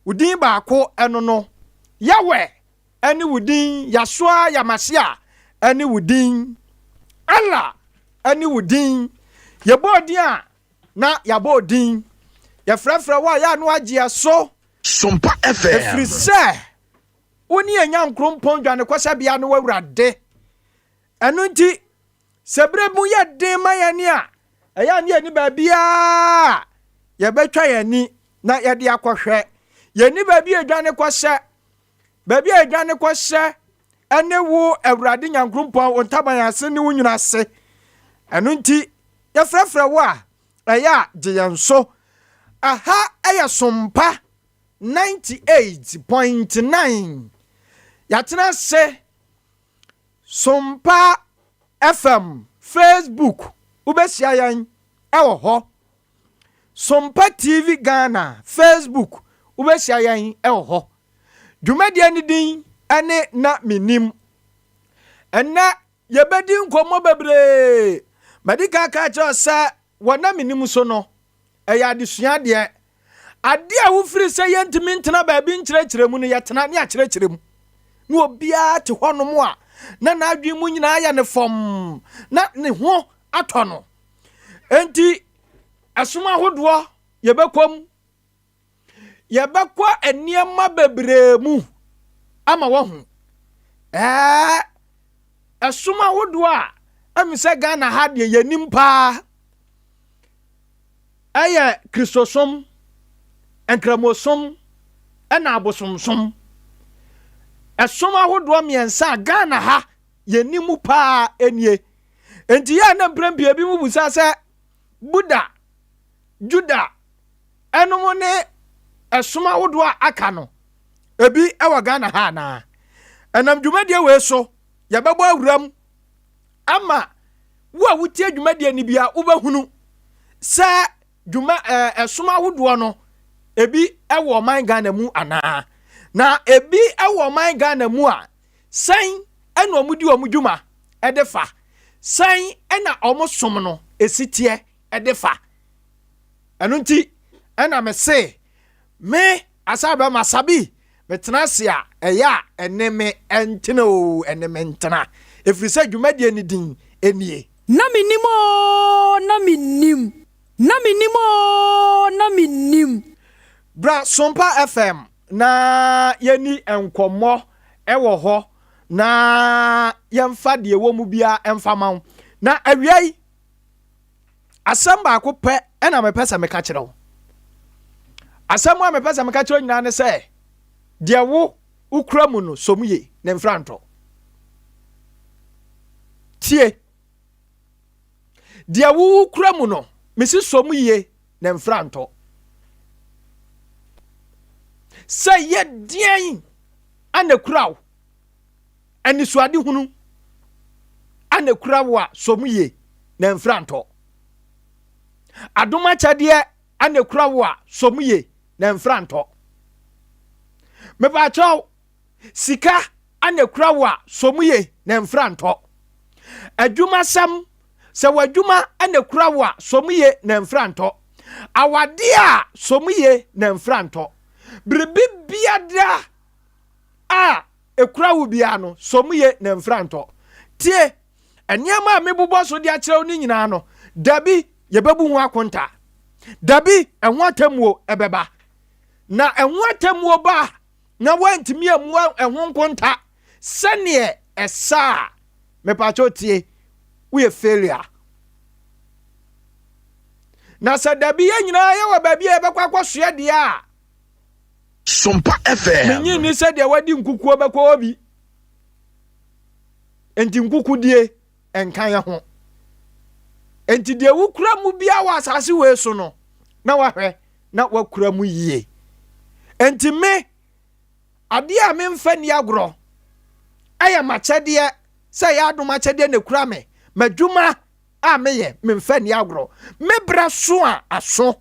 Wo din baako ɛno no. Yahweh ɛne wo din, Yahshua Yamashia ɛne wo din, Allah ɛne wo din. Yɛbɔɔ din a na yɛabɔ din. Yɛfrɛfrɛ wo a yɛ a na woagye yɛ so. Sompa FM. Ɛfiri sɛ wo ne yɛn Nyankrompɔn dwanekɔhyɛbea ne w'Awurade. Ɛno nti sɛ berɛ mu yɛ den ma yɛn a, ɛyɛ a ne yɛnni baabiara a yɛbɛtwa yɛn ani na yɛde akɔhwɛ. Yɛnni baabi a yɛdwane kɔhyɛ. Baabi a yɛdwane kɔhyɛ ne wo Awurade Nyankrompɔn, wo ntaban ase ne wo nwunu ase. Ɛno nti, yɛfrɛfrɛ wo a, ɛyɛ a gye yɛn so. Aha yɛ Sompa 98.9. Yɛatena ase Sompa FM Facebook, wobɛhyia yɛn wɔ hɔ. Sompa TV Ghana Facebook, wobɛhyia yɛn wɔ hɔ. Dwumadie no din ne Na Mennim. Ɛnnɛ yɛbɛdi nkɔmmɔ bebree. Madi kan aka akyerɛ wo sɛ wɔ Na Mennim so no, ɛyɛ adesua deɛ. Adeɛ a wofiri sɛ yɛntumi ntena baabi nkyerɛkyerɛ mu no, yɛtena ne akyerɛkyerɛ mu. Na obiara te hɔnom a, na n'adwene mu nyinaa yɛ ne fam, na ne ho atɔ no. Enti, ɛsom ahodoɔ yɛbɛkɔ mu. Yɛbɛkɔ nneɛma bebree mu ama wahu. Ɛɛ, ɛsom ahodoɔ a ɛmi sɛ Ghana ha deɛ yɛnim paa ɛyɛ Kristosom, Nkramosom, ɛna abosomsom. Ɛsom ahodoɔ mmiɛnsa a Ghana ha yɛnim mu paa nie. Enti yɛ a na mprɛn pii ebi mu busa sɛ Buddha, Juda, ɛnom ne ɛsom ahodoɔ a aka no, ebi wɔ Ghana ha anaa? Ɛnam dwumadie wei so, yɛbɛbɔ awuram ama wo a wotie dwumadie no bia wobɛhunu sɛ dwuma ɛsom ahodoɔ no ebi wɔ ɔman Ghana mu anaa? Na ebi wɔ ɔman Ghana mu a, sɛn ɛna wɔn di wɔn dwuma ɛde fa? Sɛn ɛna wɔn som no esi teɛ ɛde fa? Ɛno nti ɛna me se me Asabɛ Masabi metena ase a ɛyɛ a ɛne me ɛntena oo ɛne me ntena ɛfiri sɛ dwumadie no din nie. Na mennim oo, na mennim. Na mennim oo, na mennim. Bra Sompa FM na yɛnni nkɔmmɔ wɔ hɔ na yɛmfa deɛ ɛwɔ mu biara mfa ma wo. Na awia yi, asɛm baako pɛ na mepɛ sɛ meka kyerɛ wo. Asɛm a mepɛ sɛ meka kyerɛ wo nyinaa ne sɛ, deɛ wo wokura mu no, sɔ mu yie na mfira ntɔ. Tie. Deɛ wo wokura mu no, mesi sɔ mu yie na mfira ntɔ. Sɛ yɛ deɛn ana kura wo, anisoadehunu ana kura wo a, sɔ mu yie na mfira ntɔ. Adom akyɛdeɛ ana kura wo a, sɔ mu yie na mfira ntɔ. Mepaakyɛw, sika ana kura wo a, sɔ mu yie na mfira ntɔ. Adwumasɛm, sɛ w'adwuma ana kura wo a, sɔ mu yie na mfira ntɔ. Awadeɛ a, sɔ mu yie na mfira ntɔ. Biribi biara a ekura wo biara no, sɔ mu yie na mfira ntɔ. Tie, nneɛma a mebobɔ so de akyerɛ wo no nyinaa no, dabi yɛbɛbu ho akonta. Dabi ɛho atemmuo ɛbɛba. Na ɛho atemmuo ba a, na woantumi ammua ɛho nkonta sɛdeɛ ɛsɛ a, mepakyɛw tie, woyɛ failure. Na sɛ dabi yɛn nyinaa yɛwɔ baabi a yɛbɛkɔ akɔsoɛ deɛ a, Sompa FM. Menye nni sɛ deɛ wadi nkukuo bɛkɔ hɔ bi. Enti nkukudie nka yɛ ho. Enti deɛ wokura mu biara wɔ asase wei so no, na wahwɛ na wakura mu yie. Enti me, adeɛ a memfa nni agorɔ ɛyɛ m'akyɛdeɛ, sɛ ɛyɛ adom akyɛdeɛ na ɛkura me, m'adwuma a meyɛ, memfa nni agorɔ. Me berɛ so a aso.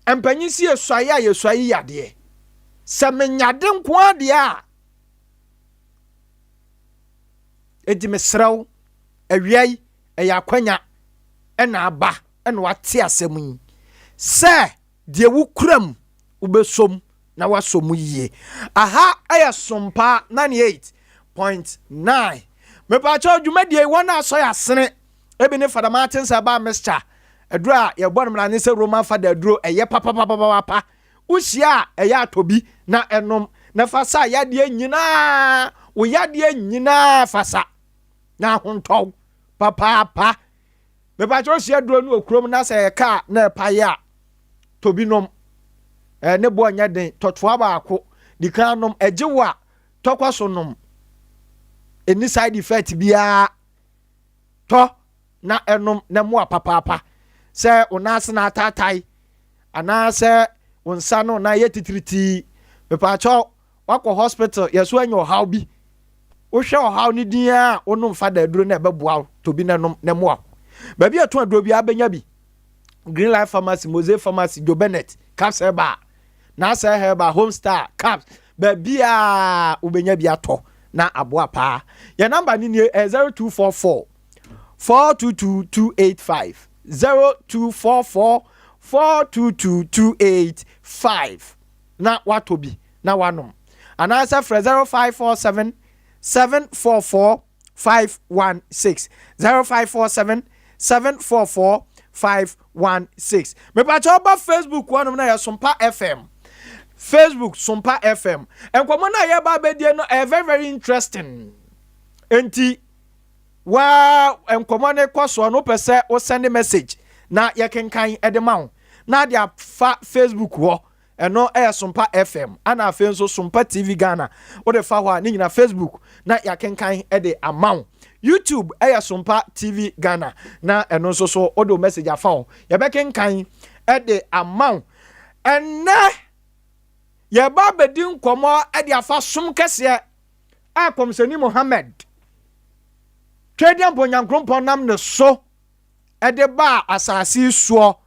Mpanyin si yɛsuae a yɛsuae yi yadeɛ. Sɛ menya ade nko ara deɛ a, enti mesrɛ wo, awia yi, ɛyɛ akwanya ɛna aba ɛna wate asɛm yi sɛ deɛ wokura mu wobɛsɔ mu na woasɔ mu yie. Aha yɛ Sompa 98.9. Mepaakyɛw dwumadie yi wɔn a asɔ yɛ asene ebi ne Fada Martins Herbal Mixture aduro a yɛbɔ no mmara ne sɛ Roman Fada aduro ɛyɛ papapapapa wohyia a ɛyɛ atɔ bi na ɛnom na fa sa yadeɛ nyinaa wo yadeɛ nyinaa fa sa na ahontɔw papaapa Mepakyɛ wohyia aduro no wɔ kurom na sɛ ɛyɛ kaa na ɛpae a, tɔ bi nom. Ɛɛ ne boɔ nyɛ den, tɔ toa baako, di kan nom, ɛgye wo a, tɔ kɔ so nom. Ɛnni side effect biara. Tɔ na ɛnom na ɛmoa papaapa. Sɛ wo nan ase na ataatae anaasɛ wo nsa no na ɛyɛ titiritii, mepakyɛ Woakɔ hospital yɛ so anya ɔhaw bi. Wohwɛ ɔhaw no din ara a wonom fa da aduro no ɛbɛboa wo. Tɔ bi na nom na ɛmmoa wo. Baabi a ɛtɔn aduro biara bɛnya bi. Green Life Pharmacy, Mose Pharmacy, Joe Bennett, Caps Herbal, Nasser Herbal, Homestar, Caps, baabiara wobɛnya bi atɔ na aboa paa. Yɛn namba no nie, ɛyɛ 0244 422 285 0244 422 285. na woatɔ bi na woanom. Anaasɛ frɛ 0547 744 516. 0547 744 516. Mepakyɛ woba Facebook hɔnom na yɛ Sompa FM. Facebook Sompa FM. Nkɔmmɔ no a yɛba abɛdie no ɛyɛ very very interesting. Enti wa nkɔmmɔ no kɔ soɔ no wopɛ sɛ wo send message na yɛkenkan de ma wo na de afa Facebook hɔ Ɛno yɛ Sompa FM ɛna afei nso Sompa TV Ghana. Wode fa hɔ a ne nyina Facebook na yɛakenkan de ama wo. YouTube yɛ Sompa TV Ghana na ɛno nso so wode wo message afa hɔ. Yɛbɛkenkan de ama wo. Ɛnnɛ yɛba abɛdi nkɔmmɔ de afa som kɛseɛ a Kɔmhyɛni Muhammad Twedeɛmpɔ Nyankrompɔn nam ne so de baa asase yi soɔ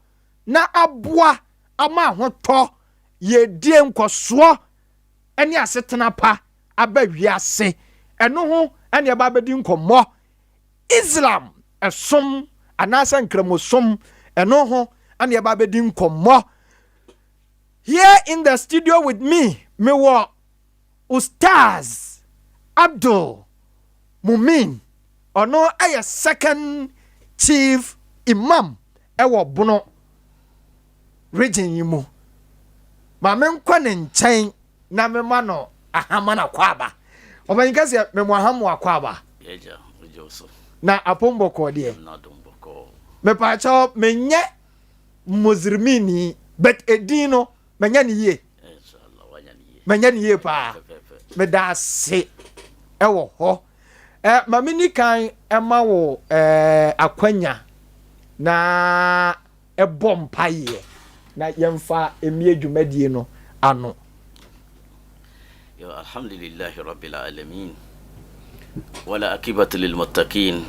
na aboa ama ahotɔ, yiedie, nkɔsoɔ ne asetena pa aba wiase. Ɛno ho na yɛba abɛdi nkɔmmɔ. Islam som anaasɛ Nkramosom, ɛno ho na yɛba abɛdi nkɔmmɔ. Here in the studio with me, mewɔ Ustaz Abdul Mumin, ɔno yɛ second chief imam wɔ Bono region yi mu. Ma menkɔ ne nkyɛn na mema no ahama no akwaaba. Ɔpanyin kɛseɛ, memo aham wɔ akwaaba. Na apom bɔkɔɔ deɛ. Mepaakyɛw, menyɛ Muslimini, but edin no, manya ne yie. Manya ne yie paa. Meda ase ɛwɔ hɔ. Eh, ma menni kan ma wo eh, akwanya na ɛbɔ mpaeɛ na yɛmfa mmie dwumadie no ano. Yo, alhamdulillahi rabbil alamin wala akibatu lil muttaqin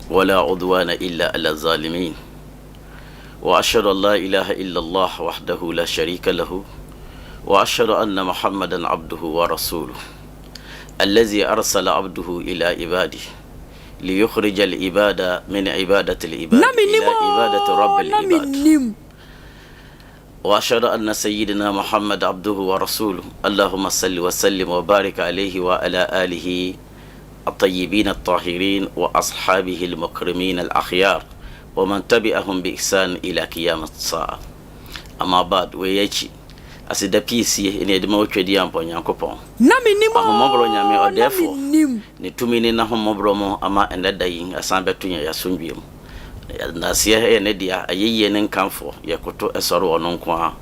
wala udwana illa ala zalimin wa ashhadu an la ilaha illa Allah wahdahu la sharika lahu wa ashhadu anna muhammadan abduhu wa rasuluhu الذي أرسل عبده إلى عباده ليخرج العباد من عبادة العباد Na mennim إلى عبادة رب oo, na العباد mennim. وأشهد أن سيدنا محمد عبده ورسوله اللهم صل وسلم وبارك عليه وعلى آله الطيبين الطاهرين وأصحابه المكرمين الأخيار ومن تبعهم بإحسان إلى قيام الساعة أما بعد ويأتي Aseda pii sie ne yɛde ma wo Twedeampɔ Nyankopɔn. Na mennim Ahummɔborɔ Nyame oo, na Ɔdɛɛfoɔ, mennim. Ne tumi ne N'ahummɔborɔ mu ama ɛnnɛ da yi asan bɛto yɛn asomdwoeɛ mu. Ndaseɛ yɛ Ne dea, ayɛyie ne nkamfoɔ, yɛkoto sɔre Ɔno nko ara.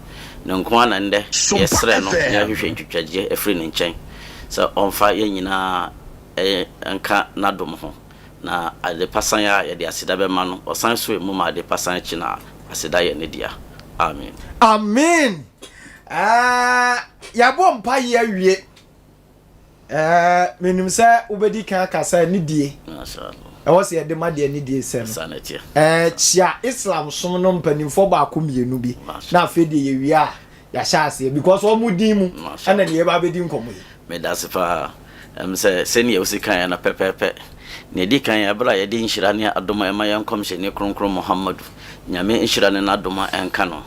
Ne nko ara na nnɛ Sompa yɛsrɛ no na FM. yɛhwehwɛ ntwitwagyeɛ afiri Ne nkyɛn sɛ Ɔmfa yɛn nyinaa nka N'adom ho. Na adepa san a yɛde aseda bɛma no, ɔsan so emu ma adepa san akyi na aseda yɛ ne dea. Amen. Amen eh, yɛabɔ mpaeɛ awie eh, menim sɛ wobɛdi kan aka sɛ ne die ɛwɔ sɛ yɛde ma deɛ ne die sɛ no eh, kyia Islam som no mpanimfoɔ baako mmienu bi na afei deɛ yɛwie a yɛahyɛ aseɛ because wɔn din mu ɛna ne yɛba abɛdi nkɔmmɔ yi. Medase paa. Ɛm sɛ sɛnea wosi kaeɛ no pɛpɛɛpɛ. Nea ɛdi kan, ɛberɛ a yɛde nhyira ne adom ɛma yɛn Nkɔmhyɛni Kronkron Muhammadu, Nyame nhyira ne n'adom nka no.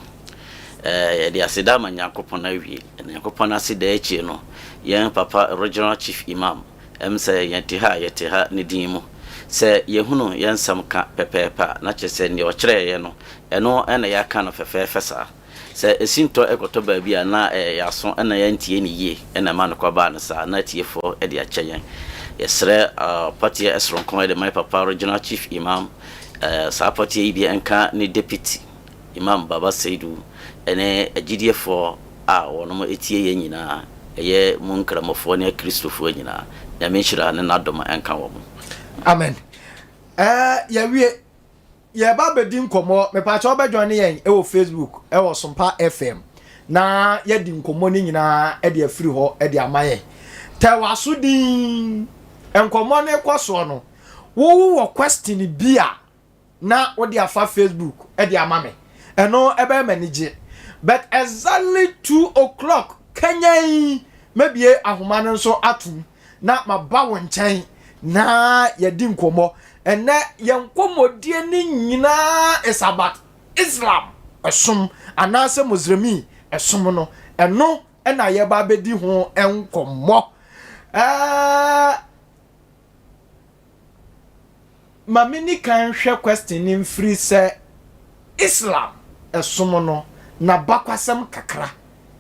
Yɛde aseda ama Nyankopɔn awie. Na Nyankopɔn aseda akyi no, yɛn papa Regional Chief Imam, ɛm sɛ yɛte ha a yɛte ha ne din mu. Sɛ yɛhunu yɛn nsɛm ka pɛpɛɛpɛ a, na kyerɛ sɛ nea ɔkyerɛɛ yɛn no, ɛno na yɛaka no fɛfɛɛfɛ saa. Sɛ esintɔ kɔtɔ baabi a na ɛyɛ yɛn aso na yɛantie no yie na ɛma no kɔbaa no saa, na atiefoɔ de akyɛ yɛn. Yɛsrɛ pɔteɛ soronko de ma yɛn papa Regional Chief Imam, saa pɔteɛ yi bi nka ne Deputy Imam Baba Seidu ne agyidiefoɔ a wɔnom tie yɛn nyinaa, ɛyɛ mu Nkramofoɔ ne Akristofoɔ nyinaa. Nyame nhyira ne n'adom nka wɔn. Amen. Ɛɛ yɛwie yɛba abɛdi nkɔmmɔ mepaakyɛ wobɛ join yɛn wɔ Facebook wɔ Sompa FM na yɛdi nkɔmmɔ no nyinaa de afiri hɔ de ama yɛn. Tɛ w'aso din nkɔmmɔ no kɔ soɔ no wo wɔ question bi a na wode afa Facebook de ama me ɛno ɛbɛyɛ m'anigye but exactly 2 o'clock kanyan mɛbie ahoma no nso atom na maba wo nkyɛn na yɛdi nkɔmmɔ. Ɛnɛ yɛn nkɔmmɔdie no nyinaa is about Islam ɛsom anaasɛ Muslimi ɛsom no, ɛno ɛna yɛba abɛdi ho nkɔmmɔ. Ma me ni kan hwɛ question no mfiri sɛ Islam ɛsom no n'abakwasɛm kakra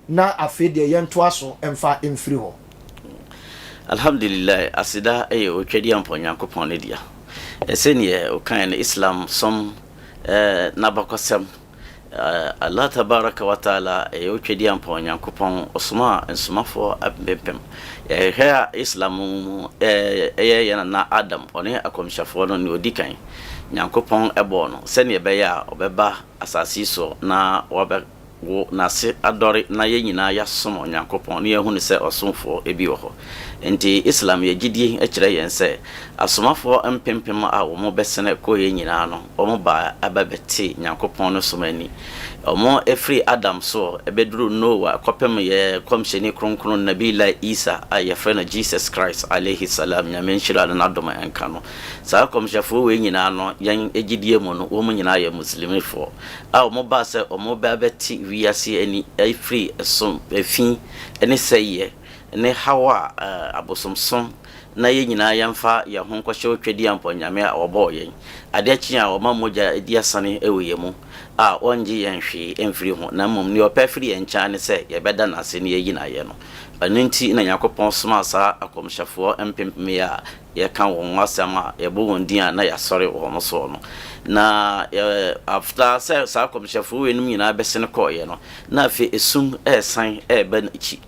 na afei deɛ yɛntoa so mfa mfiri hɔ. Alhamdulillah, aseda yɛ Otwadiampɔ Nyankopɔn ne dea. Sɛdeɛ wokaeɛ no, Islam som n'abakɔsɛm, Allah Tabaraka wa Ta'ala yɛ Otwadiampɔ Nyankopɔn, Ɔsomaa nsomafoɔ mpempem. Yɛhwɛ a Islam mu ɛyɛ yɛn nana Adam, ɔne akɔmhyɛfoɔ no nea ɔdi kan. Nyankopɔn bɔɔ no sɛdeɛ ɛbɛyɛ a ɔbɛba asase yi soɔ na wabɛ wo n'ase adɔre na yɛn nyinaa yɛasom Onyankopɔn na yɛahu no sɛ ɔsomfoɔ bi wɔ hɔ. Enti Islam yɛ gyidie kyerɛ yɛn sɛ asomafoɔ mpempem a wɔn bɛsene kɔeɛ nyinaa no wɔn baa ba bɛtee Nyankopɔn no som ani. Wɔn firi Adam soɔ bɛduru Noah kɔpem yɛn Kɔmhyɛni Kronkron Nabiillahi Isa a yɛfrɛ no Jesus Christ Alaihi Salaam Nyame nhyira ne n'adom nka no. Saa Kɔmhyɛfoɔ wei nyinaa no yɛn gyidie mu no wɔn nyinaa yɛ Muslimifoɔ. a wɔbaa sɛ wɔreba abɛte wiase ani afiri ɛsom, efi ne sɛeɛ ne haw a abosomsom na yɛn nyinaa yɛmfa yɛn ho nkɔhyɛ Otwadiampɔ Nyame a ɔbɔɔ yɛn, adeɛ kye a ɔma mogya di asane wɔ yɛn mu a ɔngye yɛn hwee mfiri ho na mmom nea ɔpɛ afiri yɛn nkyɛn ara ne sɛ yɛbɛda no ase na yɛayi no ayɛ no. Ɛno nti na Nyankopɔn somaa saa akɔmhyɛfoɔ mpempem yi a yɛka wɔn ho asɛm a, yɛbɔ wɔn din a na yɛasɔre wɔn soɔ no. Na after sɛ saa akɔmhyɛfoɔ weinom nyinaa bɛsene kɔeɛ no, na afei esum resan reba n'akyi.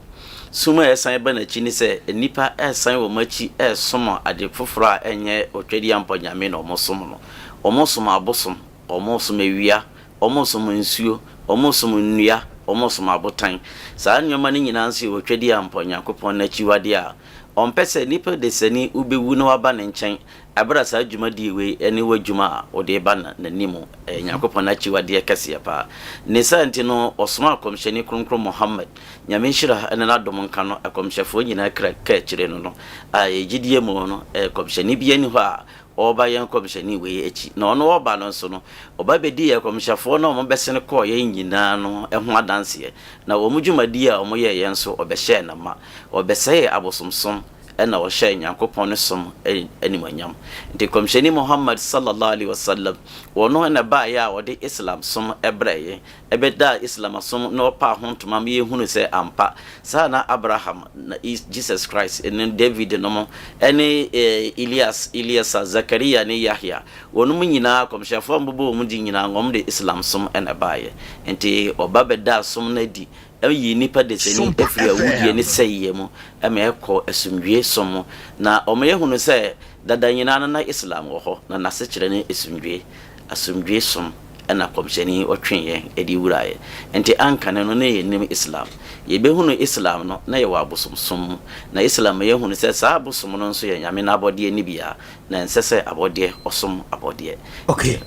Sum a ɛresan ba n'akyi ne sɛ nnipa resan wɔn akyi resom ade foforɔ a ɛnyɛ Otwadiampɔ Nyame na wɔsom no. Wɔsom abosom, wɔsom awia, wɔsom nsuo, wɔsom nnua, wɔsom abotan. Saa nneɛma no nyinaa nso yɛ Otwadiampɔ Nyankopɔn n'akyiwadeɛ a Ɔmpɛ sɛ nipa desani wubewu na waba ne nkyɛn bere a saa dwumadie wei ne w'adwuma a wode reba n'anim yɛ Nyankopɔn akyiwadeɛ kɛseɛ paa. Ne saa nti no ɔsomaa Kɔmhyɛni Kronkron Muhammad, Nyame nhyira ne n'adom nka no, Akɔmhyɛfoɔ nyinaa kra kaakyire no no, a ɛyɛ gyidie mu no, Kɔmhyɛni biara nni hɔ a ɔreba yɛn Kɔmhyɛni wei akyi. Na ɔno ɔreba no nso no, ɔba bɛdii Akɔmhyɛfoɔ no a wɔbɛsene kɔɔ yɛn nyinaa no ho adanseɛ, na wɔn dwumadie a wɔyɛeɛ nso ɔbɛhyɛɛ no ma. Wɔbɛsɛee abosomsom na wɔhyɛɛ Nyankopɔn ne som animuonyam. Nti Kɔmhyɛni Muhammad sallallahu alaihi wasallam, ɔno na ɛbaeɛ a ɔde Islam som brɛɛ yɛn, ɛbɛdaa Islam som na ɔpaa ho ntoma ma yɛhunu sɛ ampa saa na Abraham, na Jesus Christ, ne David nom, ne Elias, Eliasa, Zakaria ne Yahya, wɔnom nyinaa, Kɔmhyɛfoɔ a mobobɔ wɔn din nyinaa, wɔn de Islam som na ɛbaeɛ. Nti ɔba bɛdaa som no adi Eyi nnipa desani Sompa firi awudie ne FM. sɛeɛ mu ma ɛkɔ asomdwie som mu. Na wɔyɛ hunu sɛ dada nyinaa no na Islam wɔ hɔ, na n'asekyerɛ ne asomdwie. Asomdwie som na Kɔmhyɛni ɔtwee yɛn de wuraeɛ. Enti ankane no na yɛnnim Islam. Yɛbɛhunu Islam no na yɛwɔ abosomsom mu. Na Islam ma yɛhunu sɛ saa abosom no nso yɛ Nyame n'abɔdeɛ no bi a na ɛnsɛ sɛ abɔdeɛ ɔsom abɔdeɛ. Okay.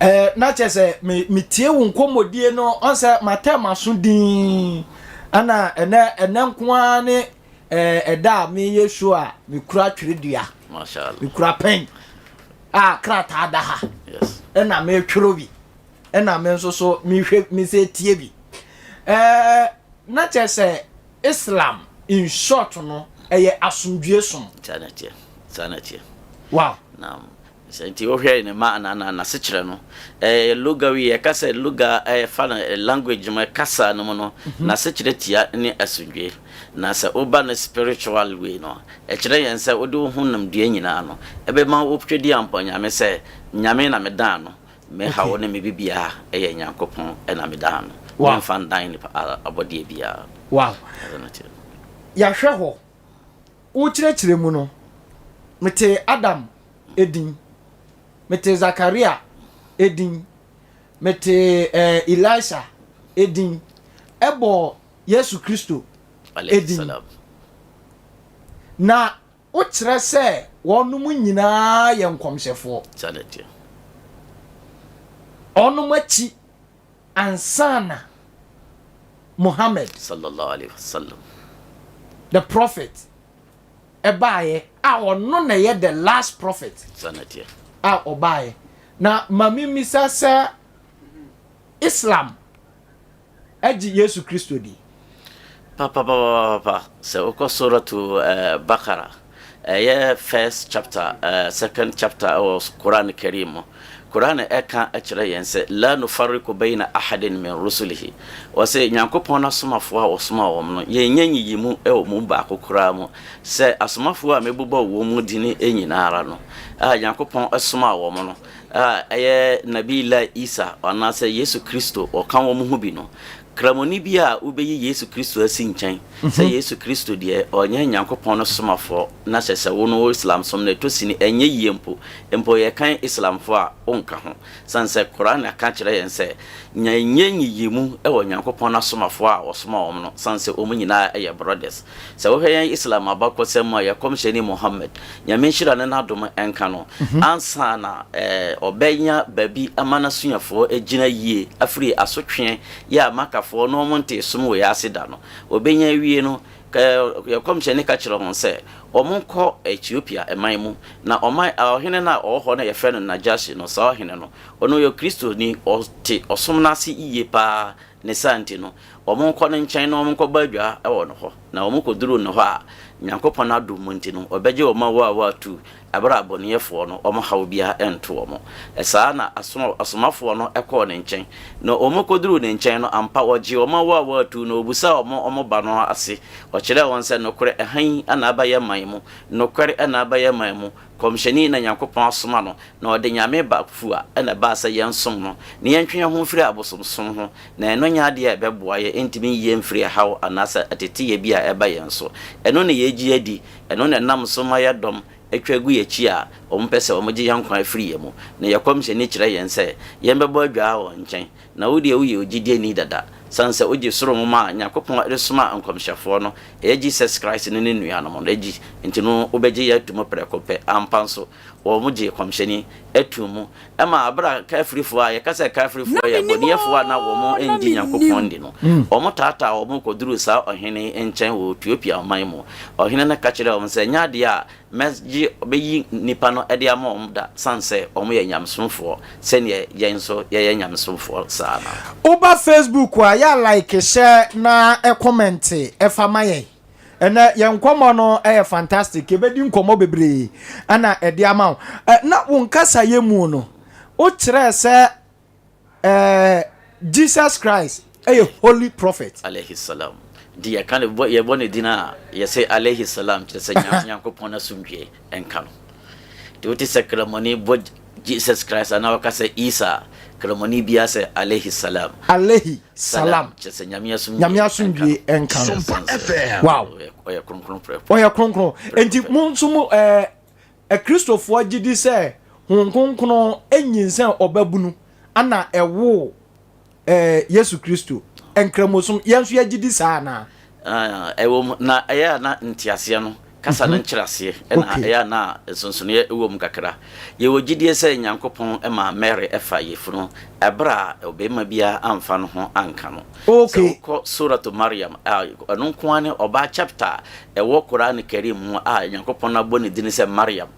Eh, na kyerɛ sɛ me metie wo nkɔmmɔdie no ɔn sɛ matɛ m'aso din ɛna ɛnɛ ɛnɛ nko ara ne eh, ɛda a meyɛ show a mekura twerɛdua mekura pɛn a krataa da ha ɛna metwerɛ bi ɛna me nso so mehwɛ me sɛ tie bi. Ɛɛ na kyerɛ sɛ Islam in short no ɛyɛ asomdwie som. Saa na ɛteɛ. Saa na ɛteɛ. Wow. Naam. Sɛ nti wohwɛ ne ma na na n'asekyerɛ no, ɛyɛ lugawi, yɛka sɛ luga ɛfa no language mu, kasa no mu no, n'asekyerɛ tia ne asomdwie. Na sɛ woba no spiritual way no, ɛkyerɛ yɛn sɛ wode wo ho nimdeɛ nyinaa no, ɛbɛma wo Twedeampɔ Nyame sɛ, Nyame na medan no, me haw ne me bibiara ɛyɛ Nyankopɔn na medan no, memfa ndan nipa abɔdeɛ biara. Wow. Yɛahwɛ hɔ, wokyerɛkyerɛ mu no, metee Adam edin, metee Zakaria edin, metee eh, Elisha edin, ɛbɔɔ Yesu Kristo edin. Na wokyerɛ sɛ wɔnom nyinaa yɛ nkɔmhyɛfoɔ. Wɔnom akyi ansa na Muhammad, the prophet, ɛbaeɛ a ɔno na ɛyɛ the last prophet a ɔbaeɛ. Na ma memmisa sɛ Islam gye Yesu Kristo di? Papapapapa, sɛ wokɔ Suratu Bakara, ɛyɛ first chapter, second chapter ɛwɔ Qur'an Kareem mu. Qur'an ɛka kyerɛ yɛn sɛ, La nufarriku bayna ahadin min rusulihi. Ɔse Nyankopɔn n'asomafoɔ a ɔsomaa wɔn no, yɛnyɛ nyiyimu wɔ mu baako koraa mu. Sɛ asomafoɔ a mebobɔ wɔn mu dini nyina ara no, a Nyankopɔn somaa wɔn no, a ɛyɛ Nabiillahi Isa anaasɛ Yesu Kristo ɔka wɔn ho bi no, Kramoni bi a wobɛyi Yesu Kristo asi nkyɛn sɛ Yesu Kristo deɛ ɔnyɛ Nyankopɔn no somafoɔ na kyerɛ sɛ wo no wo Islam som no ɛtɔ sini ɛnyɛ yie mpo, mpo yɛkan Islamfoɔ a wonka ho. Sane sɛ Qur'aan aka akyerɛ yɛn sɛ nyɛ nyiyimu wɔ Nyankopɔn asomafoɔ a ɔsoma wɔn no sane sɛ wɔn nyinaa yɛ brothers. Sɛ wohwɛ yɛn Islam abakɔsɛm mu a, yɛn Kɔmhyɛni Muhammad, Nyame nhyira ne n'adom nka no, ansa na ɔbɛnya baabi ama n'asuafoɔ agyina yie afiri asotweɛ yɛ a Makkafoɔ no wɔn ntee som wei ase da no, ɔbɛnya awie no, yɛn Kɔmhyɛni ka kyerɛɛ wɔn sɛ wɔn nkɔ Ethiopia man mu, na ɔman, ɔhene no a ɔwɔ hɔ no a yɛfrɛ no Najashi no, saa ɔhene no, ɔno ɔyɛ Kristoni, ɔte ɔsom no ase yie paa, Ne saa nti no, wɔnkɔ ne nkyɛn na wɔnkɔbɔ adwaa wɔ no hɔ. Na wɔkɔduruu ne hɔ a, Nyankopɔn adom mu nti no, ɔbɛgye wɔn a wɔaatu berɛ a abɔneɛfoɔ no wɔn haw biara nto wɔn. Saa na Asomafoɔ no kɔɔ ne nkyɛn. Na wɔkɔduruu ne nkyɛn no, ampa ɔgyee wɔn a wɔaatu na ɔbisaa wɔn wɔn ba no ase. Ɔkyerɛɛ wɔn sɛ, Nokorɛ, ɛha yi na aba yɛn man mu, nokware na aba yɛn man mu, Kɔmhyɛni na Nyankopɔn asoma no, na ɔde Nyame ba fua na ɛbaa sɛ yɛnsom no, na yɛntwe yɛn ho mfiri abosomsom ho, na ɛno nyɛ adeɛ a ɛbɛboa yɛn, ɛntumi nyi yɛn mfiri ɛhaw anaasɛ ateteyɛ bi a ɛba yɛn so. Ɛno na yɛgye adi, ɛno na ɛnam so ma yɛn dɔm twa gu yɛn akyi a wɔpɛ sɛ wɔgye yɛn nkwa firi yɛn mu. Na yɛn Kɔmhyɛni kyerɛ yɛn sɛ yɛnbɛbɔ adwaa wɔ nkyɛn, Na wo deɛ woyɛ ogyidieni dada, sane sɛ wogye soro nwoma a Nyankopɔn de somaa nkɔmhyɛfoɔ no, ɛyɛ Jesus Christ ne ne nuanom no, gye, nti no wobɛgye yɛ ato mu prɛko pɛ. Ampa nso, wɔn gyee kɔmhyɛni too mu. Ɛma berɛ a Kaafirifoɔ a, yɛka sɛ Kaafirifoɔ Na yɛ mennim aboniɛfoɔ a na oo, wɔn na nngye Nyankopɔn mennim. nni no, wɔn taataa wɔn kɔduruu saa ɔhene yi nkyɛn wɔ Etiopia ɔman mu. Ɔhene no ka kyerɛɛ wɔn sɛ, Ɛnyɛ adeɛ a Mɛgye, bɛyi nnipa no de ama wɔn da, sane sɛ wɔn yɛ nyamesomfoɔ, sɛdeɛ yɛn nso yɛyɛ nyamesomfoɔ saa no ara. Woba Facebook a yɛ a like hyɛ na comment fa ma yɛn. Ɛnɛ yɛn nkɔmmɔ no yɛ fantastic, yɛbɛdi nkɔmmɔ bebree na ɛde ama wo. Na wo nkasayɛ mu no, wokyerɛɛ sɛ Eh, Jesus Christ ɛyɛ holy prophet. Alayhi salam. Nti yɛka no bɔ yɛbɔ ne din a yɛsɛ alayhi salam kyerɛ sɛ Nyankopɔn n'asomdwie nka no. Nti wote sɛ kramoni bɔ Jesus Christ anaa wɔka sɛ Isa a, kramoni biara sɛ alayhi salam. Alayhi salam. Kyerɛ sɛ Nyame asomdwie Nyame asomdwie nka no. Sompa FM. Wow. Ɔyɛ kronkron prɛko. Ɔyɛ kronkron. Nti mo nso mo ɛɛ eh, Akristofoɔ gye di sɛ Honhom Kronkron nyinsɛn ɔbabunu ana ɛwoo Yesu Kristo. Nkramosom, yɛn nso yɛgye di saa anaa? Ɛwɔ mu, na ɛyɛ a na nteaseɛ no, kasa no nkyerɛaseɛ na ɛyɛ a na nsonsonoeɛ wɔ mu kakra. Yɛwɔ gyidie sɛ Nyankopɔn maa Mary fa yafunu ɛberɛ a ɔbarima biara amfa no ho anka no. Sɛ wokɔ Suratu Maryam a, ɛno nko ara ne ɔbaa chapter a ɛwɔ Qur'aan Kareem mu a Nyankopɔn abɔ ne din sɛ Maryam.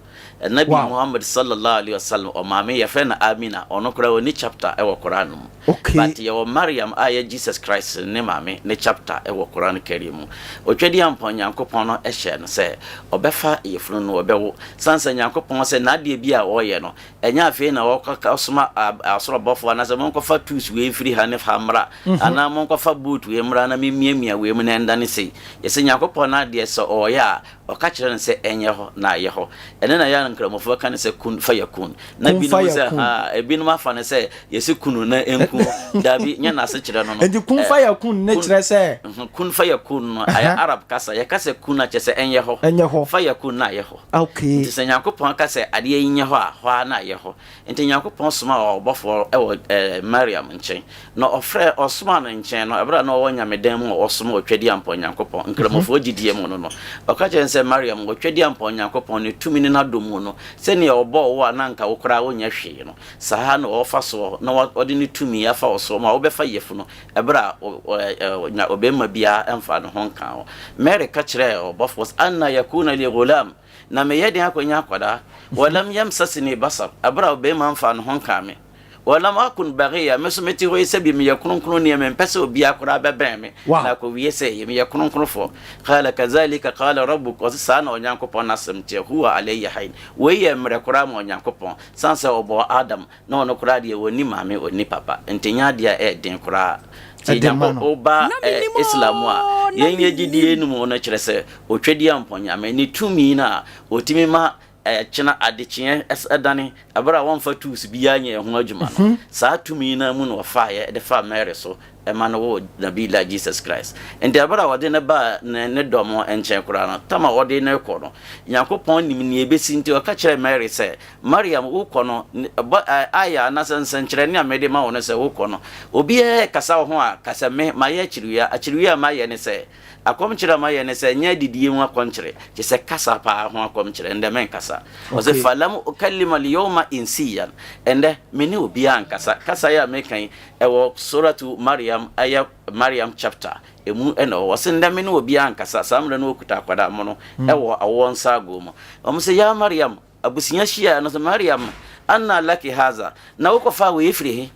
Nabi Muhammad Sallallahu Alaihi Wasallam ɔmaame yɛfrɛ no Amina, ɔno koraa ɔnni chapter wɔ Qur'an no mu. But yɛwɔ Maryam a ɛyɛ Jesus Christ ne maame ne chapter wɔ Qur'an Kareem mu. Otwadiampɔn Nyankopɔn no hyɛɛ no sɛ ɔbɛfa yafunu no ɔbɛwo. Sane sɛ Nyankopɔn sɛ n'adeɛ bi a ɔreyɛ no ɛnyɛ afei na ɔkɔ soma asoro abɔfoɔ anaasɛ monkɔfa tools wei mfiri ha ne ha mmra anaa monkɔfa boat wei mmra na memmiamia wei mu na ɛndane sei. Yɛsɛ Nyankopɔn n'adeɛ sɛ ɔreyɛ a Ɔka kyerɛ no sɛ ɛnyɛ hɔ, na ayɛ hɔ. Ɛno na ɛyɛ a Nkramofoɔ ka no sɛ kun fa yɛ kun. Na Kun fa ebinom yɛ sɛ kun. haa, ebinom afa no sɛ yɛsi kunu na ɛnku. Daabi, nyɛ n'asekyerɛ no no. Enti kun Ɛ, fa yɛ kun ne kun, kyerɛ sɛ? mhm, kun fa yɛ kun no, ɛyɛ Ɛhã. Arab kasa. Yɛka sɛ kun a, kyerɛ sɛ ɛnyɛ hɔ. Ɛnyɛ hɔ. Fa yɛ kun na ayɛ hɔ. Okay. Nti sɛ Nyankopɔn ka sɛ adeɛ yi nyɛ hɔ a, hɔ ara na ayɛ hɔ. Enti Nyankopɔn somaa ɔbɔfoɔ wɔ ɛɛ Mariam nkyɛn, na ɔfrɛɛ, ɔsomaa no nkyɛn no, ɛberɛ a na ɔwɔ Nyamedan mu a ɔsom Otwadiampɔn Nyankopɔn, Nkramofoɔ gyidie mu no no, ɔka kyerɛɛ no sɛ, Mariam, Otwadiampɔn Nyankopɔn ne tumi ne n'adom mu no, sɛdeɛ ɔbɔɔ wo a na anka wo koraa wonyɛ hwee no, saa ara na ɔrefa soɔ na ɔde ne tumi afa wo soɔ ma wobɛfa yafunu ɛberɛ a ɔnya ɔbarima biara mfaa ne ho nkaa wo. Mary ka kyerɛɛ ɔbɔfoɔ sɛ, Anna yakuna li ghulam, Na meyɛ den akɔnya akwadaa? Walam yamsasni basar, ɛberɛ a ɔbarima mfaa ne ho nkaa me. Walam akun baghiya, me nso mete hɔ yi sɛbi meyɛ kronkronni a mempɛ sɛ obiara koraa bɛbɛn me, na akɔwie sɛ eye meyɛ kronkronfoɔ. Qala kadhalika qala rabbuk, ɔse saa na Onyankopɔn n'asɛm teɛ, huwa alayya hayin, wei yɛ mmerɛ koraa ma Onyankopɔn, sane sɛ ɔbɔɔ Adam, Na ɔno koraa deɛ ɔnni maame ɔnni papa nti nyɛ adeɛ a ɛyɛ den koraa. Nti Ɛde ma Nyanko no. woba Na eh, mennim Islam mu a oo, na yɛn yɛ gyidie mennim. no mu no kyerɛ sɛ Otwadiampɔn Nyame ne tumi no a ɔtumi ma ɛkyena adekyeɛ ɛdane ɛberɛ a wɔmfa tools biara nyɛ ɛho adwuma no, saa tumi no ara mu na ɔfaeɛ de faa Mary so ɛma no woo Nabiilah Jesus Christ. Nti ɛberɛ a ɔde no baa ne ne dɔm nkyɛn koraa no, tam a ɔde no rekɔ no, Nyankopɔn nim nea ɛbɛsi nti ɔka kyerɛɛ Mary sɛ, Mariam, wokɔ no, bɔ, aya anaasɛ nsɛnkyerɛnne a mede ma wo no sɛ wokɔ no, obiara rekasa wo ho a, ka sɛ, Me, mayɛ akyiriwia. Akyiriwia a mayɛ ne sɛ, akɔmkyerɛ a mayɛ ne sɛ, ɛnyɛ adidie ho akɔmkyerɛ, kyerɛ sɛ kasa paa ho akɔmkyerɛ, ɛndɛ menkasa. Ɔse, Falam ukallima al-yawma insiyan, ɛndɛ me ne obiara nkasa. Kasa yi a meka yi, ɛwɔ Suratu Mariam, ɛyɛ Mariam chapter, ɛmu na ɛwɔ. Ɔse, ndɛ me ne obiara nkasa. Saa mmerɛ no ɔkuta akwadaa mono wɔ awoɔ nsaagoɔ mu. Wɔn se, Ya Mariam, Abusua hyiae no sɛ, Mariam, anna laki haza? Na wokɔfaa wei firi he?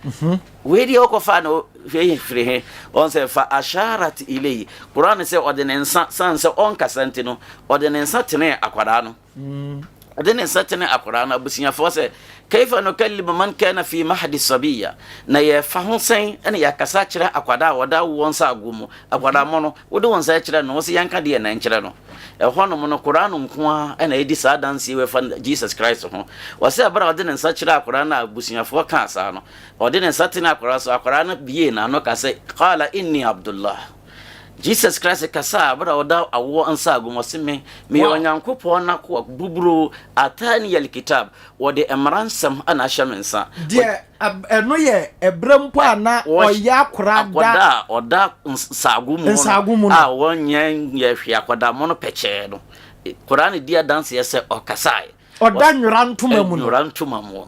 Mhm. Wei deɛ wokɔfaa no wei firi he? Wɔn sɛ, fa asharat ilayhi. Quran sɛ ɔde ne nsa, san sɛ ɔnkasa nti no, ɔde ne nsa tenee akwadaa no. Mm. Ɔde ne nsa tenee akwadaa no. Abusuafoɔ sɛ, kaifa nukallimu man kana fi mahdi sabiya? Na yɛfa ho sɛn ɛna yɛakasa akyerɛ akwadaa a ɔda woɔ nsa ago mu? Akwadaa mo no, wode wo nsa kyerɛ no, wo sɛ yɛnka deɛ na nkyerɛ no. Ɛhɔnom no, Qur'aan nko ara na edi saa adanseɛ wei fa Jesus Christ ho. Ɔse bere a ɔde ne nsa kyerɛɛ akwadaa no a abusuafoɔ kaa saa no, ɔde ne nsa tenee akwadaa so, akwadaa no buee n'ano ka sɛ, Qaala inni Abdullah. Jesus Christ kasaa bere a ɔda awoɔ nsaago mu, ɔse me, meyɛ Onyankopɔn n'akoa, buburoo, Ataani al-kitab, wɔde mmara nsɛm na ahyɛ me nsa. Deɛ ɛno yɛ ɛberɛ mpo a na ɔyɛ akwadaa da. Akwadaa a ɔda nsaago mu nsaago mu no a wɔnyɛ nyɛ hwee akwadaa mo no pɛkyɛɛ no. Koran di adanseɛ sɛ ɔkasae. Ɔda nwera ntoma mu no. Nwera ntoma mu no.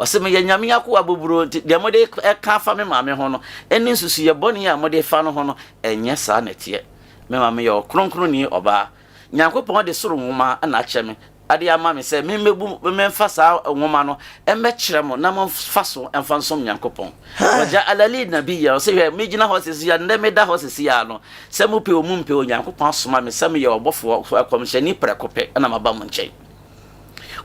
Ɔsɛ meyɛ Nyame akoa boburo nti deɛ mode ɛka afa me maame ho no ɛne nsusuiɛ bɔne a mode fa no ho no ɛnyɛ saa na ɛteɛ. Me maame yɛ ɔkronkronni ɔbaa. Nyankopɔn de soro nwoma na akyɛ me de ama me sɛ memmebu memfa saa nwoma no mmɛkyerɛ mo na momfa so mfa nsom Nyankopɔn. Waja'ala li nabiyya, ɔse hwɛ megyina hɔ sisi a, nnɛ meda hɔ sisi a no, sɛ mopɛ o mompɛ o, Nyankopɔn asoma me sɛ meyɛ ɔbɔfoɔ, ɛkɔmhyɛni prɛko pɛ na maba mo nkyɛn.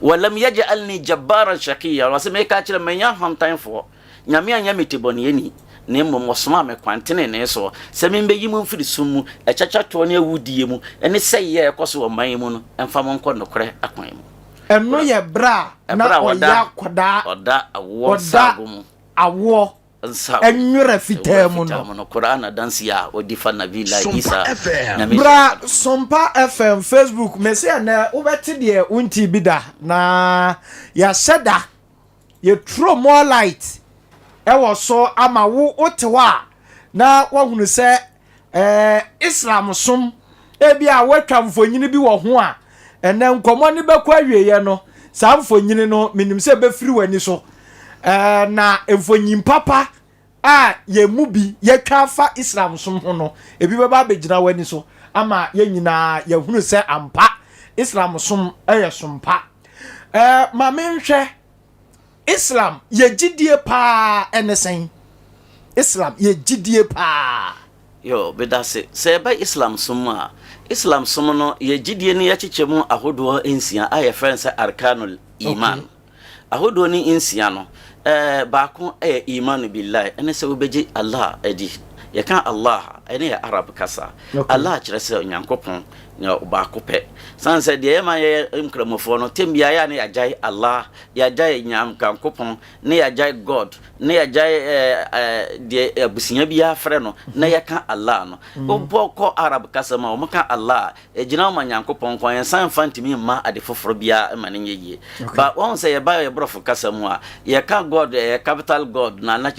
Walam yaj'alni jabbaran shaqiyya, ɔse meka akyerɛ mo, menyɛ ahantanfoɔ. Nyame anyɛ me tebɔneyɛni, na mmom ɔsomaa me kwan tenenee soɔ, sɛ membeyi mo mfiri sum mu, akyakyatoɔ ne awudie mu, ne sɛeɛ a ɛkɔ so wɔ ɔman yi mu no, mfa mo nkɔ nokorɛ akwan mu. Ɛno yɛ berɛ a na ɔyɛ akwadaa, ɔda awoɔ nsago mu, awoɔ nwera fitaa mu no. Qur'aan adanseɛ a ɔdi fa Nabiillahi Isa, Nyame Bra Sompa FM Facebook, mese ɛnɛ wobɛte deɛ wontii bi da, na yɛahyɛ da Yɛturo more light wɔ so ama wo wote hɔ a na woahunu sɛ eh, Islam som ebi a woatwa mfonyini bi wɔ ho a ɛnɛ nkɔmmɔ no bɛkɔ awieeɛ no saa mfonyini no menim sɛ ɛbɛfiri w'ani so eh, na mfonyin papa a yɛn mu bi yɛatwa afa Islam som ho no, ebi bɛba abɛgyina w'ani so ama yɛn nyinaa yɛahunu sɛ ampa Islam som yɛ som pa. Ɛɛ ma menhwɛ Islam yɛ gyidie paa ɛne sɛn? Islam yɛ gyidie paa. Yo, medase. Sɛ yɛba Islam som mu a, Islam som no yɛ gyidie no yɛkyekyɛ mu ahodoɔ nsia a yɛfrɛ no sɛ Arkanul Iman. Okay. Ahodoɔ no nsia no, ɛɛ baako yɛ Imanu Billahi, ɛne sɛ wobɛgye Allah adi. Yɛka Allah a, ɛne yɛ Arab kasa. Okay. Allah kyerɛ sɛ Onyankopɔn, nea ɔbaako pɛ. Sane sɛ deɛ yɛma yɛyɛ Nkramofoɔ no, tɛm biara yɛ a ne yɛagyae Allah, yɛagyae Nyankopɔn, ne yɛagyae God, ne yɛagyae ɛɛ ɛɛ deɛ abusua biara frɛ no, na yɛka Allah no. Wobɔ kɔ Arab kasa mu a, wɔka Allah a, Egyina hɔ ma Nyankopɔn nko ara, yɛnsan mfa ntumi mma ade foforɔ biara mma no nyɛ yie. Ba, wahu sɛ yɛba yɛ borɔfo kasa mu a, yɛka God, ɛyɛ capital God na na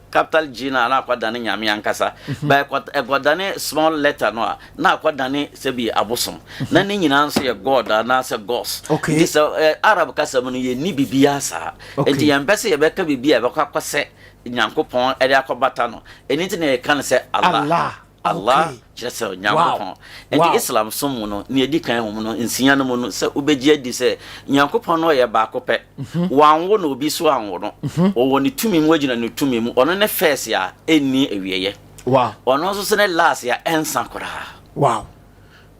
capital G no a na akɔdane Nyame ankasa. Ba ɛkɔ, ɛkɔdane small letter no a, na akɔdane sɛbi abosom. Na ne nyinaa nso yɛ God anaasɛ gods. Nti sɛ ɛ, Arab kasa mu no, yɛnni biribiara saa. Nti yɛmpɛ sɛ yɛbɛka biribi a ɛbɛkɔ akɔsɛ Nyankopɔn de akɔbata no. Ɛno nti na yɛka no sɛ Allah. Allah. Allah kyerɛ sɛ Onyankopɔn. Enti Islam som mu no, nea edi kan wɔ mu no, nsia no mu no, sɛ wobegye adi sɛ Nyankopɔn no ɔyɛ baako pɛ. Wanwo no, obi nso anwo no. Ɔwɔ ne tumi mu, ogyina ne tumi mu. Ɔno ne first a enni awieɛ. Ɔno nso so ne last a ɛnsa koraa.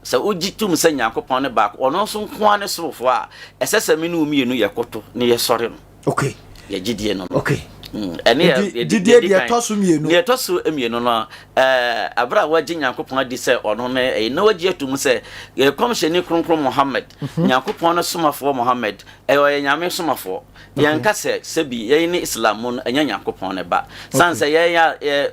Sɛ wogye tom sɛ Nyankopɔn ne baako, ɔno nso nko ara ne sorofoɔ a, ɛsɛ sɛ me ne wo mmienu yɛkoto na yɛsɔre no. Okay. Yɛ gyidie no no. Okay. Ɛne yɛ gyidie deɛ ɛtɔ so mmienu. Deɛ ɛtɔ so mmienu no, ɛɛ abere a wagye Nyankopɔn adi sɛ ɔno ne ɛyi na wagye atum sɛ yɛ kɔmhyɛni kronkron Muhammad, Nyankopɔn no somafoɔ Muhammad, ɛyɛ ɔyɛ Nyame somafoɔ. Yɛn ka sɛ sɛbi yɛn ne Islam mu no ɛnyɛ Nyankopɔn ne ba. San sɛ yɛn ya yɛ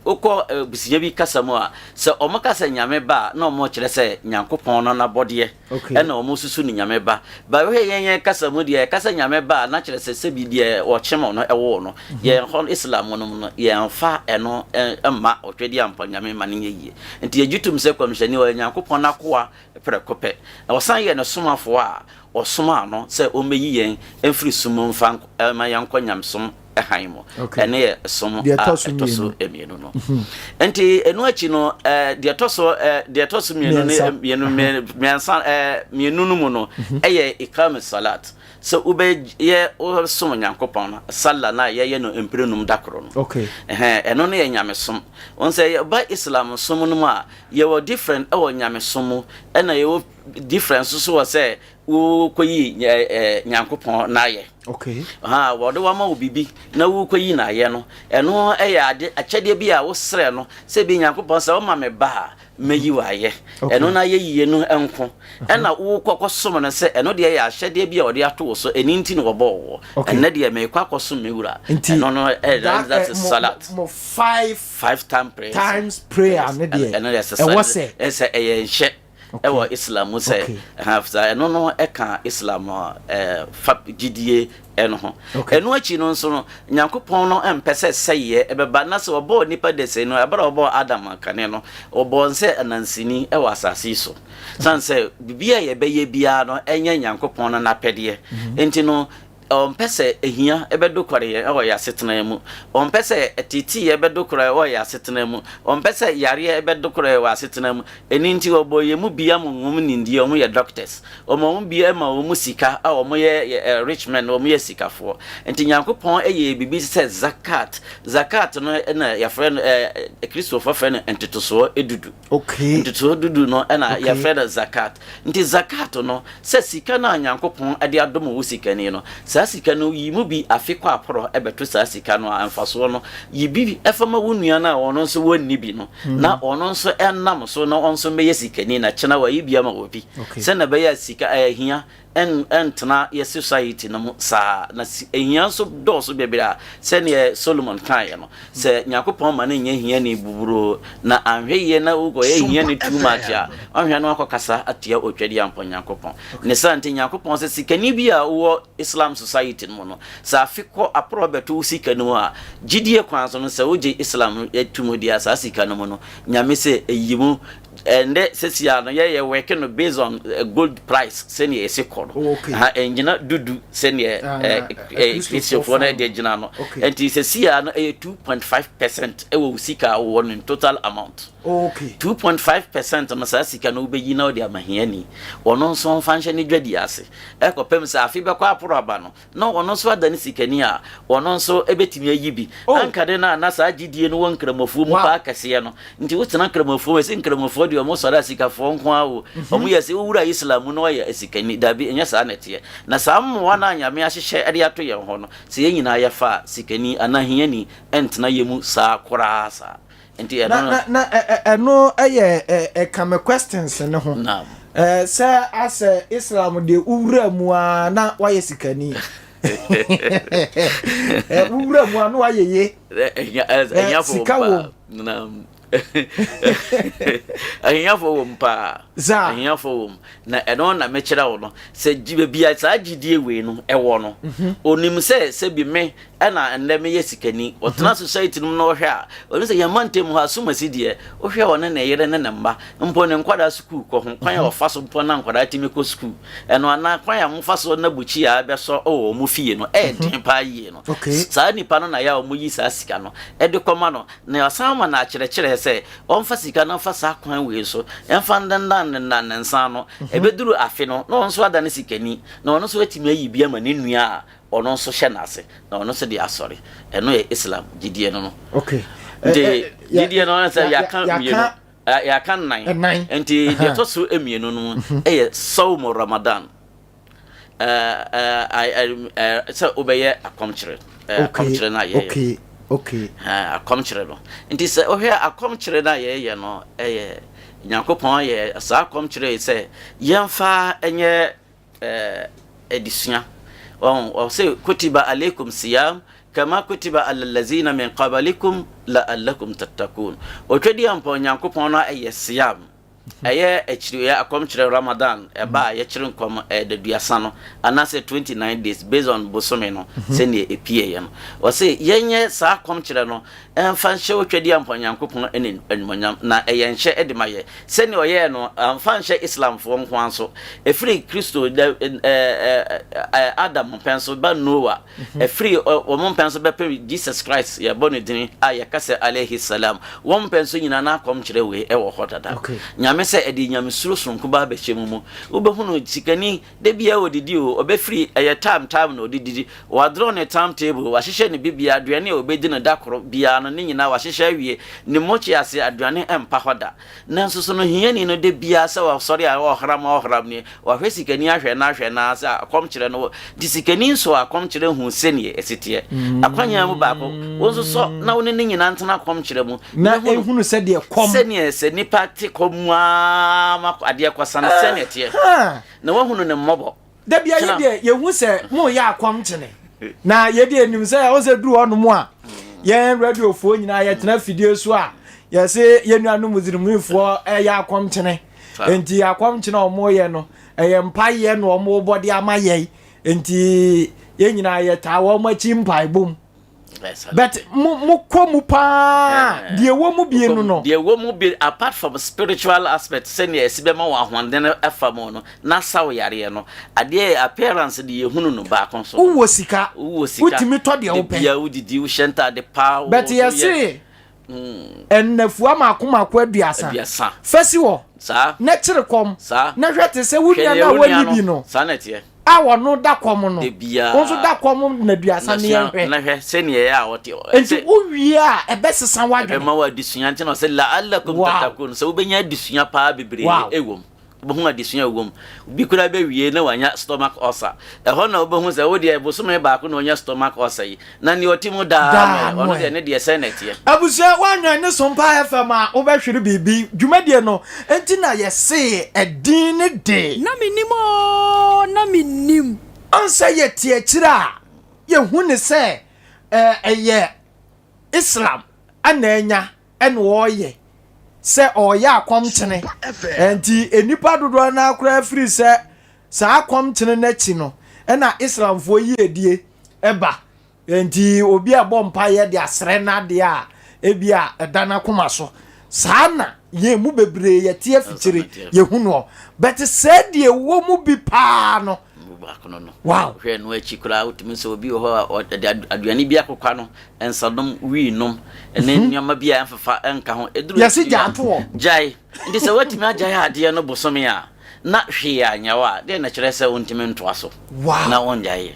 wokɔ abusua bi kasa mu a, sɛ wɔn ka sɛ Nyame ba a na wɔn kyerɛ sɛ Nyankopɔn no n'abɔdeɛ. Ɛna wɔn susu no Nyame ba. Ba wohwɛ yɛn yɛn kasa mu deɛ yɛka sɛ Nyame ba a na kyerɛ sɛ sɛbi deɛ wɔkyem no ɛwoo no. Yɛn hɔ Islam mu nom no yɛnfa ɛno mma ɔtwɛdeɛ ampa Nyame ma no nyɛ yie. Nti yɛgye tom sɛ Kɔmhyɛni ɔyɛ Nyankopɔn n'akoa prɛko pɛ. Na ɔsan yɛ ne somafoɔ a ɔsomaa no sɛ ɔmmɛyi yɛn mfiri sum mu mfa mma yɛnkɔ nyamesom hann mu. Ɛno yɛ som a ɛtɔ so mmienu no. Nti ɛno akyi no, deɛ ɛtɔ so deɛ ɛtɔ so mmienu ne mmienu mmiɛnsa mmienu no mu no ɛyɛ ikam salat. Sɛ wobɛyɛ wobɛsom Nyankopɔn no sala no a yɛyɛ no mprɛnum da koro no. Ɛno no yɛ nyamesom. Wɔn sɛ yɛba Islam som no mu a, yɛwɔ different ɛwɔ nyamesom mu, ɛna yɛwɔ different nso so wɔ sɛ wokɔyi Nyankopɔn n'ayɛ. Okay. Ha, wɔde wama wo biribi na wokɔyi n'ayɛ no, ɛno yɛ ade akyɛdeɛ bi a wosrɛ no sɛ bi Nyankopɔn sɛ woma me ba a mɛyi w'ayɛ. Okay. Ɛno n'ayɛ yie no nko. Ɛna wokɔ kɔsom no sɛ ɛno deɛ yɛ ahyɛdeɛ bi a wɔde ato wo so, ɛno nti na wɔbɔɔ woɔ. Okay. Ɛnnɛ deɛ merekɔ akɔsom me wura. Nti, Ɛno no, that, that is mo, salat. mo five Five time prayers. times prayer ne deɛ, Ɛno deɛ ɛwɔ sɛ. ɛsɛ ɛyɛ nhyɛ. Ɛwɔ Islam mu sɛ ɛha ɛno no ɛka Islam fa gyidie ɛno ho. Ɛno akyi no nso no, Nyankopɔn no mpɛ sɛ sɛeɛ ɛbɛba na sɛ ɔbɔɔ nipa desɛe no, ɛberɛ a ɔbɔɔ Adam kane no, ɔbɔɔ no sɛ anansini ɛwɔ asase yi so. Sane sɛ biribi a yɛbɛyɛ biara no ɛnyɛ Nyankopɔn no n'apɛdeɛ. Nti no, Ɔmpɛ sɛ ahia bɛdokɔre yɛn wɔ yɛn asetena mu. Ɔmpɛ sɛ ateeteeɛ bɛdokɔre wɔ yɛn asetena mu. Ɔmpɛ sɛ yareɛ bɛdokɔre wɔ asetena mu. Ɛno nti ɔbɔɔ yɛn mu bi ama wɔn nimdeɛ, wɔn yɛ doctors. Ɔma wɔn bi ma wɔn sika a wɔn yɛ rich men, wɔn yɛ sikafoɔ. Nti Nyankopɔn yɛɛ biribi te sɛ zakat. Zakat no na yɛfrɛ no, Kristofoɔ frɛ no ntotosoɔ dudu. Okay. Ntotosoɔ dudu no na Okay. yɛfrɛ no zakat. Nti zakat no, sɛ sika no a Nyankopɔn de adom wo sikani no, saa sika no yi mu bi afe kɔ aporɔ bɛto saa sika no a mfasoɔ no, yi bi fa ma wo nua no a ɔno nso wɔnni bi no, na ɔno nso nam so na ɔno nso mmɛyɛ sikani na kyena wayi bi ama obi. Okay. Sɛnea ɛbɛyɛ a sika ahia ɛntena yɛ society no mu saa. Na ahia nso dɔɔso bebree a, sɛdeɛ Solomon kaeɛ no, sɛ Nyankopɔn ma no nyɛ hiani buburoo, na anhwɛ yie na wokɔyɛ hiani too much a, wanhwɛ na wakɔkasa atia Otwadiampɔ Nyankopɔn. Ne saa nti Nyankopɔn sɛ sikani bi a wowɔ Islam society no mu no, sɛ afe kɔ aporɔ bɛto wo sika no mu a, gyidie kwan so no, sɛ wogye Islam to mu deɛ a, saa sika no mu no, Nyame sɛ yi mu. Ɛndɛ sɛsi a no yɛyɛ work no based on gold price sɛnea ɛsi kɔ no. hɔ no. Ha ɛngyina dudu sɛdeɛ Kristofoɔ no deɛ gyina no. Nti sɛsi a no ɛyɛ 2.5% ɛwɔ wo sika a wowɔ no in total amount. 2.5% no saa sika no wobɛyi na wode ama hiani. Ɔno nso ɔmfa nhyɛ ne dwadie ase. Ɛkɔpem sɛ afe bɛkɔ aporo aba no, na ɔno nso adane sikani a ɔno nso bɛtumi ayi bi. Oh. Anka de no a na saa gyidie no wɔ nkramofoɔ mu paa kɛseɛ no. Nti wotena nkramofoɔ mu, ɛsɛ nkramofoɔ deɛ ɔmo sɔre asikafoɔ nko ara o. Mhm. Ɔmo yɛ sɛ wowura Islam mu na ɔyɛ asikani. Dabi, ɛnyɛ saa na ɛteɛ. Na saa mmoa no a Nyame ahyehyɛ de ato yɛn hɔ no, sɛ yɛn nyinaa yɛfa a, sikani anaa hiani ɛntena yɛn mu saa koraa saa. Nti ɛno no. Na na ɛno yɛ ɛka me questions no ho. Naam. Sɛ asɛ Islam deɛ wowura mu a na wayɛ sikani. Wowura mu a na wayɛ ye. Sika wɔ mu. Naam. Ahiafoɔ wɔ mu paa. Ahiafoɔ wɔ mu. Na ɛno na mekyerɛ wo no sɛ baabi a saa gyidie wei no ɛwɔ no. Mhm. Onim sɛ sɛbi me ɛna ɛnnɛ meyɛ sikani. Ɔtena mhm. society no mu na ɔhwɛ a, ɔnim sɛ yɛn mantam hɔ asomasi deɛ, wohwɛ ɔne ne yere ne ne mma, mpo ne nkwadaa sukuu kɔ ho, kwan a mhm. ɔfa so mpo na nkwadaa tumi kɔ sukuu, ɛno anaa kwan a wɔfa so na bukyi a ɛbɛsɔ wɔ wɔn fie no, ɛyɛ mhm. den paa yie no. Saa nipa no na yɛ a wɔyi saa sika no ɛde kɔma no, na ɔsan ma no akyerɛkyerɛ sɛ ɔmfa sika no mfa saa kwan wei so, ɛmfa ndendan ndendan ne nsa ano, ɛbɛduru afe no na ɔno nso ada ne sikani, na ɔno nso atumi ayi bi ama ne nua a ɔno nso hyɛ n'ase na ɔno nso de asɔre. Ɛno yɛ Islam gyidie no no. Okay. Nti eh, eh, gyidie no sɛ yɛaka mmienu yɛaka nnan. Nti deɛ ɛtɔ so mmienu no mhm. ɛyɛ sawmu Ramadan. Sɛ wobɛyɛ akɔmkyerɛ akɔmkyerɛ no a yɛyɛ. Okay. Okay. Akɔmkyerɛ no. Nti sɛ wohwɛ akɔmkyerɛ no a yɛyɛ no ɛyɛ Nyankopɔn yɛ saa akɔmkyerɛ yi sɛ yɛmfa nyɛ adesua. Wɔn ɔsɛ kutiba aleikum siyam kama kutiba ala lazina min qabalikum la'allakum tattakun. Otwadi ampa Onyankopɔn no ɛyɛ siyam. Ɛyɛ akyiri ɛyɛ akɔmkyerɛ Ramadan ɛba a yɛkyerɛ nkɔm ɛdaduasa no anaasɛ 29 days based on bosome no sɛnea epieɛ no. Ɔsɛ yɛnyɛ saa akɔmkyerɛ no Ɛmfa nhyɛ Otwadiampɔn Nyankopɔn animuonyam, na ɛyɛ nhyɛ de ma yɛ, sɛdeɛ ɔyɛɛ no, amfa anhyɛ Islamfoɔ nko ara nso, ɛfiri Kristo da, Adam mpɛn so ba Noa, ɛfiri wɔn mpɛn so bɛpem Jesus Christ, yɛbɔ ne din a yɛka sɛ Alaihi Salam, wɔn mpɛn so nyinaa na akɔmkyerɛ wei ɛwɔ hɔ dada. Nyame sɛ ɛde nyamesuro sononko ba abɛhyɛ mu mu. Wobɛhunu sikani Da biara odidi o, ɔbɛfiri, ɛyɛ time time na ɔde didi. Wadrɔ ne time table, wahyehyɛ ne biribiara, aduane a ɔbɛdi no da koro biara no, ne nyinaa wahyehyɛ awie. Ne mokye ase, aduane mpa hɔ da. Nanso so no hiani no da biara sɛ ɔsɔre a ɔhram ɔhram nie, wahwɛ sikani ahwɛ no ahwɛ no ara sɛ akɔmkyerɛ no wɔ, nti sikani nso akɔmkyerɛ hu sɛdeɛ ɛsi teɛ. Akwannya mu baako, wo nso sɔ na wo ne ne nyinaa ntena akɔmkyerɛ mu na hunu sɛdeɛ kɔm. Sɛdeɛ sɛ nipa te kɔm mu ara ma adeɛ kɔsa no sɛdeɛ ɛteɛ. Na wahunu no mmɔbɔ. Da bia yɛ deɛ yɛhu sɛ moyɛ akɔmkyene na yɛ deɛ nim sɛ ɔsɛ duru hɔ nom a yɛn radiofoɔ nyinaa yɛtena fidie so a yɛse yɛn nuanom muslimfoɔ ɛyɛ akɔmkyene nti akɔmkyene a wɔyɛ no ɛyɛ mpaeɛ na wɔbɔ de ama yɛn nti yɛn nyinaa yɛtaa wɔn akyi mpaebɔ mu. But mo mo kɔ mu paa eh, deɛ ɛwɔ mu bie no no. Deɛ ɛwɔ mu bi apart from spiritual aspect sɛnea ɛsi bɛma wɔn ahoɔden ɛfa mu no na saw yareɛ no adeɛ yɛ appearance de yɛhunu no baako nso. Wowɔ sika. Wowɔ sika. Wotumi tɔ deɛ wopɛ. Bia wodidi wohyɛ ntaade paa. But yɛse nnafua mako mako 30. Fa si hɔ. Saa. Na kyere kɔm. Saa. Na hwɛ te sɛ wo nua no a wanni bi no. Saa na ɛteɛ. A ɔno da kɔm no. Da biara. Wo nso da kɔm nnaduasa ne yɛnhwɛ. Na hwɛ sɛnea ɛyɛ a ɔte. Nti wowie a ɛbɛsesa w'adwene. Ɛbɛma wo adesua nti na ɔsɛ la'allakum tatakun sɛ wobɛnya adesua paa bebree ɛwɔ mu. Wobɛhu adesua a ɛwɔ mu. Obi koraa bɛwie na wanya stomach ulcer. Ɛhɔ na wobɛhu sɛ wo deɛ bosome baako na wanya stomach ulcer yi, na nea ɔte mu daa no ɛ, ɔno deɛ ne deɛ sɛn na ɛteɛ? Abusua, woanwɛn ne Sompa FM a, wobɛhwere biribi. Dwumadie no nti na yɛsee ɛdin no de. Na mennim oo, na mennim. Ɔnsɛ yɛte akyire a, yɛhu no sɛ ɛyɛ Islam na anya. na ɔreyɛ sɛ ɔreyɛ akɔmkyene. Nti nnipa dodoɔ no ara koraa firi sɛ saa akɔmkyene no akyi no na Islamfoɔ yiedie ba. Nti obi a ɛbɔ mpaeɛ de asrɛ no adeɛ a ebi a ɛda n'akoma so. Saa na yɛn mu bebree yɛte afikyire yɛhu noɔ. But sɛ deɛ ɛwɔ mu bi paa no. Baako no no. Wow. Hwɛ no akyi koraa wotumi sɛ obi wɔ hɔ a ɔde aduane bi akokwa no, nsanom, wii nom, ne mhm. nneɛma bi a ɛmfefa ɛnka ho. Ɛduru yɛsi gya ato hɔ. Gyae. Nti sɛ woatumi agyae adeɛ no bosome a na hwee anyɛ wo a, deɛ na kyerɛ sɛ wontumi ntoa so. Wow. Na wongyaeɛ.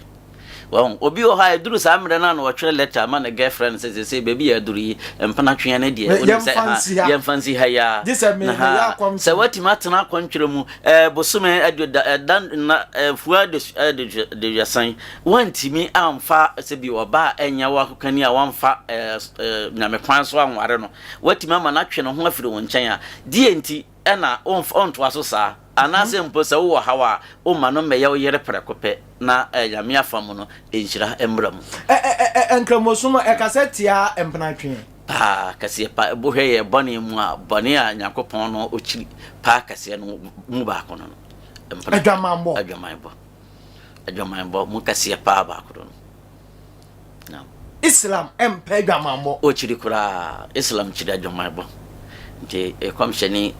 Wahu? Obi wɔ hɔ a, ɛduru saa mmerɛ no a na ɔtwerɛ lɛta ma ne girlfriend sɛ seesei baabi a aduru yi, mpena tweɛ no deɛ, wonim sɛ ha, yɛmfa nsi ha yi ara. Na ha, sɛ woatumi atena akɔntwerɛ mu eh, bosome aduoda, ɛda nna, eh, fua aduaduasan, woantumi amfa sɛ bi ɔbaa a ɛnyɛ wo akokani a woamfa eh, eh, nyame kwan so anware no, woatumi ama no atwe ne ho afiri wo nkyɛn a, deɛ nti ɛna wontoa so saa? Anaasɛ mpo sɛ wowɔ haw a, womma no mmɛyɛ wo yere prɛko pɛ, na Nyame afa mu no, nhyira mmra mu. Ɛ-ɛ-ɛ-ɛ Nkramosom ɛkasa tia mpenatwe? Paa kɛseɛ pa, wohwɛ yɛ bɔne mu a, bɔne a Nyankopɔn no ɔkyiri paa kɛseɛ no mu baako no no, mpenatwe. Adwamanbɔ. Adwamanbɔ. Adwamanbɔ mu kɛseɛ paa baako no no. Islam mpɛ adwamammɔ. Ɔkyiri koraa, Islam kyiri adwamammɔ. Nti Kɔmhyɛni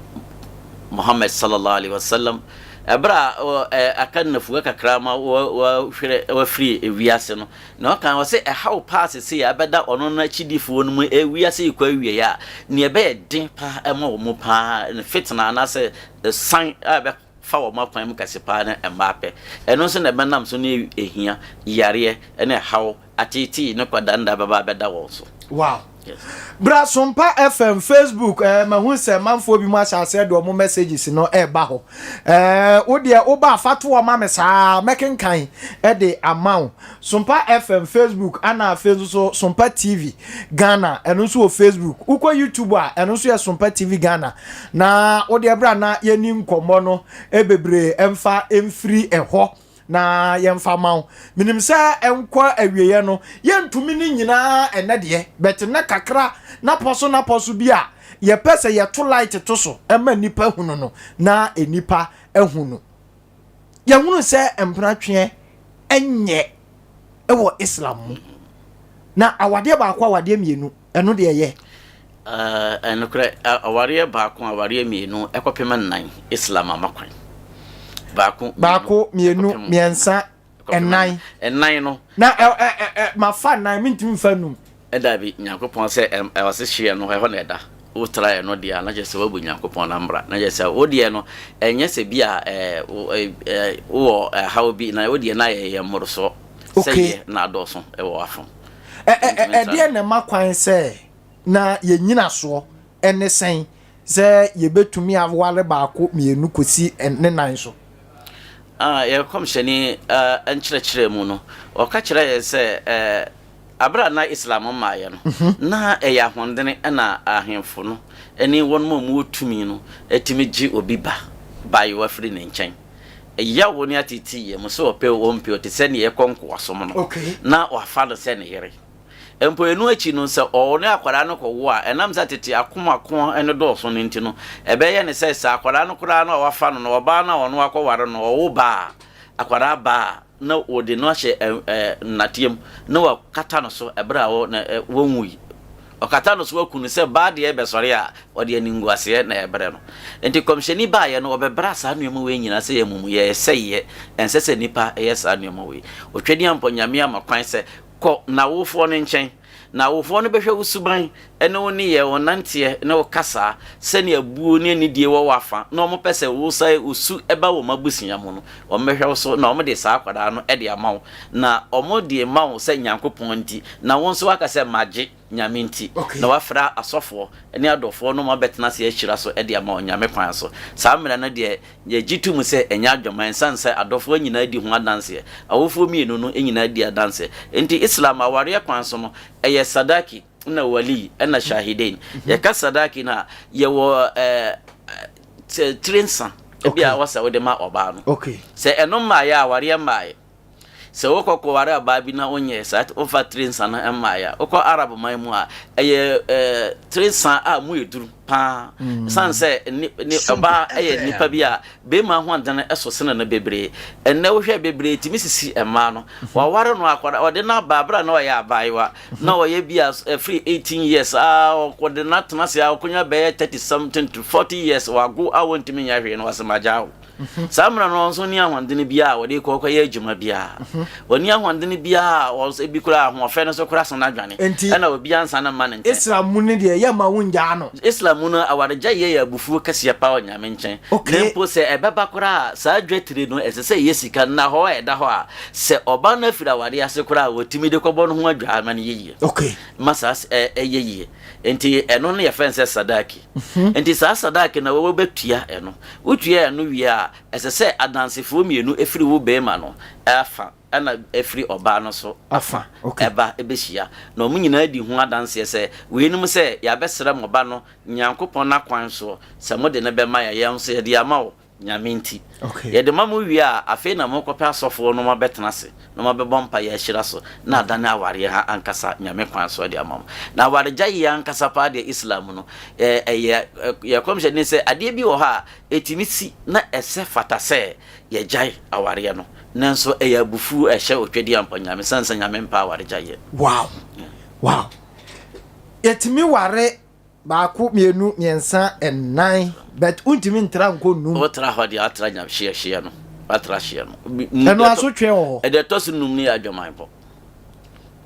Muhammad sallallahu alaihi wasallam, ɛberɛ a aka nnafua kakra ma wahwere wafiri ewiase no, na ɔka ɔse ɛhaw paa sesei a ɛbɛda ɔno n'akyidifoɔ no mu ewiase yi kɔ awieɛ a, nea ɛbɛyɛ den paa ɛma wɔn paa ne fitna anaasɛ san a ɛbɛ fa wɔn akwan mu kɛse paa ne mmaa pɛ. Ɛno nso na ɛbɛnam so ne ahia, yareɛ, ne ɛhaw, ateetee ne kwadanda bɛba abɛda wɔn so. Wow. Yes. Bra Sompa FM Facebook eh, mahu sɛ manfoɔ bi mu ahyɛ aseɛ de ɔmo messages no ɛreba hɔ. Eh, wo deɛ woba afa to hɔ ma me saa mɛkenkan de ama wo. Sompa FM Facebook ana afei nso so Sompa TV Ghana ɛno nso wɔ Facebook. Wokɔ YouTube a ɛno nso yɛ Sompa TV Ghana. Na wo deɛ bra na yɛni nkɔmmɔ no bebree ɛmfa mfiri ɛhɔ na yɛmfa ma wo. Menim sɛ ɛnkɔ awieɛ no yɛntumi ne nyinaa ɛnɛ deɛ but na kakra na pɔ so na pɔ so bi a yɛpɛ sɛ yɛto light to so ɛma nnipa hunu no na nnipa ahunu. Yɛhunu sɛ mpenatweɛ nyɛ wɔ Islam mu. Na awadeɛ baako awadeɛ mmienu, ɛno deɛ ɛyɛ? Ɛnokorɛ, awareɛ baako awareɛ mmienu ɛkɔpem nnan, Islam ama kwan. Baako, baako, mmienu, mmiɛnsa, ɛnan. Ɛnan no. Na ɛ ɛ ɛ mafa nnan, mentumi nfa num. Dabi, Nyankopɔn sɛ ɛm ɔse hyeɛ no ɛhɔ na ɛda. Wo tra ɛno deɛ a na kyerɛ sɛ woabu Nyankopɔn no mmra. Na kyerɛ sɛ wo deɛ no ɛnyɛ sɛ bi a ɛɛ ɛɛ wowɔ ɛhaw bi na wo deɛ no ayɛ yɛ mmorosoɔ sɛ yɛ na adɔɔso ɛwɔ w'afam. Ɛ ɛ ɛ ɛdeɛn na ɛma kwan sɛ na yɛn nyinasoɔ ɛne sɛn sɛ yɛbɛtumi aware baako mmienu kɔsi ne nan so? Ah, yɛn Kɔmhyɛni nkyerɛkyerɛ mu no, ɔka kyerɛ yɛn sɛ ɛɛ. Bere a na Islam mmaeɛ no, na ɛyɛ ahondene na ahemfo no ne wɔn a wɔwɔ tumi no tumi gye obi ba baayewa firi ne nkyɛn. Yaw ne ateeteeɛ mu, sɛ ɔpɛ o ɔmpɛ o, te sɛ nea ɛkɔ nkoasom no, na wafa no sɛ ne yere. Mpo ɛno akyi no, sɛ ɔne akwadaa no kɔwo a, ɛnam sɛ tete akomako no dɔɔso no nti no, ɛbɛyɛ no sɛ sɛ akwadaa no koraa no a wafa no no, ɔbaa no a ɔno akɔware no, ɔwo ba a, akwadaa ba a, na wɔde no ahyɛ nnateɛ mu na wɔakata no so ɛberɛ a wɔnwui. Ɔkata no so aku no sɛ baa deɛ bɛsɔre a ɔde animguaseɛ na ɛbrɛ no. Nti kɔmhyɛni baeɛ no ɔbɛbra saa nneɛma wei nyinaa sɛ yɛ amumuyɛ, ɛsɛeɛ, ɛnsɛ sɛ nnipa yɛ saa nneɛma wei. Otwadiampɔ Nyame ama kwan sɛ kɔ n'awofoɔ no nkyɛn Na awofoɔ no bɛhwɛ wo suban ne wo nneyɛɛ, wo nanteɛ ne wo kasaa, sɛdeɛ buo ne anidie wɔ w'afa, na wɔpɛ sɛ wo sane wo su ba wɔn abusua mu no, wɔbɛhwɛ wo so na wɔde saa akwadaa no de ama wo. Na wɔde rema wo sɛ Nyankopɔn nti, na wo nso woaka sɛ, Magye, Nyame nti. Na woafrɛ asɔfoɔ ne adɔfoɔ no ma wɔabɛtena ase ahyira so de ama wo Nyame kwan so. Saa mmerɛ no deɛ, Yɛgye to mu sɛ ɛnyɛ adwaman ɛsiane sɛ adɔfoɔ nyinaa di ho adanseɛ, awofoɔ mmienu no nyinaa di adanseɛ. Enti Islam awareɛ kwan so no, ɛyɛ sadaki ɛna waliy ɛna shahidain. Yɛka sadaki no a, yɛwɔ ɛɛ tiri nsa bi a wɔsɛ wode ma ɔbaa no. Sɛ ɛno mmaeɛ a, awareɛ mmaeɛ. Sɛ wokɔ kɔware ɔbaa bi na wonyɛɛ saa, womfa tiri nsa no mmaeɛ a, wokɔ Arab man mu a, ɛyɛ ɛɛ tiri nsa a mu yɛ duru. Paa. Ɛsiane sɛ ni, ni, ɔbaa yɛ nipa bi a bɛrima ho adene so sene no bebree. Ɛnnɛ wohwɛ bebree tumi sisi mmaa no. Waware no akwadaa, ɔde no aba abere a na ɔyɛ abaayewa. Na ɔyɛ bi a ɛfiri 18 years a ɔde no atena ase a ɔkonya bɛyɛ 30 something to 40 years wago a wɔntumi nyɛ hwee no wɔsɛ magyaa wo. Saa mmerɛ no nso nni ahoɔdene biara a wɔde kɔ kɔyɛ adwuma biara. Wɔnni ahoɔdene biara a wɔn ebi koraa ahoɔfɛ no so koraa so no adwane. Enti, Ɛna obiara nsa no mma ne nkyɛn. Islam mu no deɛ yɛmma wongyaa no. Islam mu no awaregyaeɛ yɛ abufuo kɛseɛ paa wɔ Nyame nkyɛn. Na mpo sɛ ɛbɛba koraa a, saa dwatire no ɛsɛ sɛ ɛyɛ sika nnahɔɔ a ɛda hɔ a sɛ ɔba no afiri awareɛ ase koraa a wɔtumi de kɔbɔ no ho adwaa ma no yɛ yie. Ma saa ɛyɛ yie. Enti ɛno no yɛfrɛ no sɛ sadaki. Enti saa sadaki no wobɛtua ɛno. Wotua ɛno wie a, ɛsɛ sɛ adansefoɔ mmienu firi wo barima no afa ɛna ɛfiri ɔbaa no nso afa ɛba ɛbɛhyia. Na wɔn nyinaa di ho adanseɛ sɛ, weinom sɛ yɛabɛsrɛ mo ba no Nyankopɔn n'akwan soɔ, sɛ mode no bɛma yɛn, yɛn nso yɛde ama wo. Nyame nti. Yɛde ma mo wie a, afei na mokɔpɛ asɔfoɔ na wɔabɛtena ase na wɔabɛbɔ mpaeɛ ahyira so na adane awareɛ ha ankasa Nyame kwan so de ama mo. Na awaregyaeɛ ankasa paa deɛ Islam mu no, ɛyɛ yɛn kɔmhyɛni sɛ adeɛ bi wɔ hɔ a ɛtumi si na ɛsɛ fata sɛ yɛgyae awareɛ no, nanso ɛyɛ abufuo a ɛhyɛ Otwadiampɔ Nyame sane sɛ Nyame mpɛ awaregyaeɛ. Wow! Wow! Yɛtumi ware Baako, mmienu, mmiɛnsa, nnan, but wontumi ntra nkɔ nnum. Wotra hɔ deɛ woatra nya hyeɛ hyeɛ no, woatra hyeɛ no. Ɛno asotwe wɔ hɔ. Ɛdeɛ ɛtɔ so num no yɛ adwaman bɔ.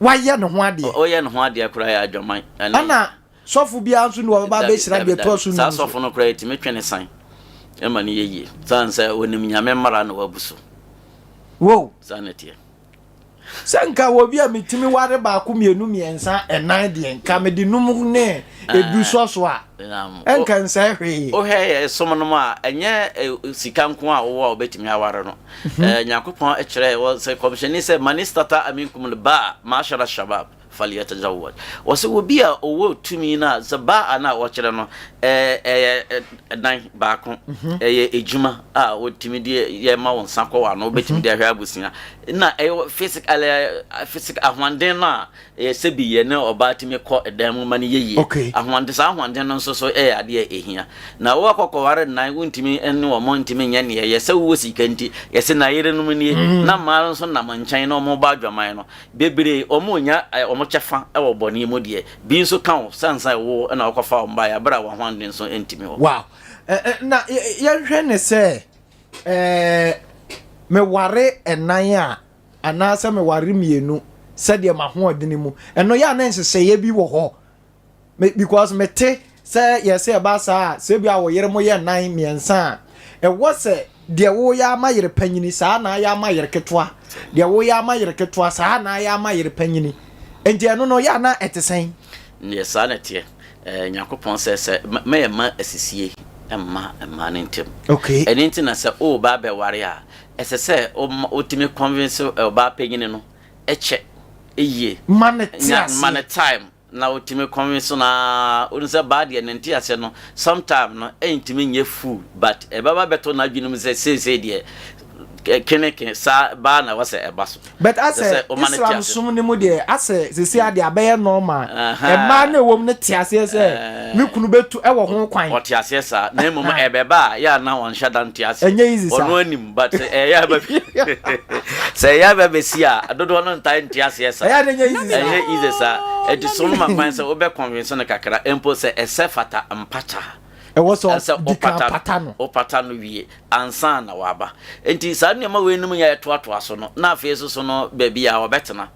Wayɛ ne ho adeɛ. Woyɛ ne ho adeɛ koraa yɛ adwaman. Ɛna sɔfo biara nso ne wɔbɛba abɛhyira deɛ ɛtɔ so num so. Saa sɔfo no koraa yɛtumi twe ne san ma no yɛ yie. Sane sɛ onim Nyame mmara na wabu so. Wow. Saa na ɛteɛ. Sɛ nka wɔ bi a metumi ware baako mmienu mmiɛnsa ɛnan deɛ nka mede num ne edu sɔ so a ɛnka nsɛe hwee. Wohwɛ yɛ som no mu a ɛnyɛ sika nko a wowɔ a wobɛtumi aware no. Mhm. Nyankopɔn kyerɛ wɔ sɛ kɔmhyɛni sɛ manistata aminkum lbaa maashara shabab Falyatazawwaj. Wɔse obi a ɔwɔ tumi no a, sɛ ba'a no a wɔkyerɛ no, ɛyɛ dan baako, ɛyɛ adwuma a wotumi de yɛ ma wo nsa kɔ w'ano, wobɛtumi de ahwɛ abusua. Na ɛyɛ physical, physical ahoɔden no a ɛyɛ sɛ bi yɛ ne ɔbaa tumi kɔ dan mu ma no yɛ yie. Ahoɔden, saa ahoɔden no nso so ɛyɛ adeɛ a ɛhia. Na wowɔ kɔkɔware nnan, wontumi ne wɔn ntumi nyɛ neɛ ɛyɛ sɛ wowɔ sika nti, yɛse na yerenom nie, na mmaa no nso nam nkyɛn na wɔbɔ adwaman no. Bebree, wɔnnya wɔn kyɛfa wɔ bɔne mu deɛ, bi nso ka wo sane sɛ wo na wokɔfaa wɔn baeɛ berɛ a w'ahoɔden nso ntumi hɔ. Wow. Na yɛnhwɛ ne sɛ meware ɛnan a anaasɛ meware mmienu sɛdeɛ m'ahoɔdene mu ɛno yɛ a na nhyehyɛeɛ bi wɔ hɔ Me because me te sɛ yɛsɛ ɛba saa a sɛ bi a wo yere mo yɛ nnan mmiɛnsa a ɛwɔ sɛ deɛ woyɛ ama yere panyini saa na ayɛ ama yere ketewa deɛ woyɛ ama yere ketewa saa na ayɛ ama yere panyini nti ɛno no yɛ ana ɛte sɛn. Neɛ saa na ɛteɛ ɛɛ Nyankopɔn sɛ sɛ mɛyɛ ma asisie mma mmaa no ntɛm. Okay. Ɛno nti na sɛ woba abɛware a ɛsɛ sɛ wotumi convince ɔbaa panyini no kyɛ yie. Ma no te aseɛ. Ma no time Na otumi kɔnwe so no ara, wonim sɛ baa deɛ ne nteaseɛ no sometime no ɛntumi nyɛ full but ɛbɛba bɛtɔ n'adwene mu sɛ seesei deɛ keneke saa baa na ɛwɔ sɛ ɛba so. But asɛ Islam som no mu deɛ asɛ sisi adeɛ abɛyɛ normal mmaa no ɛwɔ mu no te aseɛ sɛ me kunu bɛtu ɛwɔ ho kwan. Ɔte aseɛ saa na mmom ɛbɛba a yɛ a na ɔnhyɛ da nte aseɛ. Ɛnyɛ easy saa. Ɔno anim but ɛyɛ aba bi sɛ ɛyɛ aba bɛsi a dodoɔ no ntae nte aseɛ saa. Ɛyɛ a na ɛnyɛ easy saa. Ɛnyɛ easy saa. Ɛnti so no ma kwan sɛ wobɛ convince no kakra mpo sɛ ɛsɛ fata mpata. Ɛwɔ sɛ ɔdi kan pata no. Wopata no wie ansa na waba. Nti saa nneɛma wei nom yɛ ɛtoatoa so no na afei nso so no baabi a wɔbɛtena.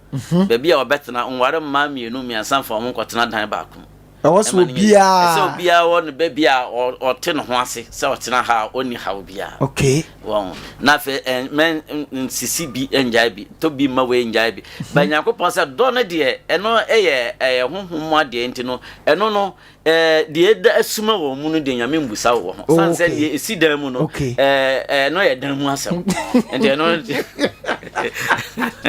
Baabi a wɔbɛtena nware mmaa mmienu mmiɛnsa mfa wɔn nkɔtena dan baako mu. Ɛwɔ sɛ obiara. Ɛsɛ obiara wɔ ne baabi a ɔte ne ho ase sɛ ɔtena ha a ɔnni haw biara. Okay. Wɔn na afei mɛ nsisi bi ngyae bi tɔ bi mma wei ngyae bi. Ba Nyankopɔn sɛ dɔ no deɛ ɛno ɛyɛ ɛyɛ honhom mu adeɛ nti no ɛno no ɛɛ deɛ ɛda asuma wɔn mu no deɛ Nyame mbusa wɔ ho. San sɛ deɛ esi dan mu no ɛɛ ɛno yɛ dan mu asɛm. Nti ɛno.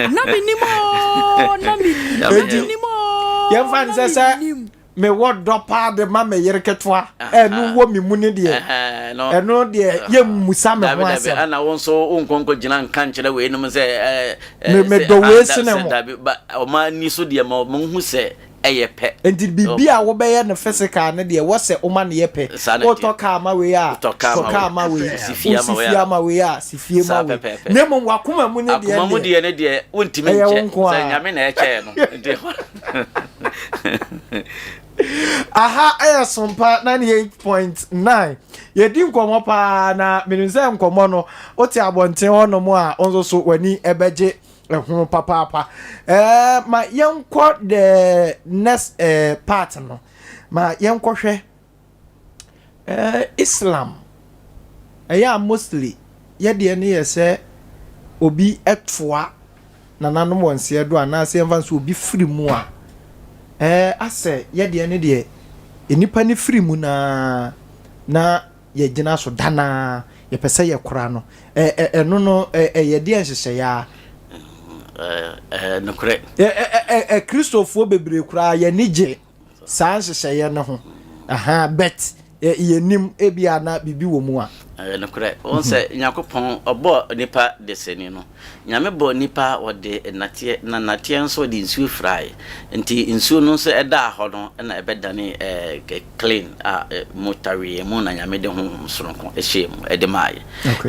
Na menim oo, na menim. Na menim oo, Yɛmfa no sɛ sɛ mewɔ dɔ paa de ma me yere ketewa ɛno wɔ me mu ne deɛ ɛno deɛ yɛmmusa me ho asɛm. Ɛna wo nso wonkɔ nkɔgyina nka nkyerɛ weinom sɛ medɔ wei sene mo. Dabi, ɔma ani so deɛ ma ɔmo hu sɛ. ɛyɛ pɛ. Nti biribi a wobɛyɛ no physical no deɛ wɔ sɛ woma no yɛ pɛ. Saa na ɛteɛ. Wotɔ kaa ma wei a, Wotɔ kaa tɔ ma kaa wei. ma wei. Wosi fie ama Wosi wei fie a. ama wei a, si fie ma Saa wei. pɛpɛɛpɛ. Na mmom w'akoma mu no deɛ Akoma mu deɛ, deɛ no deɛ wontumi ɛyɛ wo nkyɛ. nko Sɛ ara. Nyame na ɛkyɛɛ no. Nti Aha ɛyɛ Sompa 98.9. Yɛdi nkɔmmɔ paa na menim sɛ nkɔmmɔ no wote abɔnten hɔnom a wo nso so w'ani ɛbɛgye ɛho papaapa. Ɛɛ ma yɛnkɔ the next ɛɛ part no. Ma yɛnkɔhwɛ ɛɛ Islam. Ɛyɛ a mostly yɛdeɛ no yɛ sɛ obi ɛtoa nananom wɔ nseɛ do anaasɛ yɛmfa no sɛ obi firi mu a, ɛɛ asɛ yɛdeɛ no deɛ nnipa no firi mu no ara na yɛgyina so da no ara yɛpɛ sɛ yɛkora no. Ɛ ɛ ɛno no ɛ ɛyɛ deɛ nhyehyɛeɛ ara. Ɛɛ nokorɛ. Ɛ ɛ ɛ ɛ Kristofoɔ bebree koraa yɛn ani gye saa nhyehyɛeɛ no ho ahaa but yɛnnim ebia na biribi wɔ mu a. Ɛyɛ nokorɛ. Wohu sɛ Nyankopɔn ɔbɔɔ nipa desani no, Nyame bɔɔ nipa ɔde nnateɛ, na nnateɛ nso ɔde nsuo firaeɛ. Nti nsuo no nso ɛdaa hɔ no na ɛbɛdane ɛɛ clean a mu taweɛ mu na Nyame de honhom sononko hyɛɛ mu ɛde maaeɛ.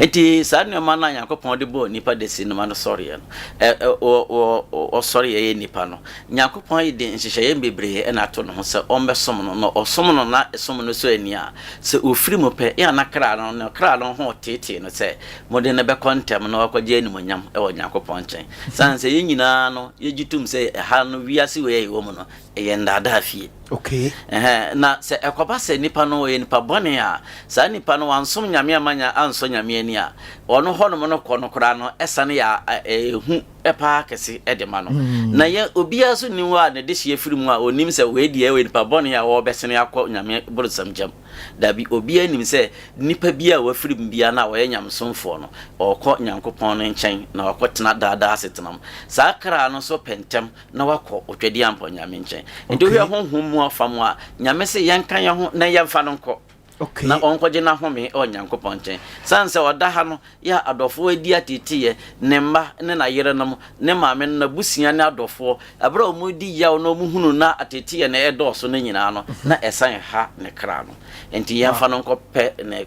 Nti saa nnoɔma no a Nyankopɔn de bɔɔ nipa desani no ma no sɔreɛ no, ɛ ɛ wɔ wɔ ɔsɔreɛ yɛ nipa no, Nyankopɔn de nhyehyɛeɛ bebree na ato ne ho sɛ ɔmmɛsom no, na ɔsom no na som no sɔ ani a, sɛ ɔfiri mu pɛ, yɛ a na kra no, ne kra no ho reteetee no sɛ mode no bɛkɔ ntɛm na wakɔgye animuonyam wɔ Nyankopɔn nkyɛn. Sane sɛ yɛn nyinaa no, yɛgye tom sɛ ɛha no, wiase wei a yɛwɔ mu no, ɛyɛ nnaadaa fie. Okay. Ɛhɛn, na sɛ ɛkɔba sɛ nipa no ɔyɛ nipa bɔne a, saa nipa no wansom Nyame amma nya ansɔ Nyame ani a, ɔno hɔnom no kɔ no koraa no, ɛsane yɛ a, ɛyɛ hu. paa kɛse de ma no. Na yɛn, obiara nso nni hɔ a ne dehyeɛ firi mu a ɔnim sɛ wei deɛ ɔyɛ nipa bɔne a ɔrebɛsene akɔ Nyame boronsam gyam. Dabi, obiara nim sɛ nipa biara a wafiri mu biara no a ɔyɛ nyamesomfoɔ no, ɔrekɔ Nyankopɔn no nkyɛn na wakɔtena daadaa asetena mu. Saa kra no nso pɛ ntɛm na wakɔ Otwadiampɔ Nyame nkyɛn. Nti wohwɛ honhom mu afa mu a, Nyame se yɛnka yɛn ho na yɛmfa no nkɔ. Okay. Na ɔnkɔgye n'ahome wɔ Nyankopɔn nkyɛn. Sane sɛ ɔda ha no yɛ a adɔfoɔ adi ateeteeɛ, ne mma ne n'ayerenom, ne maame no, n'abusua ne adɔfoɔ, ɛberɛ a wɔredi yaw na wɔhunu na ateeteeɛ no redɔɔso no nyinaa no, na ɛsan ha ne kra no. Enti yɛmfa no nkɔpɛ ne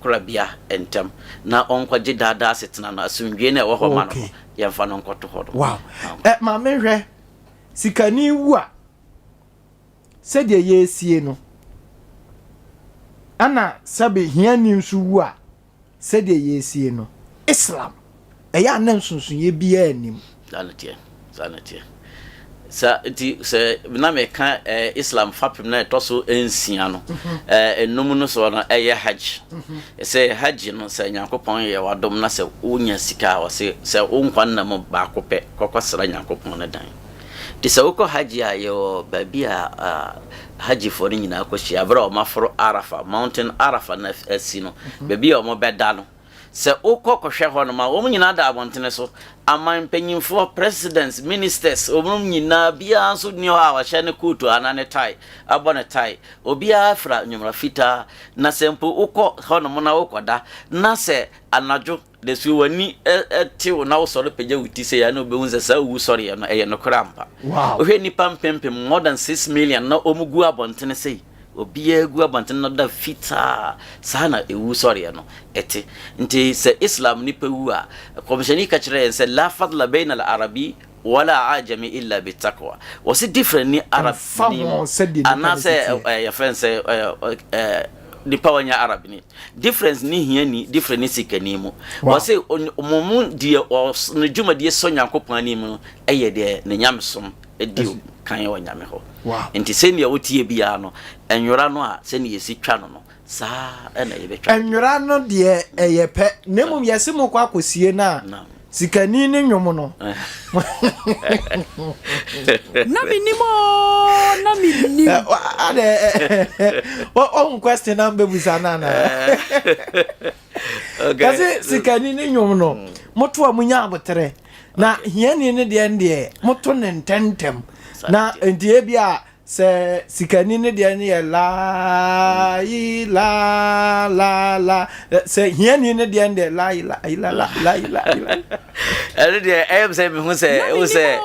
korabea ntɛm, na ɔnkɔgye daa daa asetena no, asomdwoeɛ no a ɛwɔ hɔ ma no no, yɛmfa no nkɔto hɔ no. Wow. Eh, maame hwɛ, sikani wu a, sɛdeɛ yɛresie no, ɛna sɛbe hiani nso wu a, sɛdeɛ yɛresie no. Islam, ɛyɛ a na nsonsonoeɛ biara nnim. Saa na ɛteɛ, saa na ɛteɛ. Sa nti sɛ na meka eh, Islam fapem na ɛtɔ so nsia no, mhm. eh, enum no soɔ no ɛyɛ hajj. Mhm. Sɛ hajj no sɛ Nyankopɔn yɛ wadom na sɛ wonya sika a ɔse sɛ wo nkwa nna mu baako pɛ kɔkɔsra Nyankopɔn no dan. Nti sɛ wokɔ Hajj a, yɛwɔ baabi a Hajjifoɔ no nyinaa kɔhyia berɛ a wɔaforo Arafa, Mountain Arafa no asi no, baabi a wɔbɛda no. Sɛ wokɔ kɔhwɛ hɔ nom a, wɔn nyinaa da abɔntene so. Aman mpanyinfoɔ, presidents, ministers, wɔn nyinaa, biara nso nni hɔ a ɔhyɛ ne kootu anaa ne tie, abɔ ne tie. Obiara fira nwomera fitaa. Na sɛ mpo wokɔ hɔ nom na wokɔda, na sɛ anadwo Na so w'ani tew na wosɔre pagya wo ti sɛ ya na wobɛhu sɛ saa owusɔreɛ no ɛyɛ nokorɛ ampa. Wohwɛ nnipa mpempem more than 6 million na wɔn gu abɔntene sei. Obiara gu abɔntene na da fitaa. Saa na ewusɔreɛ no ɛte. Nti sɛ Islam nipa wu a, Kɔmhyɛni ka kyerɛ yɛn sɛ la fadla bayna al-arabi wala ajami illa bi taqwa. Wɔse different ni Arab Ɛmfa ni ho mu sɛdeɛ nipa no si anaasɛ teɛ. yɛfrɛ no sɛ nipa a ɔnyɛ Arab ni. Difference ne hiani, difference ne sikani mu. Wow. Wɔse mo mu deɛ ɔs ne dwumadie sɔ Nyankopɔn anim no yɛ deɛ ne nyamesom di kan wɔ Nyame hɔ. Wow. Nti sɛnea woteɛ biara no, nwera no a sɛnea yɛsi twa no no, saa na yɛbɛtwa no. Nwera no deɛ ɛyɛ pɛ, na mmom yɛse mokɔ akɔsie no a, Naam. Sikani ne nnwom no. Na menim oo, na menim. Adɛ ɔhu question na mbɛbusa no anaa? Yɛse sikani ne nnwom no, moto a monya aboterɛ. Na hiani ne deɛ deɛ, moto ne ntɛntɛm. Na nti ebi a. Sɛ sikani no deɛ no yɛ laayi la la la, sɛ hiani no deɛ no deɛ laayi la la la laayi la la. Ɛno deɛ ɛyɛ sɛ mehu sɛ ɛhu sɛ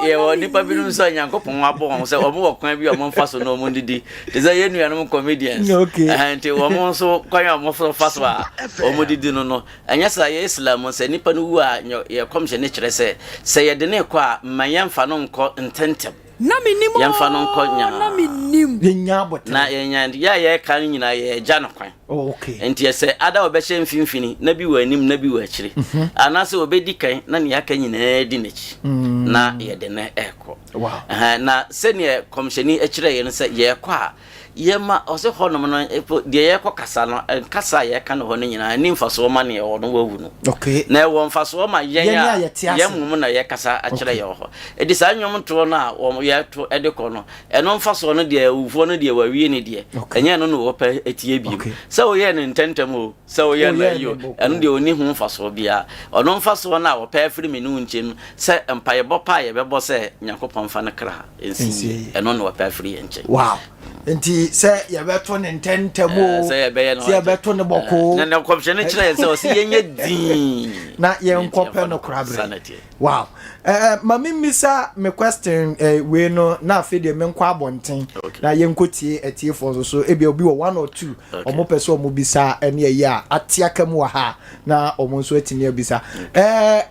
yɛwɔ nnipa binom nso a Nyankopɔn abɔ wɔn sɛ wɔn wɔ kwan bi a wɔn fa so na wɔn didi te sɛ yɛn nuanom comedians nti wɔn nso kwan a wɔn fa so a wɔn didi no no ɛnyɛ sɛ yɛ Islam sɛ nipa no wu a yɛ kɔmhyɛ ne kyerɛ sɛ sɛ yɛde ne kɔ a mma yɛmfa no nkɔ ntɛntɛm. Na mennim Yɛmfa no nkɔ oo, nyaa. na mennim. Yɛnya aboterɛ. Na yɛnya, yɛ a yɛreka no nyinaa yɛregya no kwan. Oh, okay. Nti ɛsɛ ada ɔbɛhyɛ mfimfini na bi wɔ anim na bi wɔ akyire. Mhm. Anaasɛ ɔbɛdi kan na nea aka nyinaa di n'akyi. Mm. Na yɛde no ɛrekɔ. Wow. Na sɛdeɛ kɔmhyɛni kyerɛ yɛn sɛ yɛrekɔ a Yɛma, ɔse hɔnom no, mpo deɛ yɛrekɔ kasa no, nkasa a yɛreka no hɔ no nyinaa, ɛnni mfasoɔ ma neɛ ɔno wawu no. Okay. Na ɛwɔ mfasoɔ ma yɛn Yɛn a a yɛte ase. yɛn mmom na yɛkasa akyerɛ Okay. yɛn wɔ hɔ. Enti saa nnwomtoɔ no a wɔn yɛto de kɔ no, ɛno mfasoɔ no deɛ awufoɔ no deɛ wɔawie ne deɛ, Okay. ɛnyɛ ɛno na wɔpɛ tie bio. Okay. Sɛ woyɛɛ no ntɛmntɛm o, sɛ woyɛɛ no Woyɛɛ ayi no o, bɔkɔɔ. ɛno deɛ ɔnni ho mfasoɔ biara. Ɔno mfasoɔ no a wɔpɛ afiri me ne wo nkyɛn mu, sɛ mpaebɔ pa a yɛbɛbɔ sɛ Nyankopɔn mfa no kra nsi yie, ɛno na wɔpɛ afiri yɛn nkyɛn. Wow. Nti sɛ yɛbɛto ne ntɛntɛm o, sɛ yɛbɛyɛ no sɛ yɛbɛto ne bɔkoo. Na na nkɔmhyɛ no kyerɛ yɛn sɛ ɔsɛ yɛnyɛ dinn. Na yɛnkɔpɛ no koraberɛ. Wow. Eh, ma memmisa me question eh, wei no na afei deɛ menkɔ abɔnten okay. na yɛnkɔtie atiefoɔ nso so ebia obi wɔ one or two ɔmo okay. pɛ sɛ ɔmo bisa ɛne ɛyɛ a ate aka mu wɔ ha na ɔmo nso atumi abisa. Okay. Eh,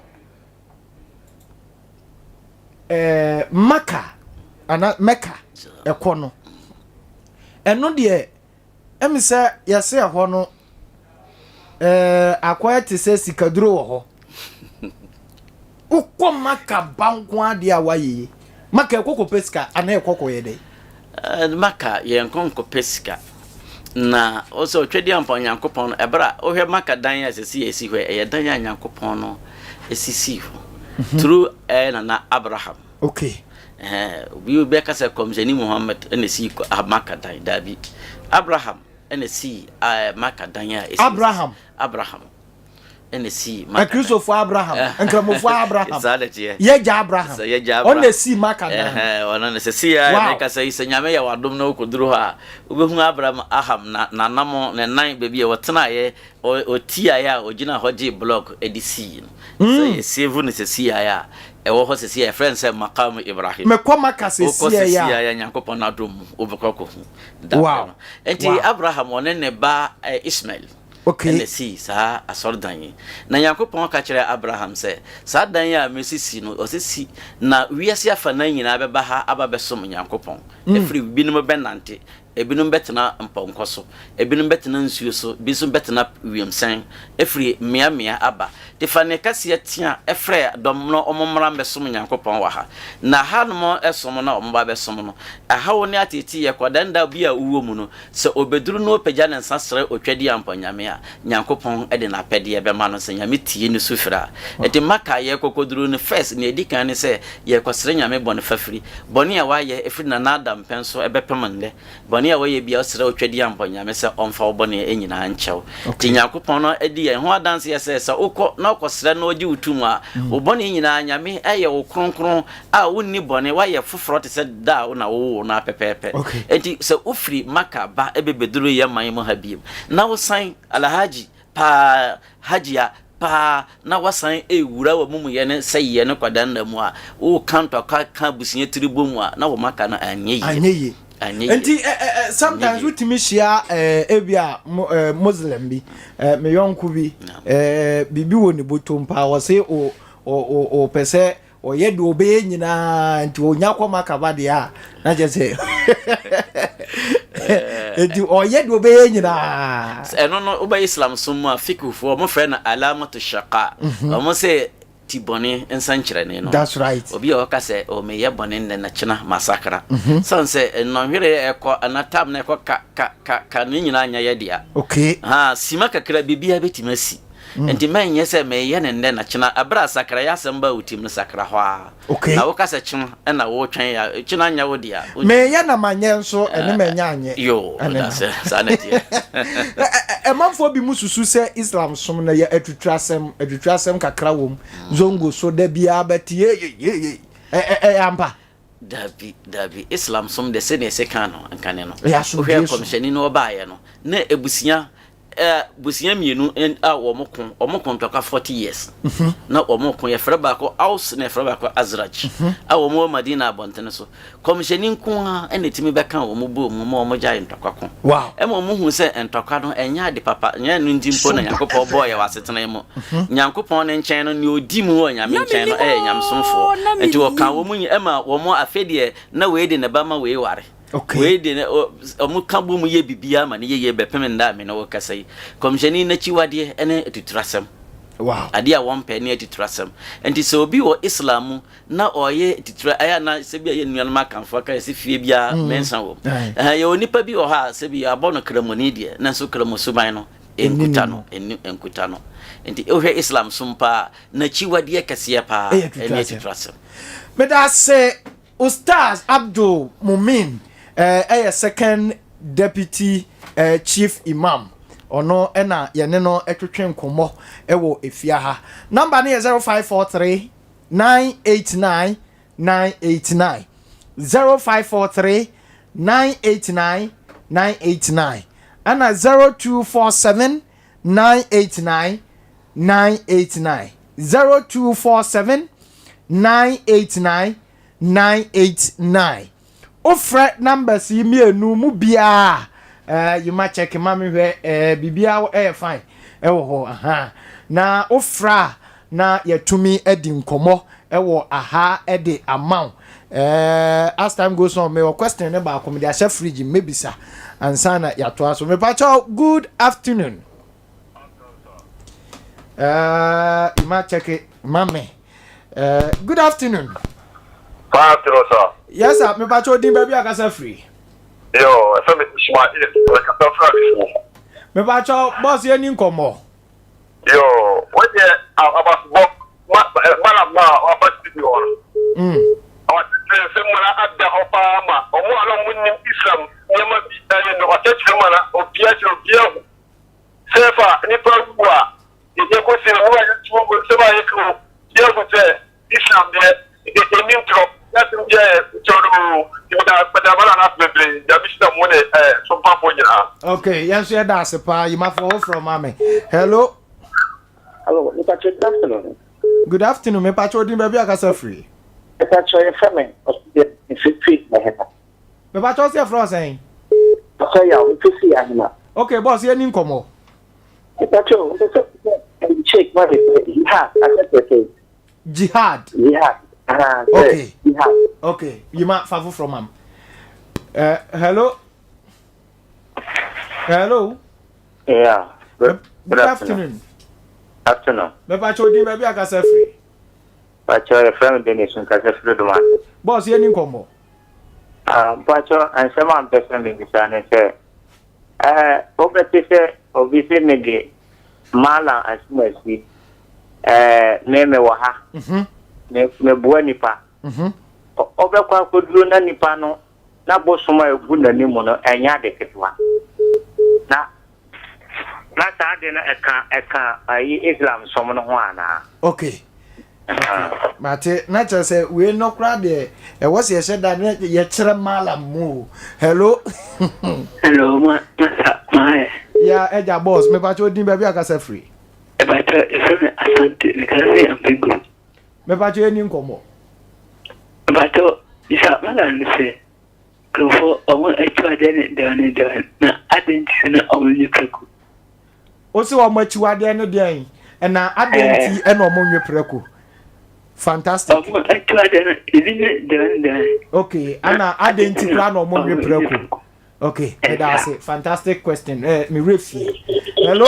ɛɛ maka ana mɛka ɛkɔ no ɛno deɛ ɛmi sɛ yɛsɛ ɛhɔ no ɛɛ akɔyɛ te sɛ sikaduro wɔ hɔ wokɔ maka ba nko adeɛ a wayɛ yi maka ɛkɔ kɔpɛ sika ana ɛkɔ kɔyɛ dɛ. Maka yɛn nkɔ nkɔpɛ sika na ɔsɛ ɔtwɛdeɛ ampa Onyankopɔn no ɛberɛ a wohwɛ Maka dan a sɛsi yɛsi hɔ ɛyɛ dan a Nyankopɔn no sisii hɔ mhm. through ɛyɛ nana Abraham. Okay. Obi bɛka sɛ kɔmhyɛni Muhammad ɛna sii Maka dan daabi Abraham ɛna sii Maka dan a ɛsi Abraham Abraham ɛna esii Maka. Akristofo Abraham, Nkramofo Abraham, Saa na ɛteɛ. Yɛgya Abraham. Sɛ yɛgya Abraham. Ɔna esii Maka dan. Ɛhɛn, ɔno na sɛ si a Wow. meka sɛ yi sɛ Nyame yɛ w'adom na wokɔduru hɔ a, wobɛhu Abraham aham na n'anamɔ, ne nan, baabi a ɔtenaeɛ, ɔ, ɔtiaeɛ a ɔgyina hɔ gyee blɔk de sii no. Sɛ yɛsave no sɛsiaeɛ a, ɛwɔ hɔ sɛsiaeɛ, yɛfrɛ no sɛ Maqam Ibrahim. Mekɔ Maka Wokɔ sɛsiaeɛ a. sɛsiaeɛ a, Nyankopɔn n'adom mu, wobɛkɔ akɔhu da Wow. no. Enti Wow. Abraham, ɔne ne ba eh, Ismael, Okay. na esii saa asɔredan yi. Na Nyankopɔn ka kyerɛɛ Abraham sɛ, Saa dan yi a meresisi no, ɔse si, na wiase afanan nyinaa bɛba ha aba bɛsom Nyankopɔn. Ɛfiri, binom bɛnante, ebinom bɛtena mpɔnkɔ so, ebinom bɛtena nsuo so, bi nso bɛtena wiemhyɛn, ɛfiri mmeammea aba. De fa ne kɛseɛ tea frɛ dɔm na wɔmmra mmɛsom Nyankopɔn wɔ ha. Na hanom som no a wɔba bɛsom no, ɛhaw ne ateeteeɛ, kɔdanda bi a wowɔ mu no, Sɛ obeduru na ɔpagya ne nsa srɛ Otwadiampɔ Nyame a, Nyankopɔn de n'apɛdeɛ bɛma no sɛ Nyame tie ne sufrɛ a. Enti Maka a yɛrekɔkɔduru no, first, nea ɛdi kan ne sɛ yɛrekɔsrɛ Nyame bɔne fafiri. Bɔne a wayɛ ɛfiri Nana Adam pɛn so ɛbɛpem nnɛ. Bɔne a wayɛ biara wosrɛ Otwadiampɔ Nyame sɛ ɔmfa wo bɔne nyinaa nkyɛ wo. Nti Nyankopɔn no di yɛn ho adanseɛ sɛ, sɛ wokɔ na wokɔsrɛ na ɔgye wo tom a, wo bɔne nyinaa Nyame yɛ wo kronkron a wonni bɔne, woayɛ foforɔ te sɛ da a wo na wowoo wo no ara pɛpɛɛpɛ. Enti sɛ wofiri Maka ba bɛbɛduru yɛn man mu ha bio, na wosan, Alhaji, paa, Hajia, paa, na woasan rewura w'amumuyɛ ne sɛeɛ ne kwadanna mu a, woreka ntɔkwa ka abusua tiri bɔ mu a, na wo Maka no anyɛ yie. Anyɛ yie. Anyɛ yie. Nti ɛ ɛ ɛ sometimes wotumi hyia ɛ ebi a mo ɛ Muslim bi ɛ me yɔnko bi ɛ biribi wɔ ne bɔtɔm paa ɔse o o o ɔpɛ sɛ Ɔyɛ deɛ ɔbɛyɛ nyinaa nti ɔnya kɔ makaba deɛ a na kyerɛ sɛ nti ɔyɛ deɛ ɔbɛyɛ nyinaa. Ɛno no wobɛ Islam som mu a fikhufoɔ wɔn frɛ no alamatu shaqa mhm. wɔn sɛ ti bɔne nsɛnkyerɛnne no. That's right. Obi a ɔka sɛ o meyɛ bɔne nnɛ na kyena masakra. Mhm. San sɛ nnɔnhwere ɛkɔ ana tam na ɛkɔ ka ka ka ka ne nyinaa nyɛ yɛ dea. Okay. Ha sima kakra biribiara bɛtumi asi. Enti mɛnyɛ sɛ mereyɛ no nnɛ na kyena. Bere a sakraeɛ asɛm baa wo tirim no, sakra hɔ ara. Okay. Na woka sɛ kyena na woretwɛn a, kyena nyɛ wo dea. Mereyɛ na manyɛ nso, ɛne manya anyɛ. Yoo, that's saa na ɛteɛ. Ɛmanfoɔ bi mu susu sɛ Islam som no yɛ atuturasɛm, atuturasɛm kakra wom, zongo so da biara bɛte yeyeyeye. Ɛyɛ ampa? Dabi, dabi. Islam som deɛ sɛdeɛ ɛsɛ kan no, nkane no. Ɛyɛ asomdwoeɛ Wohwɛ som. kɔmhyɛni no ɔbaeɛ no, na abusua eh, busua mmienu a wɔn ko, wɔn ko ntɔkwa 40 years. Na wɔn ko, yɛfrɛ baako Aus na yɛfrɛ baako Azraj, a wɔn wɔ Madina abɔntene so. Kɔmhyɛni nko ara na ɛtumi bɛka wɔn bɔɔ mu ma wɔn gyae ntɔkwa ko. Wow. Ɛma wɔn hu sɛ ntɔkwa no ɛnyɛ ade papa, nyɛ ɛno nti mpo na Sompa Nyankopɔn FM. bɔɔ yɛ wɔ asetena yi mu. Nyankopɔn ne nkyɛn no, nea ɔdi mu wɔ Nyame Na nkyɛn no mennim ɛyɛ oo, Nyamesomfoɔ. na Nti wɔka mennim. wɔn nyi, ɛma wɔn afei deɛ na wei de ne ba ma wei ware. Okay. Wei de ne, ɔ, wɔn ka bom yɛ biribiara ma no yɛ yie bɛpem nnɛ a me ne wo kasa yi. Kɔmhyɛni n'akyiwadeɛ ne atuturasɛm. Wow. Adeɛ a wɔmpɛ ne atuturasɛm. Nti sɛ obi wɔ Islam mu na ɔyɛ titire ayɛ ana sɛ bi a yɛ nuanom akanfo aka yɛ sɛ fie biara mm. mɛnsa wɔ mu yɛ onipa bi wɔ hɔ a sɛ bi abɔ no kramoni deɛ nanso kramo suban no nkuta no ɛni nkuta no nti wohwɛ Islam som paa n'akyiwadeɛ kɛseɛ paa ɛne atitire asɛm. Meda ase Ustaz Abdul Mumin ɛyɛ second deputy chief imam ɔno ɛna yɛne no ɛtwetwe nkɔmmɔ ɛwɔ efia ha number no yɛ 0543 989 989 0543 989 989 ɛna 0247 989 989 0247 989 989 Wofrɛ numbers yi mmienu mu biara a, eh, yima check ma me hwɛ eh, biribiara ɛyɛ fine ɛwɔ hɔ aha. Na wofrɛ a na yɛatumi adi nkɔmmɔ ɛwɔ aha ɛde ama wo. Eh, as time goes on, mewɔ question ne baako mede ahyɛ fridge mɛbisa ansa na yɛatoa so. Mepakyɛw, good afternoon. Uh, Ima check it, mame. Good afternoon. Fine afternoon, sir. Yes, sir. Me pacho din baby akasa free. Yo, ɛfɛ mi Ismail, ɛkasa fira mi fo. Me pacho boss yɛ ni nkɔmɔ. Yo, wọ́n yẹ abasubọ malam náà waba studio hɔ no. Ɔkyerɛ nsɛm mu na ada hɔ paa ma ɔmo a na ɔmo nim Islam nneɛma bi ɛyɛ no ɔkyerɛkyerɛ mu na obiara kyerɛ obiara hu sɛ fa nipa wu a Yɛkɔsi no, mo a yɛtu mo nsɛm a yɛka o, yɛahu sɛ Islam deɛ, ɛnni ntorɔ. Y'asɛm biara yɛ ntorɔ no o. Nti meda, meda Malam no ase bebree. Nyame nhyira mo ne eh, sompafoɔ nyinaa. Okay, yɛn nso yɛda ase paa. Yimafoɔ foforɔ ma me. Hello. Hello, mepakyɛ good afternoon. Good afternoon, mepakyɛ odin baabi akasa firi. Mepakyɛ yɛfrɛ me Ɔsɛ mfifiri Ahema. Mepakyɛ ɔsɛ yɛfrɛ ɔsɛn? Ɔsɛ yaw mfifiri Ahema. Okay, boss yɛni nkɔmmɔ. Mepakyɛw, mepɛ sɛ mebisa ɛyi Sheikh ma me sɛ jihad asɛ kyerɛ sɛn? Jihad. Jihad, ahaa, sɛ Okay. jihad. Okay, yima fa foforɔ ma m. Uh, hello. Hello. Yeah, good, good afternoon. Afternoon. Mepakyɛw din baabi akasa firi. Pakyɛw, yɛfrɛ me Dennis, nkasa firi Doma. Boss, yɛni nkɔmmɔ. Ah, mpakyɛw, nsɛm a mpɛ sɛ mebisa ne sɛ, Ɛɛ, wobɛte sɛ obi se me de Mallam Asumasi, ɛɛ, me mewɔ ha, me meboa nipa. Ɔbɛkɔ akɔduro na nipa no, na bosom a egu n'anim no, ɛnyɛ ade ketewa. Na na saa ade no ɛka ɛka ayi Islam som no ho anaa? Okay. Mate, na kyerɛ sɛ wei no koraa deɛ ɛwɔ sɛ yɛhyɛ da na yɛkyerɛ malam mu o. Hello. Hello, ma masa maayɛ. Ya ɛgya boss, mepakyɛ odin baabi akasa firi. Mepakyɛ yɛfrɛ me Asante, mekasa firi Ampingo. Mepakyɛ yɛni nkɔmmɔ. Mepakyɛ bisa malam no sɛ nkurɔfoɔ ɔmo akyiwadeɛ ne deɛ ne deɛ na adɛn nti na ɔmo nye prɛko. Wose wɔn akyiwadeɛ ne deɛn? Ɛna adɛn nti ɛna wɔn nwe prɛko? Fantastic. Wɔn akyiwadeɛ no ebi ne deɛn deɛn. Okay, ɛna adɛn nti koraa na wɔn nwe prɛko? Okay, meda ase. Fantastic question. Eh, me werɛ fie. Hello.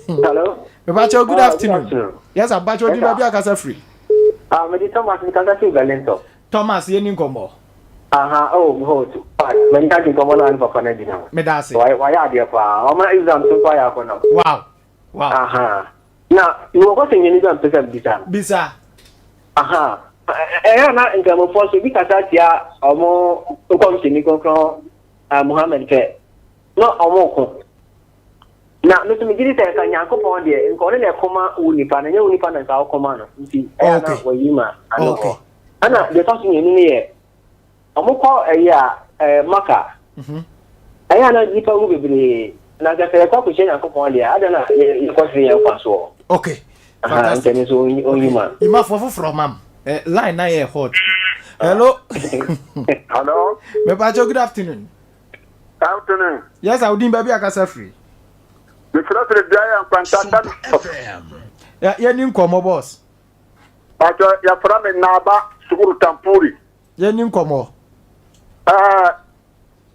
Hello. Mepakyɛw, good afternoon. Yes, abakyɛw di baabi akasa firi. Ah, mede Thomas mekasa firi Berlin-Tɔ. Thomas, yɛni nkɔmmɔ. Aha, oh, me host. M'ani agye nkɔmmɔ no a ne papa no adi no ho. Meda ase. Wayɛ adeɛ paa. Wama exam so mpo ayɛ akɔnnɔ. Wow. Wow. Aha. Na mewɔ question mmienu bi a mepɛ sɛ mebisa no. Bisa. Aha. Ɛyɛ a na nkramofoɔ nso obi kasa tia wɔn nkɔmhyɛni kronkron Muhammad pɛ na wɔn ko. Na me nso megye di sɛ nka Nyankopɔn deɛ nka ɔno na ɛko ma wo nipa na ɛnyɛ wo nipa na nka woko ma no nti ɛyɛ a na wayi ma ano hɔ. Ɛna deɛ ɛtɔ so mmienu no yɛ. Ɔmo kɔ ɛyi a ɛɛ Maka. Ɛyɛ a na nnipa wu bebree. Na nka sɛ yɛkɔ akɔhyia Nyankopɔn deɛ adɛn na yɛkɔ sere yɛn nkwa soɔ? Okay. Aha, nti ɛno nso onyi onyi ma. Imafoɔ foforɔ mam. Eh, line na yɛ hot. Hello. Hello. Mepacho, good afternoon. Afternoon. Yes, I would baabi akasa firi. Mefrɛ firi beaeɛ Nkwanta Sumpa FM. Yɛni nkɔmmɔ boss. Pacho, yɛfrɛ me Naaba Sukuru Tampuri. Yɛnni nkɔmmɔ. Ɛɛ,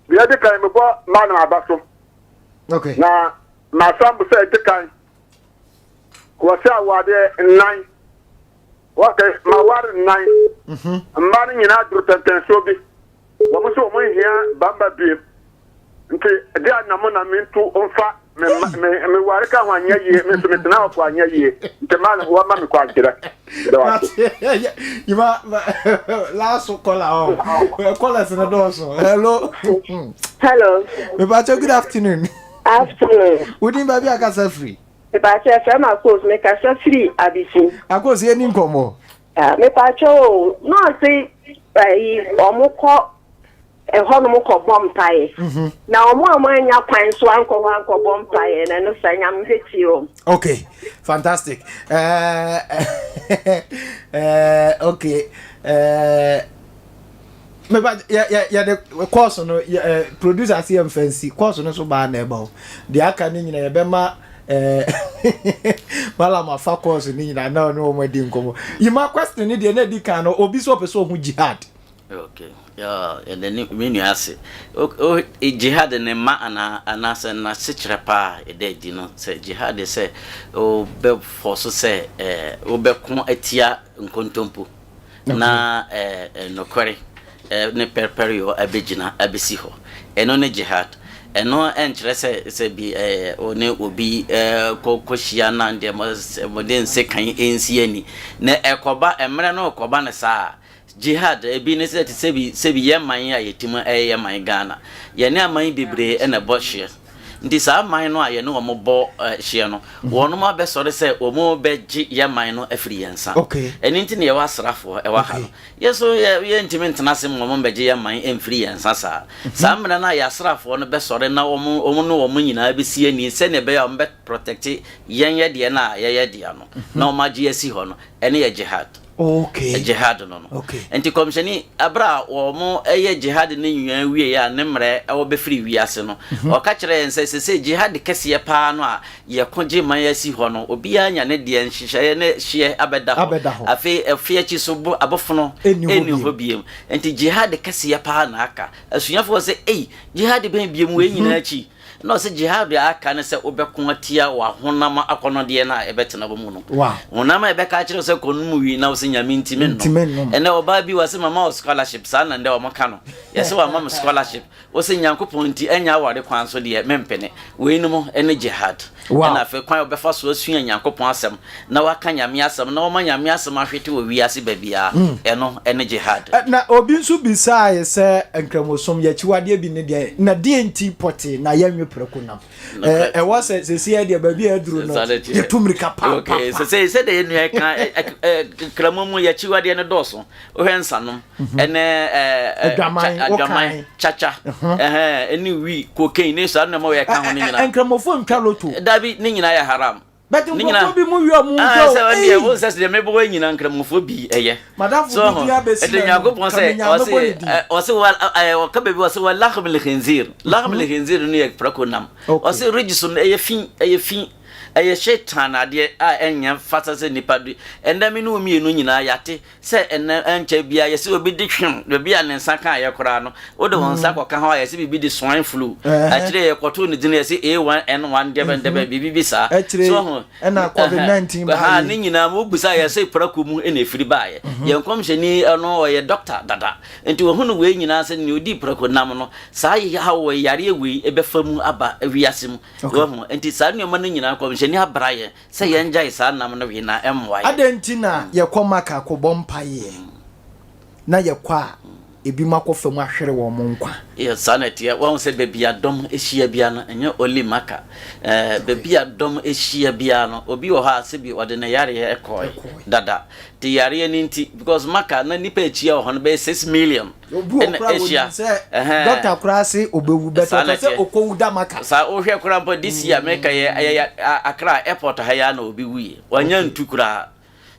deɛ ɛdi kan mebɔ Malam aba so. Okay. Na m'asɛm sɛ ɛdi kan wɔsɛ awadeɛ nnan. Wɔsɛ maware nnan. Mhm. Mmaa no nyinaa duru pɛmpɛnsoɔ bi. Wɔn nso wɔn nhia bamba biem. Nti de a na mo na mentu mfa me me me ware ka ho anyɛ yie me nso metena hɔ ko anyɛ yie nti maa no wɔma me kwankyerɛ dɛ wase. Yima last caller oh callers no dɔɔso hello. Hello. Mepakyɛ good afternoon. Afternoon. Wodin baabi akasa firi. Mepakyɛ fɛ ma kos mekasa firi Abisi. Akos yɛ ni nkɔmmɔ. Mepakyɛ o nɔɔse ayi ɔmo kɔ ɛhɔnom kɔbɔ mpaeɛ. Mhm. Na wɔn a wɔannya kwan nso ankɔ hɔ ankɔbɔ mpaeɛ na ɛno saa Nyame bɛtie wɔn. Okay, fantastic. Uh, uh, okay. Uh, meba yɛde course no eh, producer ase yɛ mfa nsi course no so baa na ɛba o deɛ aka no nyina yɛbɛma eh, malam afa course no nyina na ɔne wɔn adi nkɔmmɔ yima question no deɛ na ɛdi kan no obi sɛ ɔpɛ sɛ ɔhu jihad Okay. Yeah, yɛda ne me nua ase. O, o, jihad ne mma anaa anaasɛ n'asekyerɛ paa a ɛda adi no sɛ jihad sɛ wobɛfɔ so sɛ ɛɛ wobɛko atia nkontompo na ɛɛ nokware ne pɛrpɛreyɔ abɛgyina abɛsi hɔ. Ɛno ne jihad. Ɛno nkyerɛ sɛ sɛ bi ɛɛ wo ne obi ɛɛ kɔ kɔhyia na deɛ mo de nsekan nsi ani. Na ɛkɔba mmerɛ no rekɔba no saa a, Jihad, ebi ne sɛ te sɛ bi sɛ bi yɛn man yi a yɛte mu ɛyɛ yɛn man Ghana. Yɛne aman bebree na ɛbɔ hyeɛ. Nti saa aman no a yɛne wɔn bɔ hyeɛ no, wɔnom abɛsɔre sɛ wɔn bɛgye yɛn man no afiri yɛn nsa. Ɛno nti na yɛwɔ asrafoɔ ɛwɔ ha no. Yɛn nso yɛ yɛntumi ntena ase ma wɔn mmɛgye yɛn man mfiri yɛn nsa saa. Saa mmerɛ no a yɛn asrafoɔ no bɛsɔre na wɔn wɔn ne wɔn nyinaa bɛsi ani sɛdeɛ ɛbɛyɛ a wɔn bɛ protect yɛn yɛ deɛ no a yɛyɛ dea no na wɔn agye asi hɔ no, ɛno yɛ jihad. Okay. Jihad no no. Okay. Nti kɔmhyɛni abere a wɔn yɛ jihad no nyinaa wie a ne mmerɛ ɛwɔ bɛfiri wiase no, mhm. ɔka kyerɛ yɛn sɛ sese jihad kɛseɛ paa no a yɛko gye man asi hɔ no, obiara nya ne deɛ nhyehyɛeɛ ne hyeɛ abɛda hɔ. Afei ɛfe akyi so bo abofono ɛnni hɔ biem. Nti jihad kɛseɛ paa na aka. Asuafoɔ sɛ, ei, jihad bɛn biem wei mhm. nyinaa akyi. Na ɔse jihad a aka ne sɛ wobɛko atia w'ahonam akɔnnɔdeɛ no a ɛbɛtena wo mu no. Honam a ɛbɛka akyerɛ wo sɛ kɔnom wi na wose Nyame nti mennom. Ɛnɛ ɔbaa bi wɔse mama wo scholarship, saa na ndɛ wɔn ka no. Yɛse wama me scholarship, wose Nyankopɔn nti ɛnyɛ aware kwan so deɛ mempene. Weinom ne jihad. Ɛna afei kwan a wobɛfa so asua Nyankopɔn asɛm na waka Nyame asɛm na wɔma Nyame asɛm ahwete wɔ wiase baabiara, ɛno ne jihad. Na obi nso bisaae sɛ, Nkramosom yɛ akyiwadeɛ bi ne deɛn, na deɛn nti pɔtee na yɛnwe prɛko nam? Ɛwɔ sɛ seesei deɛ baabi a aduru no, yɛtu mmirika pa pa pa. Seesei sɛdeɛ yɛn nua ka, Nkramo mu yɛ akyiwadeɛ no dɔɔso. Wohwɛ nsanom, ɛne adwaman, kyakya, ɛne wii, cocaine ne saa nneɛma wɔ yɛka ho no nyinaa. Nkramofoɔ ntwa loto. Dabi, ne nyinaa yɛ haram. But nkurɔfoɔ bi mu wia mu nhwɛ o. Sɛ wɔn deɛ wɔn sɛ deɛ mebɔ wɔn nyinaa nkramofoɔ bi ɛyɛ. Madamfo bi di abɛsi na Nyankopɔn sɛ ɔse ɔse wa ɛɛ ɔka baabi ɔse wa lahum lhinzir lahum lhinzir no yɛ prako nam. Ɔse regis no ɛyɛ fi ɛyɛ fi ɛyɛ shaitan adeɛ a ɛnyɛ fasa sɛ nipa de ɛnda mi ne wɔn mmienu nyinaa yate Sɛ ɛnnɛ ɛnkyɛ biara yɛse obi de hwem baabi a ne nsa kaeɛ koraa no, wode wo nsa kɔka hɔ a yɛse biribi de swine flu. Akyire yɛkɔtoo ne din yɛse A1N1 dɛbɛn dɛbɛn biribi bi saa. Akyire So wahu? ɛna COVID-19 Ɛha baeɛ ne yi. nyinaa mu wobusa yɛse prako mu na ɛfiri baeɛ. Yɛn nkɔmhyɛni ɔno ɔyɛ dɔkta dada. Nti wahunu wei nyinaa sɛ nea ɔdii prako nam no saa haw wei yareɛ wei bɛfa mu aba wiase mu. Wahu? Nti saa nneɛma no nyinaa nkɔmhyɛni abra yɛn. Sɛ yɛn gyae saa nam no we na ɛmmoa yɛn. Adɛn nti na yɛkɔ Maka kɔbɔ mpaeɛ na yɛkɔ a? ebinom akɔ fam ahwere wɔn nkwa. Yes, saa na ɛteɛ. Wahu sɛ baabi a dɔm hyia biara no, ɛnyɛ only Mecca. Eh, baabi a dɔm hyia biara no, obi wɔ hɔ a sɛbi ɔde ne yareɛ kɔe dada. Nti yareɛ no nti, because Mecca na nnipa akyia wɔ hɔ no bɛyɛ 6 million. Obi wɔ Ɛna koraa wɔnim ahyia. sɛ Ɛhɛn. dɔkta koraa se ɔbɛwu, but Saa na ɔpɛ sɛ ɛteɛ. ɔkɔwu da Mecca. Saa wohwɛ koraa mpo this year meka yɛ ɛyɛ Accra airport ha yi ara na obi wuiɛ. Wanya ntu koraa.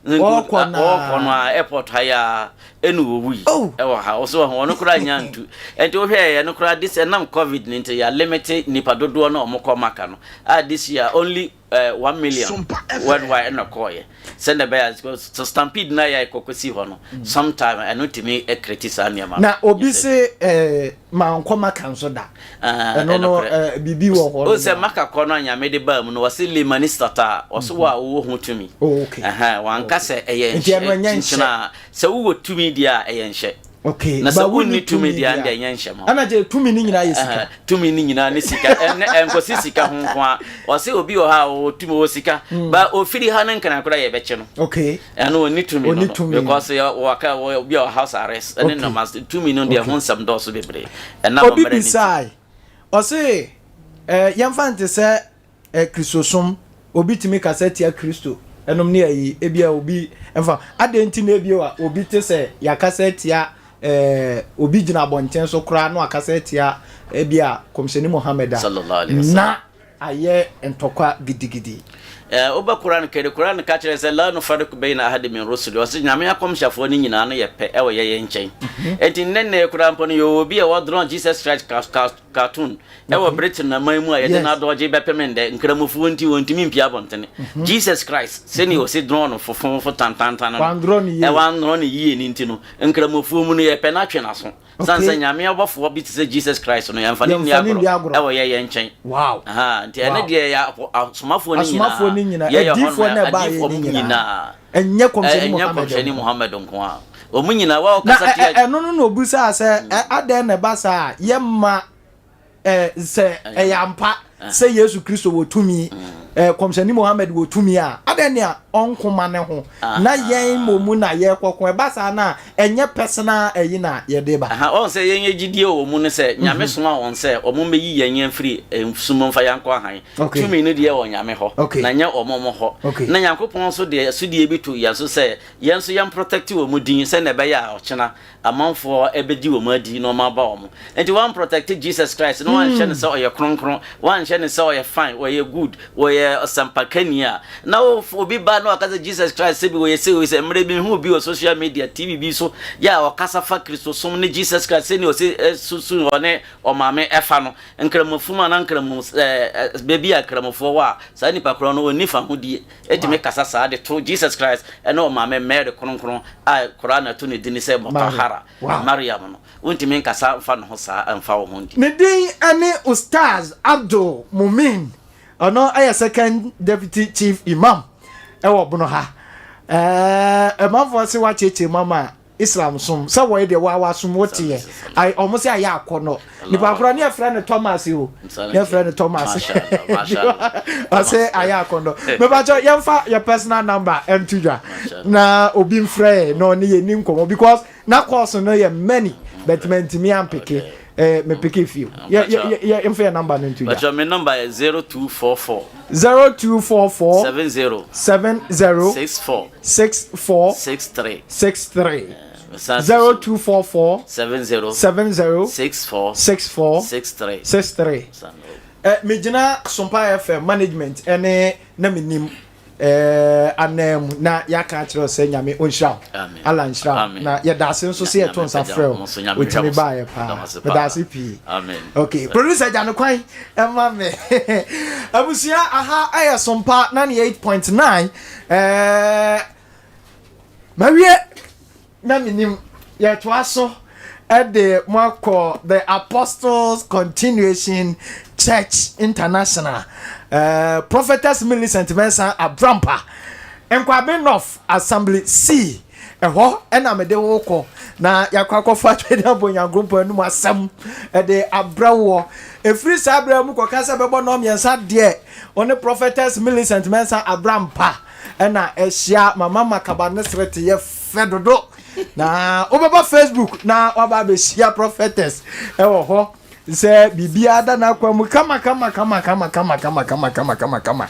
Ɔɔkɔ no Ɔɔkɔ no a airport ha yi ara ɛna ɔwui Oh. ɛwɔ ha. Ɔso ɔho ɔno koraa nya ntu. Ɛnti wohwɛ yɛ no koraa this ɛnam covid no nti yɛ limit nipa dodoɔ no a wɔkɔ Maka no. A this year only 1 million Sompa FM. worldwide ɛna kɔɔyɛ. Sɛnea ɛbɛyɛ a because so stampede no a yɛ kɔkɔsi hɔ no sometime ɛno tumi create saa nneɛma no. Na obi se eh, mankɔ Maka nso da. Ah, Ɛno no ɛnokorɛ. eh, biribi wɔ hɔ O sɛ nom a. Maka kɔ no a Nyame de baa mu no, wɔse liman istata, ɔse wo a wowɔ ho tumi. Oh, okay. Ɛhɛn, wanka sɛ ɛyɛ Nti ɛno nhyɛ, ɛnyɛ kyinkyin nhyɛ. a, sɛ wowɔ tumi deɛ a ɛyɛ nhyɛ. Okay, Na sɛ but wonni wonni tumi tumi deɛ a deɛ ɛnde a. ɛnyɛ nhyɛ ma wo. Ɛna kyerɛ tumi no nyinaa yɛ sika. Ɛhɛn, tumi no nyinaa ne sika. Ɛnɛ ɛnkɔsi sika ho nko ara. Ɔse obi wɔ hɔ a ɔwɔ tumi, ɔwɔ sika, but ofiri ha no nkran koraa yɛbɛkye no. Okay. Ɛno ɔnni tumi no Ɔnni no tumi no. because yɛ wɔka wɔ obi a ɔwɔ house arrest ɛne Okay. nneɛma tumi no deɛ Okay. ho nsɛm dɔɔso bebree ɛnam Obi mmerɛ no nti. bisae, ɔse, eh, yɛmfa nte sɛ eh, Kristosom, obi tumi kasa tia Kristo ɛnom ne ayi, ebia obi mfa, adɛn nti na ebia wa- obi te sɛ yɛakasa atia eh, obi gyina abɔnten so koraa na wakasa atia ebia Kɔmhyɛni Muhammad a, Sallallahu alaihi wasallam. na Ayɛ ntɔkwa gidigidi. Eh, wobɛ Qur'aan kɛde, Qur'aan ka kyerɛ sɛ, Laa nufariku bɛyina ahadi min rusuli, ɔse Nyame akɔmhyɛfoɔ no nyinaa no yɛ pɛ ɛwɔ yɛyɛ nkyɛn. Enti nnɛ nnɛ yi koraa mpo no yɛwɔ obi a wɔdrɔn Jesus Christ cartoon ɛwɔ Britain aman mu a yɛde no adɔgye bɛpem ndɛ, Nkramofoɔ nti wɔntumi mpie abɔntene. Jesus Christ, sɛnea ɔsi drɔn no fofoofo tantantan no, Wandrɔ no yie. Wandrɔ no yie no nti no, Nkramofoɔ mu no yɛpɛ no atwe n'aso. Sane sɛ Nyame ɔbɔfoɔ bi te sɛ Jesus Christ no, yɛmfa no nni agorɔ ɛwɔ yɛ yɛn nkyɛn. Wow. Aha, nti ɛne deɛ yɛ asomafoɔ no Asomafoɔ no nyinaa, yɛyɛ hɔ adiifoɔ no ɛbaa adiifoɔ yɛ no nyinaa. nyinaa. Ɛnyɛ kɔmhyɛni Ɛnyɛ Muhammad kɔmhyɛni nko. Muhammad nko a. Wɔn nyinaa, wa Na ɔkasa ɛ- tia. ɛ- ɛno no na obisaa sɛ, ɛ, adɛn na ɛba saa a yɛmma ɛ, sɛ ɛyɛ ampa sɛ Yesu Kristo wɔ tumi, ɛ, kɔmhyɛni Muhammad wɔ tumi a, adɛn nea ɔnko ma ne ho na yɛn mmom na yɛkɔko? Ɛba saa no a, ɛnyɛ personal ɛyi na yɛde ba. Aha, wɔn sɛ yɛn yɛ gyidie wɔ mu no sɛ Nyame soma wɔn sɛ wɔn mmɛyi yɛn yɛn firi sum mu mfa yɛn nkɔ hann. Okay. Tumi no deɛ wɔ Nyame hɔ, Okay. na nyɛ wɔn wɔn hɔ. Okay. Na Nyankopɔn nso deɛ asodie bi to yɛn so sɛ yɛn nso yɛn protect wɔn din sɛnea ɛbɛyɛ a ɔkyena amanfoɔ bɛgye wɔn adi na wɔn aba wɔn. Nti wɔn protect Jesus Christ na wɔanhyɛ no sɛ ɔyɛ kronkron, wɔanhyɛ no sɛ ɔyɛ fine, ɔyɛ good, ɔyɛ ɔsɛmpakani a, na obi ba na ɔka sɛ Jesus Christ sɛbi ɔyɛ sei ɔyɛ sei. Mmerɛ bi mehu obi wɔ social media, TV bi so, yɛ a ɔkasa fa Kristosom ne Jesus Christ sɛnea ɔsi susu ɔne ɔmaame ɛfa no. Nkramofo mu anaa nkramo ɛɛ baabi a nkramofoɔ wɔ a, saa nipa korɔ no ɔnni fahodie. Etumi kasa saa de to Jesus Christ ne ɔmaame Mary kronkron a Qur'aan ato ne dini sɛ Mutahara, Mariam no. Wontumi nkasa mfa ne ho saa mfa wo ho ndi. Ne din ne Ustaz Abdul Mumin. Ɔno yɛ second deputy chief imam wɔ Bono ha. Ɛɛ, ɛmanfoɔ se wakyeakyea mu ama Islam som sɛ wɔyɛ deɛ waa wasom wote yɛ ayɛ ɔmo sɛ ayɛ akɔnɔ nipa korɔ ne yɛfrɛ no Thomas o ne yɛfrɛ no Thomas ɔsɛ ayɛ akɔnɔ mepakyɛ yɛmfa yɛ personal number ɛnto dwa na obi mfrɛ yɛ na ɔne yɛ ni nkɔmɔ because na course no yɛ many but mantumi ampeke eh, me peke few yɛ yɛ yɛ yɛmfa yɛ number no nto dwa. Pakyɛ me number yɛ 0244. 0244 70 70 64 64 63 63 0244 70 70 64 64 63 63 eh, megyina Sompa FM management ɛne na menim eh, anan mu na yɛaka akyerɛ wo sɛ Nyame ɔnhyira wo Allah nhyira wo na yɛda ase nso sɛ yɛto nsa frɛ wo wotumi baeɛ paa meda ase pii okay producer gya no kwan ɛma me abusua aha ɛyɛ Sompa 98.9 Ɛɛ mawie na menim yɛtoa so de mo akɔ The Apostles Continuation Church International uh, Prophetess Millicent Mensah Abrampa Nkwabe North Assembly C ɛhɔ ɛna mede wo kɔ na yɛakɔ akɔfa twɛde abɔ Nyankopɔn anom asɛm ɛde abrɛ woɔ ɛfiri saa berɛ mu kɔka sɛ bɛbɔ nnɔɔ mmiɛnsa deɛ Ɔne Prophetess Millicent Mensah Abrampah na ahyia. Mama Makaba ne sere te yɛ fɛ dodo. Na wobɛba Facebook na waba abɛhyia prophetess ɛwɔ hɔ sɛ biribiara da n'akwan mu kama kama kama kama kama kama kama kama kama kama.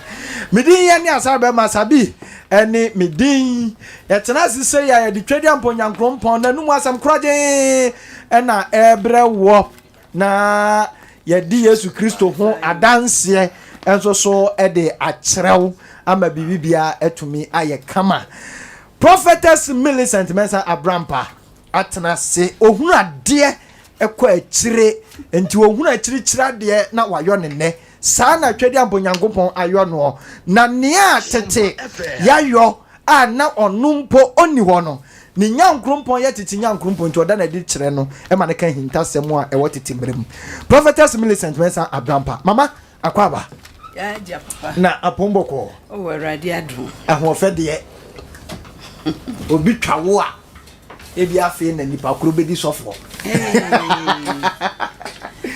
Me din yɛ ne asare bɛma Sabi ɛne me din. Yɛtena ase sɛ yɛ a yɛde twɛdi ampɔ nyankrompɔn na num asɛm korɔgyen ɛna ɛbrɛ wɔ na yɛde Yesu Kristo ho adanseɛ nso so de akyerɛ wo ama biribiara atumi ayɛ kama. Prophetess Millicent Mensah Abrampa atena ase, ohunu adeɛ kɔ akyire, nti ohunu akyirikyiri adeɛ na wayɔ ne nnɛ. Saa na Twedeampo Nyankopɔn ayɔ noɔ. Na nea tete yayɔ a na ɔno mpo ɔnni hɔ no, ne nyankoropɔn yɛ tete nyankoropɔn nti ɔda no adi kyerɛ no ma no ka ahintasɛm a ɛwɔ tete mmerɛ mu. Prophetess Millicent Mensah Abrampa, Mama, Akwaaba. Agya papa. Na apom bɔkɔɔ. Oh, Awurade adom. Ahoɔfɛ deɛ, obi twa wo a, ebi afei na nipa koro bɛdi sɔfoɔ.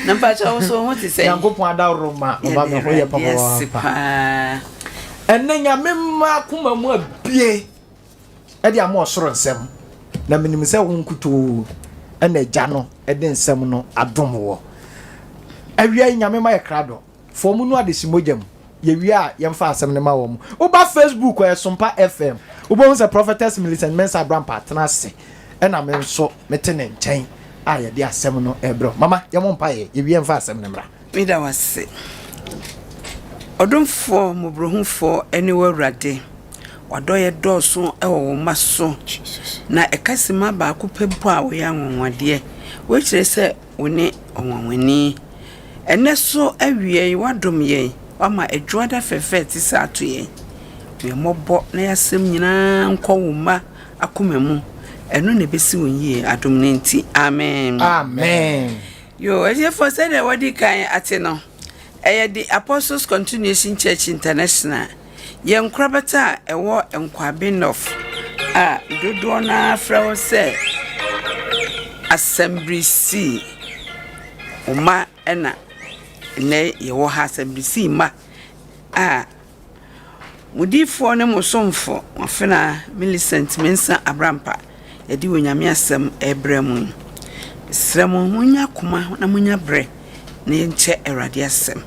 Na mpakyɛ wo so ho te sɛ. Nyankopɔn adaworo ma ɔba me ho yɛ papaapa. Ɛnɛ Nyame mma akoma mu abue ɛde ama ɔsoro nsɛm na menim sɛ wo nkutoo ɛna agya no ɛde nsɛm no adom wɔ. Awia yi Nyame ma yɛ krado. Fɔɔ mu nu adehye mogya mu. Yɛwie a yɛmfa asɛm no ma wɔn. Woba Facebook a ɛyɛ Sompa FM. Wobɛhu sɛ Prophetess Millicent Mensah Abrampah atena ase ɛna me nso mete ne nkyɛn a yɛde asɛm no rebrɛ wo. Mama yɛmmɔ mpaeɛ, yɛwie yɛmfa asɛm no mmra. Meda wo ase. Ɔdomfoɔ, mmɔborɔhufoɔ ne wo Awurade. W'adɔeɛ dɔɔso wɔ wo mma so. Na ɛka simma baako pɛ mpo a woyɛ anwanwadeɛ. Wei kyerɛ sɛ wo ne ɔnwanwani. Ɛnnɛ so awia yi, woadom yɛn, woama adwoada fɛfɛ a ɛte saa ato yɛn. Hu yɛn mmɔbɔ na yɛn asɛm nyinaa nkɔ wo mma akoma mu. Ɛno na ɛbɛsi wɔn yie, adom no nti. Amen. Amen. Yo, atiefoɔ, sɛdeɛ wɔadi kan ate no, ɛyɛ The Apostles Continuation Church International, yɛn nkorabata a ɛwɔ Nkwabe North a dodoɔ no ara frɛ hɔ sɛ Asɛmbrisi. Wo mma na nnɛ yɛwɔ ha, Asɛmbrisi mma a mo diyifoɔ ne mo somfo, mo afenaa Millicent Mensah Abrampa, yɛde Onyame asɛm rebrɛ mo yi. Mesrɛ mo, monnya akoma na monnya berɛ na yɛnkyɛ Awurade asɛm.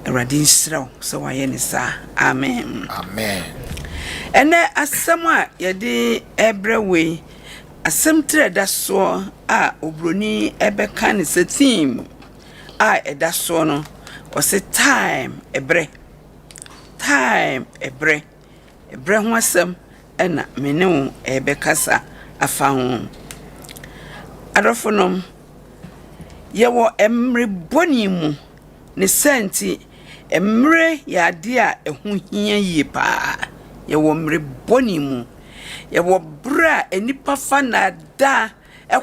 Awurade nhyira wo sɛ wayɛ ne saa. Amen. Amen. Ɛnɛ asɛm a yɛde rebrɛ wo yi, asɛm tiri a ɛda soɔ a oburoni bɛka ne sɛ theme a ɛda soɔ no, ɔse time, ɛberɛ. Time, ɛberɛ. Ɛberɛ ho asɛm na me ne wo rebɛkasa afa ho. Adɔfonom, yɛwɔ mmere bɔne mu. Ne saa nti, mmerɛ yɛ adeɛ a ɛho hia yie pa ara. Yɛwɔ mmere bɔne mu. Yɛwɔ berɛ a nnipa fa nnaadaa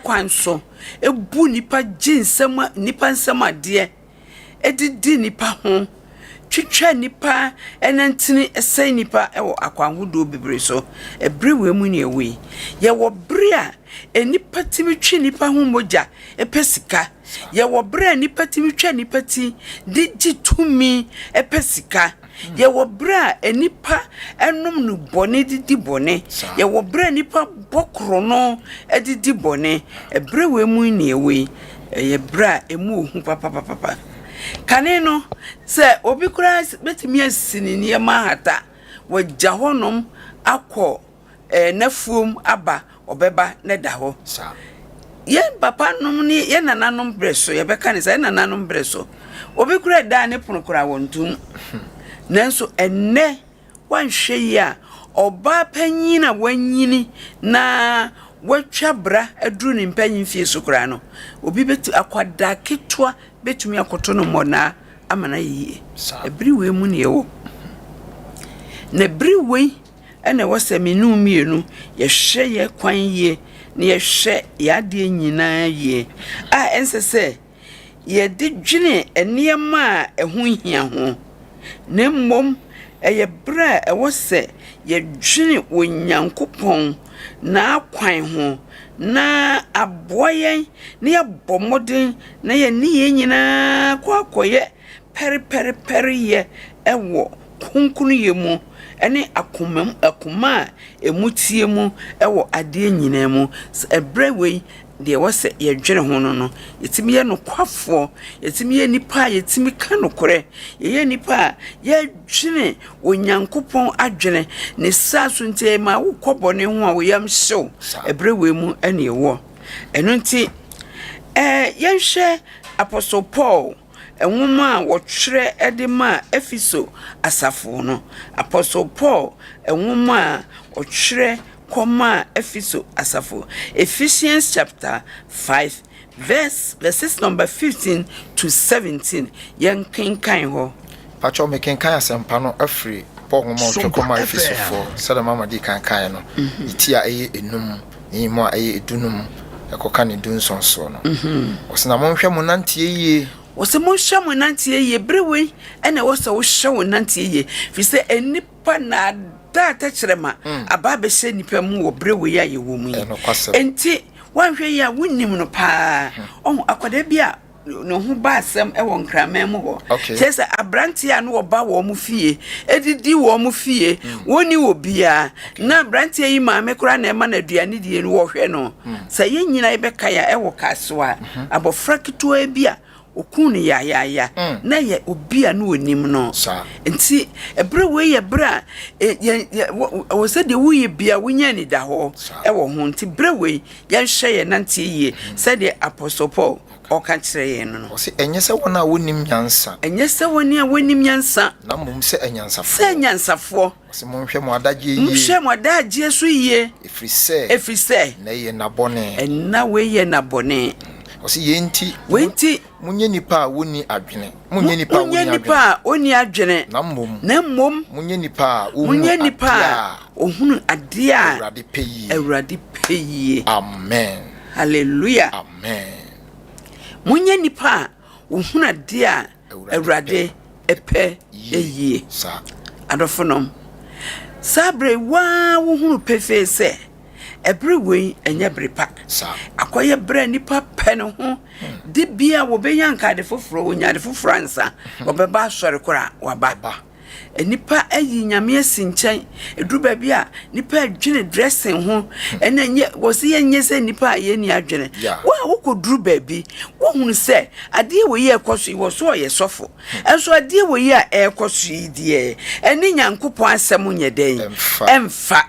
kwan so bu nnipa gye nsam nnipa nsam adeɛ didi nnipa ho, twitwa nnipa nantin sɛe nnipa wɔ akwan ahodoɔ bebree so. Ɛberɛ wei mu na yɛwɔ yi. Yɛwɔ berɛ a nnipa tumi twe nnipa ho mogya pɛ sika. Yɛwɔ berɛ a nnipa tumi twa nnipa ti de gye tumi pɛ sika. Yɛwɔ berɛ a nnipa nom nnubɔne de di bɔne. Yɛwɔ berɛ a nnipa bɔ korɔno de di bɔne. Ɛberɛ wei mu na yɛwɔ yi, ɛyɛ berɛ a ɛmu yɛ hu papapapa. Kane no, sɛ obi koraa bɛtumi asi ne nneɛma ahata, wagya hɔnom akɔ eh, n'afuom aba, ɔbɛba na ɛda hɔ. Yɛn papa nom ne yɛn nananom berɛ so, yɛbɛka ne sɛ yɛn nananom berɛ so, obi koraa ɛdaa ne pono koraa wɔntom. Nanso ɛnnɛ, woanhwɛ yie a, ɔbaa panyin a wanyini na watwa bra aduru ne mpanyin fie so koraa no, obi bɛtu akwadaa ketewa bɛtumi akɔto no mmɔnaa ama no ayɛ yie. Ɛbere wei mu ne yɛwɔ. Na bere wei na ɛwɔ sɛ me ne wo mmienu yɛhwɛ yɛn kwan yie na yɛhwɛ yɛn adeɛ nyinaa yie a ɛnsɛ sɛ yɛde dwene nneɛma a ɛho hia ho, na mmom ɛyɛ berɛ a ɛwɔ sɛ yɛdwene Onyankopɔn n'akwan ho na aboa yɛn na yɛabɔ mmɔden na yɛn nneyɛɛ nyinaa akɔ akɔyɛ pɛrepɛrepɛreyɛ wɔ. kronkronyɛ mu ne akoma akoma a ɛmu teɛ mu wɔ adeɛ nyinaa mu. Ɛberɛ wei deɛ ɛwɔ sɛ yɛdwene ho no no, yɛtumi yɛ nokwafoɔ, yɛtumi yɛ nnipa a yɛtumi ka nokorɛ, yɛyɛ nnipa a yɛdwene Onyankopɔn adwene. Ne saa so nti ɛma wokɔ bɔne ho a wo yam hye wo. Ɛberɛ wei mu ɛne ɛwɔ. Ɛno nti, ɛɛ yɛnhwɛ Apostle Paul nwoma a wɔtwerɛ de maa Efeso asafo no. Apostle Paul nwoma a ɔtwerɛ kɔmaa Efeso asafo. Ephesians chapter 5 verse verses number 15 to 17. Yɛnkenkan hɔ. Pakyɛw, mekenkan asɛmpa no afiri Paul nwoma a ɔtwerɛ kɔmaa Efesofoɔ, sɛdeɛ mama dii kan kaeɛ no, ne ti a ɛyɛ enum, ne yi mu a ɛyɛ edunum, ɛkɔka ne dunson soɔ no. Ɔse, na monhwɛ mo nanteɛ yie. Ɔse, monhwɛ mo nanteɛ yie. Bere wei na ɛwɔ sɛ wohwɛ wo nanteɛ yie, firi sɛ nnipa nnaadaa tɛkyerɛma aba abɛhyɛ nnipa mu wɔ bere wei a yɛwɔ mu yi. Enti woanhwɛ yie a wonnim no paa. Ɔho akwadaa bi a ne ho ba asɛm wɔ nkraman mu hɔ. Kyerɛ sɛ aberanteɛ a na ɔba wɔn fie, ɛdidi wɔn fie, wɔnni obiara. Na aberanteɛ yi maame koraa na ɛma no aduane die no, wɔhwɛ no. Sɛ yɛn nyinaa yɛbɛkae a, ɛwɔ Kasoa, abɔfra ketewa bi a ɔkuu no yayaaya, na ɛyɛ obi a na ɔnim no. Nti ɛberɛ wei yɛ berɛ a ɛwɔ sɛ deɛ woyɛ biara wonya anidahɔ wɔ ho. Nti berɛ wei yɛnhwɛ yɛn nanteɛ yie sɛdeɛ Apostle Paul ɔka kyerɛ yɛn no no. Ɔse, Ɛnyɛ sɛ wɔn a wɔnnim nyansa. Ɛnyɛ sɛ wɔn a wɔnnim nyansa. Na mmom sɛ anyansafoɔ. Sɛ anyansafoɔ. Ɔse, Monhwɛ mo adagyeɛ yie. Monhwɛ mo adagyeɛ so yie. Ɛfiri sɛ. Ɛfiri sɛ. Nnɛ yɛ nna bɔne. Nna wei yɛ nna bɔne. Ɔse, Yei nti. Wei nti. Monyɛ nnipa a wɔnni adwene. Monyɛ nnipa a wɔnni adwene. Monyɛ nnipa a wɔnni adwene. Na mmom. Na mmom. Monyɛ nnipa a wɔhunu adeɛ a. Wɔhunu adeɛ a. Awurade pɛ yie. Awurade pɛ yie. Amen. Hallelujah. Amen. Monyɛ nnipa a wɔhunu adeɛ a Awurade pɛ yie. Adɔfonom, saa berɛ yi wo ara wohunu pefee sɛ ɛberɛ wei ɛnyɛ bere pa. Akɔyɛ berɛ a nnipa pɛ ne ho de bia wɔbɛnya nka ade foforɔ, wɔnya ade foforɔ ansa wɔbɛba asɔre koraa waba. Nnipa ayi Nyame asi nkyɛn. Ɛduru baabi a, nnipa adwene dressing ho. Ɛna ɛnyɛ, wɔsi yɛnyɛ sɛ nnipa a yɛnni adwene. Wo a wokɔduru baabi, wohunu sɛ adeɛ wɔ yi a ɛkɔ so yi, wɔ so ɔyɛ sɔfo. Ɛnso adeɛ wɔ yi a ɛrekɔ so yi deɛ, ɛne Nyankopɔn asɛm nyɛ dɛn? Ɛmfa.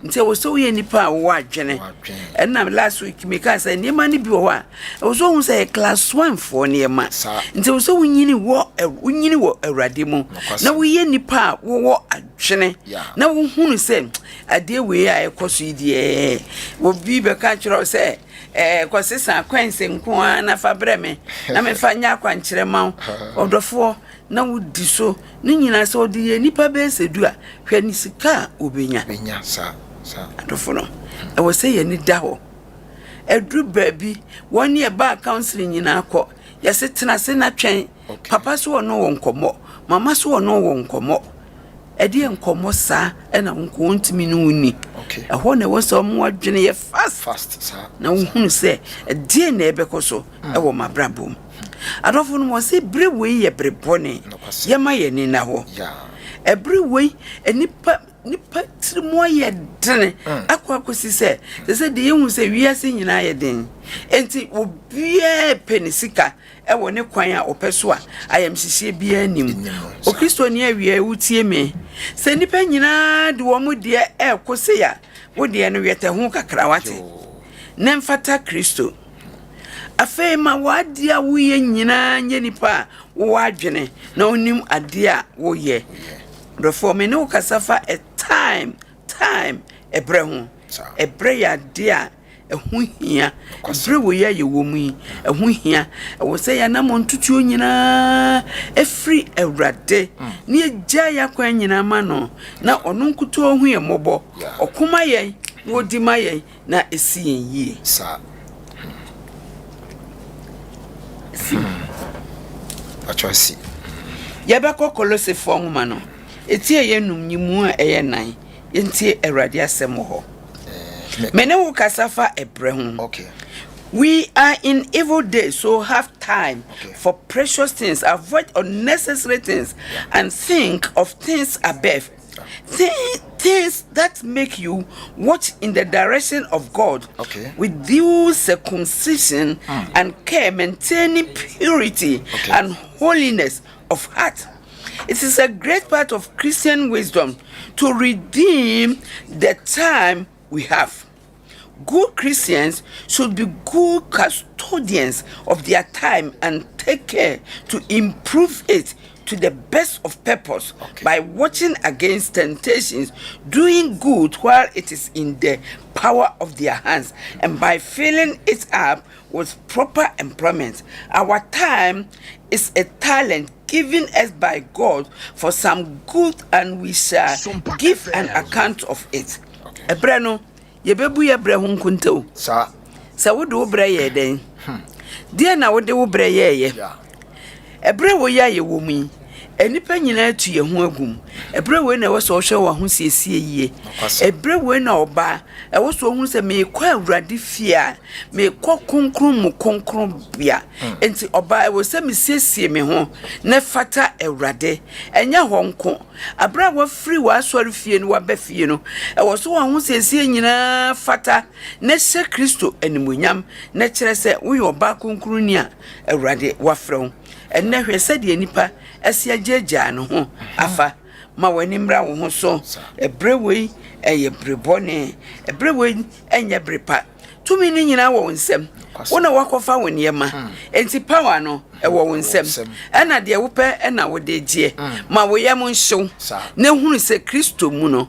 Nti ɛwɔ sɛ woyɛ nipa a wowɔ adwene. Ɛna last week meka sɛ nneɛma no bi wɔ hɔ a ɛwɔ sɛ wohu sɛ yɛ class one foɔ nneɛma. Nti ɛwɔ sɛ wonyini wɔ wonyini wɔ Awurade mu na woyɛ nipa a wowɔ adwene na wohunu sɛ adeɛ wei a ɛkɔ so yi deɛ obi bɛka kyerɛ wo sɛ ɛɛ kɔsesa kwanse nko ara na fa brɛ me na mefa nyɛ akwankyerɛ ma wo ɔdɔfoɔ na wodi so Ne nyinaa, sɛ ɔde yɛ nnipa bɛyɛ sɛ du a, hwɛ ne sika a ɔbɛnya. Bɛnya, saa, saa. Adɔfo no, ɛwɔ sɛ yɛn ani da hɔ. Ɛduru baabi, wɔn ne ɛbaa counseling nyinaa kɔ. Yɛse tena ase na twɛn. Okay. Papa so ɔno wɔ nkɔmmɔ, mama so ɔno wɔ nkɔmmɔ. Ɛdeɛ nkɔmmɔ saa ɛna wo nko wɔntumi ne wo nni. Okay. Ɛhɔ na ɛwɔ sɛ wɔn adwene yɛ fast. Fast, saa. Na wohunu sɛ ɛdeɛ na ɛbɛkɔ so ɛwɔ m'abrabɔ mu. Adɔfo no, wɔse bere wei yɛ bere bɔne. Yɛma yɛn ani nna hɔ. Ɛbere wei, nnipa nnipa tiri mu ayɛ dene mm. akɔ akɔsi sɛ sɛ sɛ deɛ yɛhu sɛ wiase nyinaa yɛ den. Enti obiara pɛ ne sika ɛwɔ ne kwan a ɔpɛ so a ayamhyehyeɛ biara nim. Okristoni awia wotie me sɛ nnipa nyinaa de wɔn deɛ ɛrekɔ sei a wo deɛ no wɛtɛ ho kakra wate na mfata Kristo. Afei ma w'adeɛ a woyɛ nyinaa nyɛ nipa a wowɔ adwene na wonim adeɛ a woyɛ. Dɔfoɔ, me ne wo kasa fa a time, time, ɛberɛ ho. Ɛberɛ yɛ adeɛ a ɛho hia. Ɛberɛ wei a yɛwɔ mu yi, ɛho hia. Ɛwɔ sɛ yɛn anammɔntutuo nyinaa ɛfiri Awurade na yɛgyae yɛn akwan nyinaa ma no na ɔno nkutoo hu yɛn mmɔbɔ. Ɔko ma yɛn na ɔdi ma yɛn. na esi yɛn yie. Saa. Hmm. Atwa si. Yɛbɛkɔ Kolosefoɔ nwoma no, eti a ɛyɛ num nyimu a ɛyɛ nan. Yɛntie Awurade asɛm wɔ hɔ. Eh, Me ne wo kasa fa ɛbrɛ ho. Okay. We are in evil days, so have time okay. for precious things. Avoid unnecessary things yeah. and think of things above. Yeah. Th- things that make you watch in the direction of God okay. with due circumcision mm. and care, maintaining purity okay. and holiness of heart. It is a great part of Christian wisdom to redeem the time we have. Good Christians should be good custodians of their time and take care to improve it to the best of purpose okay. by watching against temptations, doing good while it is in the power of their hands, and by filling it up with proper employment. Our time is a talent given us by God for some good, and we shall give an account of it. Ɛberɛ no, yɛbɛbu yɛ berɛ ho nkonta o. Sɛ wode wo berɛ yɛɛ dɛn? Hmm. Deɛ na wode wo berɛ yɛɛyɛ? Ɛberɛ wei a yɛwɔ mu yi, nnipa nyinaa atu yɛn ho agu mu. Ɛberɛ wei na ɛwɔ sɛ ɔhwɛ w'ahosiesie yie. Ɛberɛ wei na ɔbaa ɛwɔ sɛ ɔhunu sɛ merekɔ Awurade fie a, merekɔ kronkron mu kronkronbea. Hmm. Enti ɔbaa ɛwɔ sɛ mesiesie me ho na ɛfata Awurade. Ɛnyɛ hɔ nko. Aberɛ a wafiri w'asɔre fie no waba fie no, ɛwɔ sɛ w'ahosiesie nyinaa fata na ɛhyɛ Kristo animuonyam na kyerɛ sɛ woyɛ ɔbaa kronkronni a Awurade wafrɛ wo. Ɛnnɛ hwɛ sɛdeɛ nnipa asi agyaagyaa ne ho afa. Ma w'ani mmra wo ho so. Ɛberɛ wei ɛyɛ bere bɔne. Ɛberɛ wei ɛnyɛ bere pa. Tumi no nyinaa wɔ wo nsam. Wo na woakɔfa wo nneɛma. Hmm. Enti power no ɛwɔ wo nsam. Ɛna deɛ wopɛ ɛna wode gyeɛ. Hmm. Ma wo yam nhyew. Na hunu sɛ Kristo mu no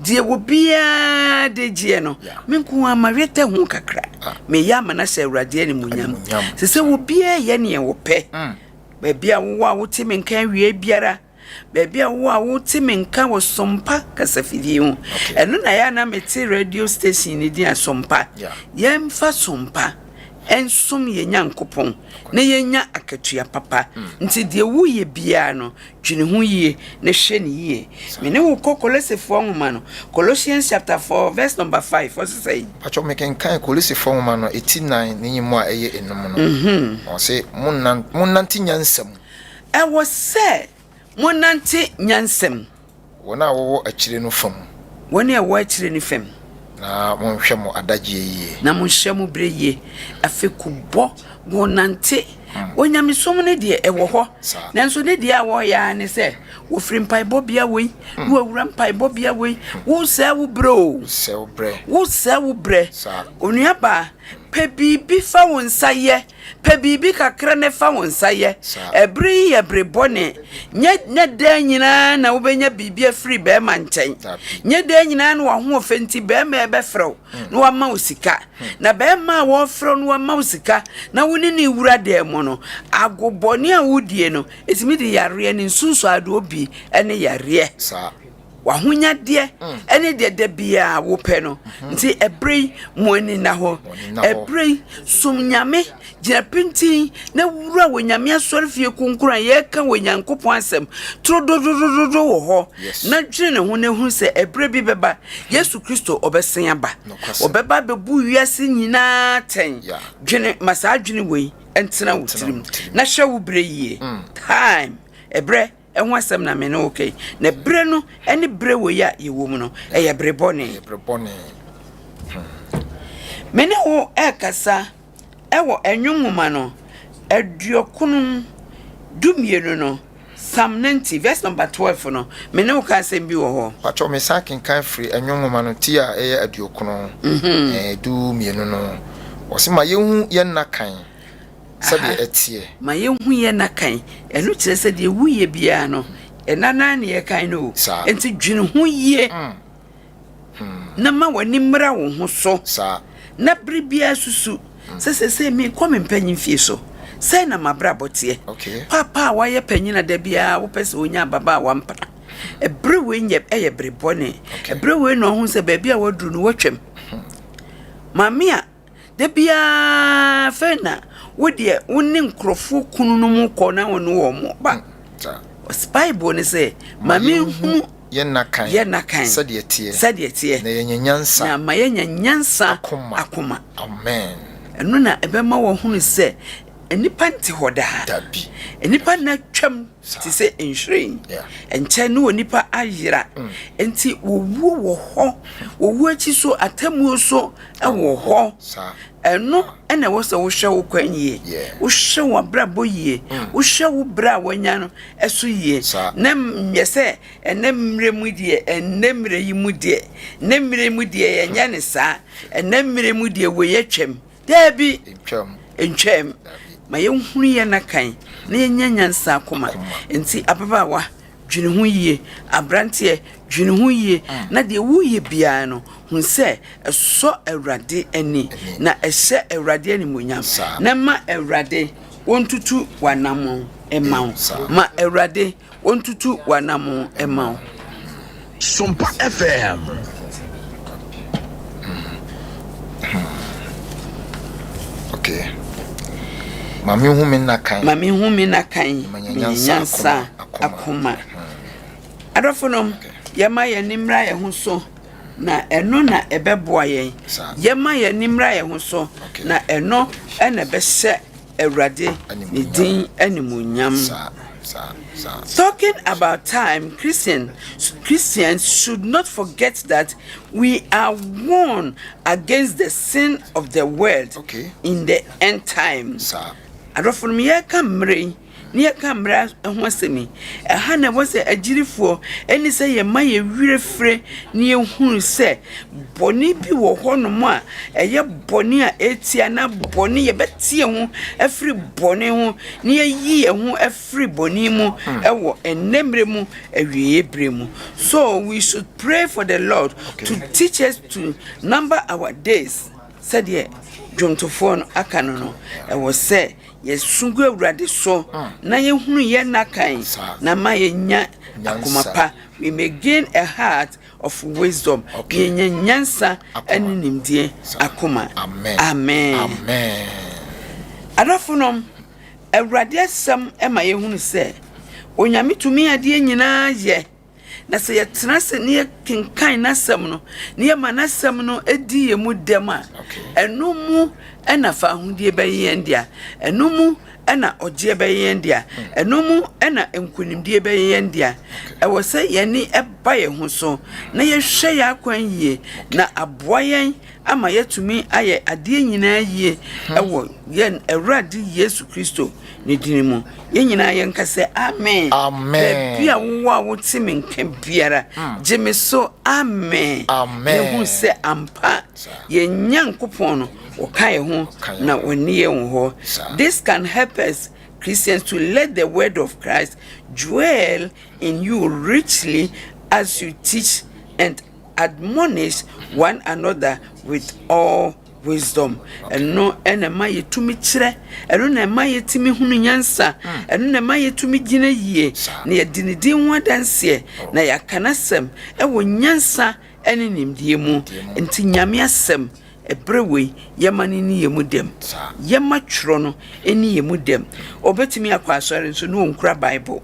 deɛ obiara de gyeɛ no me nko ara mawetɛ ho kakra ah. meyɛ ama no ahyɛ awurade animuonyam sɛ sɛ obiara yɛ neɛ wɔpɛ mm. baabi a wowɔ a wote me nka awie biara baabi a wowɔ a wote me nka wɔ sompa kasafidie ho ɛno na yɛ na mete radio station no din a sompa yɛmfa sompa ɛnsom yɛ nyankopɔn na yɛnya akatua papa mm. nti deɛ woyɛ biara no Dwene ho yie na hwɛ no yie. Me ne wo kɔ Kolosefoɔ nwoma no, Colossians chapter 4 verse number 5, ɔse sɛn? Mpakyɛw mekenkan Kolosefoɔ nwoma no eti nan ne nyimu a ɛyɛ enum no. Ɔse, Monnante nyansa mu. Ɛwɔ sɛ monante nyansa mu. Wɔn a wɔwɔ akyire no fa mu. Wɔn a wɔwɔ akyire no fam. Na monhwɛ mo adagyeɛ yie. Na monhyɛ mo berɛ yie. Afekubɔ, wɔnante. Onyamesom no deɛ ɛwɔ hɔ. Nanso ne deɛ a wɔyɛ ara ne sɛ wɔfiri mpaebɔbea wei na wɔawura mpaebɔbea wei. Wosɛe wo berɛ o. Wosɛe wo berɛ. Onuabaa, pɛ biribi fa wo nsa yɛ. Pɛ biribi kakra na fa wo nsa yɛ. Ɛbere yi yɛ bere bɔne. Nyɛ nyɛ daa nyinaa na wobɛnya biribi afiri bɛrima nkyɛn. Nyɛ daa nyinaa na w'ahoɔfɛ nti bɛrima rebɛfrɛ wo na wama wo sika. Na bɛrima a wɔrefrɛ wo na wama wo sika na wo ne no rewura dan mu no, ago bɔne a wodie no, ɛtumi de yareɛ ne nsunsuadoɔ bi ne yareɛ. W'ahonyadeɛ ne deɛ da biara wopɛ no. Nti ɛberɛ yi, mo ani nna hɔ. Ɛberɛ yi, som Nyame, gyina pintinn na wura wɔ Nyame asɔrefie kronkron a yɛreka wɔ Nyankopɔn asɛm torododododo wɔ hɔ, na dwene ne ho na hunu sɛ ɛberɛ bi bɛba, Yesu Kristo ɔbɛsan aba. Ɔbɛba abɛbu wiase nyinaa atɛn. Dwene, ma saa adwene wei ntena wo tirim, na hwɛ wo berɛ yie. Time, ɛberɛ. Ɛho asɛm na me ne wo ka yi. Na berɛ no ne berɛ wei a yɛwɔ mu no, ɛyɛ bere bɔne. Ɛyɛ bere bɔne. Hmm. Me ne wo ɛrekasa ɛwɔ Ɛnwom nwoma no aduokron dumienu no, Psalm 90 verse number 12 no, me ne wo ka asɛm bi wɔ hɔ. Pakyɛw me san kenkan firi Ɛnwom nwoma no ti a ɛyɛ aduokron 12 no. Ɔse ma yɛnhu yɛn nna kan. sɛdeɛ ɛteɛ. Ma yɛnhu yɛn nna kan. Ɛno kyerɛ sɛ deɛ woyɛ biara no, ɛnna no ara na yɛkan no o. Enti dwene ho yie na ma w'ani mmra wo ho so. Na bere biara susu sɛ seesei merekɔ me mpanyin fie so. Sɛn na m'abrabɔ teɛ? Paapa a wayɛ panyin a da biara wopɛ sɛ onya ababaawa mpena. Ɛberɛ wei nyɛ ɛyɛ bere bɔne. Ɛberɛ wei na ɔhu sɛ baabi a waduru no watwam. Maame a Da biara afei na wo deɛ wo ne nkurɔfoɔ kununom kɔ na wo ne wɔn ba. Ɔse Bible no sɛ, ma menhunu yɛn nna kan yɛn nna kan sɛdeɛ ɛteɛ sɛdeɛ ɛteɛ na yɛanya nyansa na ma yɛanya nyansa akoma. akoma. Amen. Ɛno na ɛbɛma wɔahunu sɛ nnipa nte hɔ daa. Nnipa nna twam te sɛ nhwiren. Ɛnkyɛ ne onipa ayera. Mm. Enti wɔwuo wɔ hɔ. Wɔwuo akyi so atemmuo so wɔ hɔ. Ɛno na ɛwɔ sɛ wohwɛ wo kwan yie. Wohwɛ w'abrabɔ yie. Mm. Wohwɛ wo berɛ a woanya no so yie. Na nyɛ sɛ ɛnɛ mmerɛ mu deɛ, ɛnɛ mmerɛ yi mu deɛ, ɛnɛ mmerɛ mu deɛ yɛnyɛ ne saa. Ɛnɛ mmerɛ mu deɛ wei atwam. Daabi. Ntwam. Ma yɛnhunu yɛn nna kan na yɛnya nyansa akoma. Nti ababaawa, dwene ho yie. Aberanteɛ, dwene ho yie. Mm. Na deɛ woyɛ biara no, hu sɛ ɛsɔ Awurade ani na ɛhyɛ Awurade animuonyam. Na ma Awurade wɔntutu w'anammɔn mma wo. Ma Awurade Wɔntutu w'anammɔn mma wo. Sompa FM. Okay. Ma me hu me nna kan. Ma me hu me nna kan. Menya nyansa akoma. Adɔfo nom, yɛma yɛn ani mmra yɛn ho so na ɛno na ɛbɛboa yɛn. Yɛma yɛn ani mmra yɛn ho so na ɛno na ɛbɛhyɛ Awurade ne din animuonyam. Talking about time, Christian, Christians should not forget that we are warned against the sin of the world okay. in the end time. Adɔfo no yɛka mmerɛ yi na yɛka mmerɛ ho asɛm yi ɛha na ɛwɔ sɛ agyirifoɔ ɛne sɛ yɛma yɛ werɛ fire na yɛhunu sɛ bɔne bi wɔ hɔnom a ɛyɛ bɔne a ɛtia na bɔne yɛbɛte yɛn ho afiri bɔne ho na yɛayi yɛn ho afiri bɔne mu hmm. ɛwɔ ɛnnɛ mmerɛ mu awieeɛ berɛ mu. So we should pray for the Lord okay. to teach us to number our days sɛdeɛ dwomtofoɔ no aka no no ɛwɔ sɛ yɛsu gu awurade so hmm. na yɛhunu yɛn nna kan na ma yɛnya akoma pa we may gain a heart of wisdom okay. Yɛnya nyansa ne nimdeɛ akoma. Amen. Adɔfonom, Awurade asɛm ma yɛhunu sɛ Onyame tumi adeɛ nyinaa yɛ. Na sɛ yɛtena ase na yɛkenkan n'asɛm no na yɛma n'asɛm no di yɛn mu dɛm a, ɛno mu na fahodie bɛyɛ yɛn dea. Ɛno mu na ɔgyeɛ bɛyɛ yɛn dea. Ɛno mu na nkonimdie bɛyɛ yɛn dea. Ɛwɔ sɛ yɛn ani ba yɛn ho so na yɛhwɛ yɛn akwan yie na aboa yɛn ama yɛatumi ayɛ adeɛ nyinaa yie ɛwɔ yɛn Awurade Yesu Kristo ne dini mu. Yɛn nyinaa yɛnka sɛ amen. Amen. Baabi a wowɔ a wote me nka biara, hmm. gye me so amen. Amen. Yɛhu sɛ ampa yɛn Nyankopɔn no wɔka yɛn ho na wɔne yɛn wɔ hɔ. This can help us Christians to let the word of Christ dwell in you richly as you teach and admonish one another with all wisdom. Ɛno na ɛma yɛtumi kyerɛ, ɛno na ɛma yɛtumi hunu nyansa, hmm. ɛno na ɛma yɛtumi gyina yie na yɛde ne din ho adanseɛ na yɛaka n'asɛm ɛwɔ nyansa ne nimdeɛ mu. Nti Nyame asɛm, ɛberɛ wei, yɛma no nni yɛn mu dɛm. Yɛma twerɛ no nni yɛn mu dɛm. Ɔbɛtumi akɔ asɔre nso na ɔnkura Bible.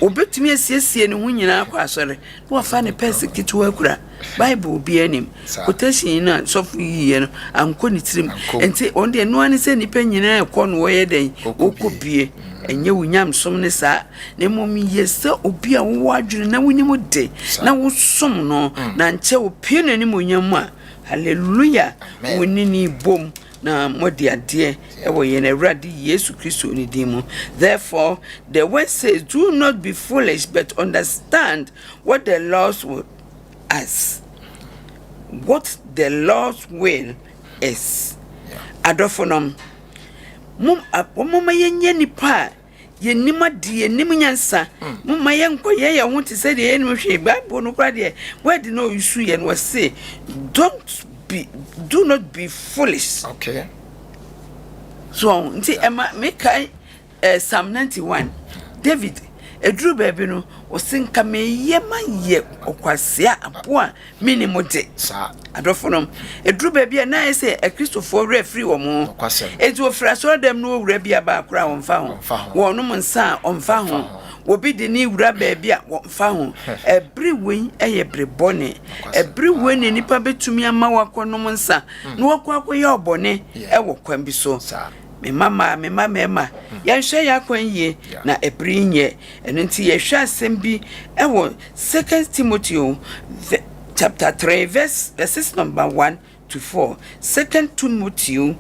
Ɔbɛtumi asiesie ne ho nyinaa akɔ asɔre na wafa ne pɛs ketewa akura. Bible biara nim. Quotation yi no a sɔfo yiiɛ no ankɔ ne tirim. Nti ɔno deɛ ɛno ara ne sɛ nnipa nyinaa ɛkɔ no wɔyɛ dɛn? Wɔkɔ bie. Ɛnyɛ wo nyamesom ne saa, na mmom yɛ sɛ obi a wowɔ adwene na wonim de, na wosom no, mm. na nkyɛ wopue n'animuonyam mu a, hallelujah, wo ne ne bom na moadi adeɛ ɛwɔ yɛn Awurade Yesu Kristo ne din mu. Therefore, the word says, do not be foolish, but understand what the Lord's will us. What the Lord's will is. Adɔfo nom, Mom, a, momma yɛnyɛ nnipa a yɛnim adeɛ, yɛnim nyansa. Hmm. Momma yɛnkɔyɛ yɛn ho te sɛ deɛ yɛnim hwee. Bible no koraa deɛ, word no ɔyusu yɛ no, wɔse, don't be, do not be foolish. Okay. So, nti ɛma mekae eh, Psalm 91, David, ɛduru baabi no, ɔse nka meyɛ mayɛ ɔkwasea aboa Menni mo de. Adɔfo nom, ɛduru baabi a na ayɛ sɛ Akristofoɔ werɛ afiri wɔn ho. Enti wɔfiri asɔredɛm no wɔwura bi a baa koraa wɔmfa ho. Wɔnom nsa a wɔmfa ho. Obi de ne wura baabi a wɔmfa ho. Ɛbere wei yɛ bere bɔne. Ɛbere wei na nnipa bɛtumi ama wakɔnom nsa na wakɔ akɔyɛ ɔbɔne wɔ kwan bi so. Me mma mmaa, me mma mmarima, yɛnhwɛ yɛn akwan yie na ɛbere yi nyɛ. Ɛno nti yɛhwɛ asɛm bi wɔ Second Timothy chapter 3 verse verses number 1 to 4. Second Timothy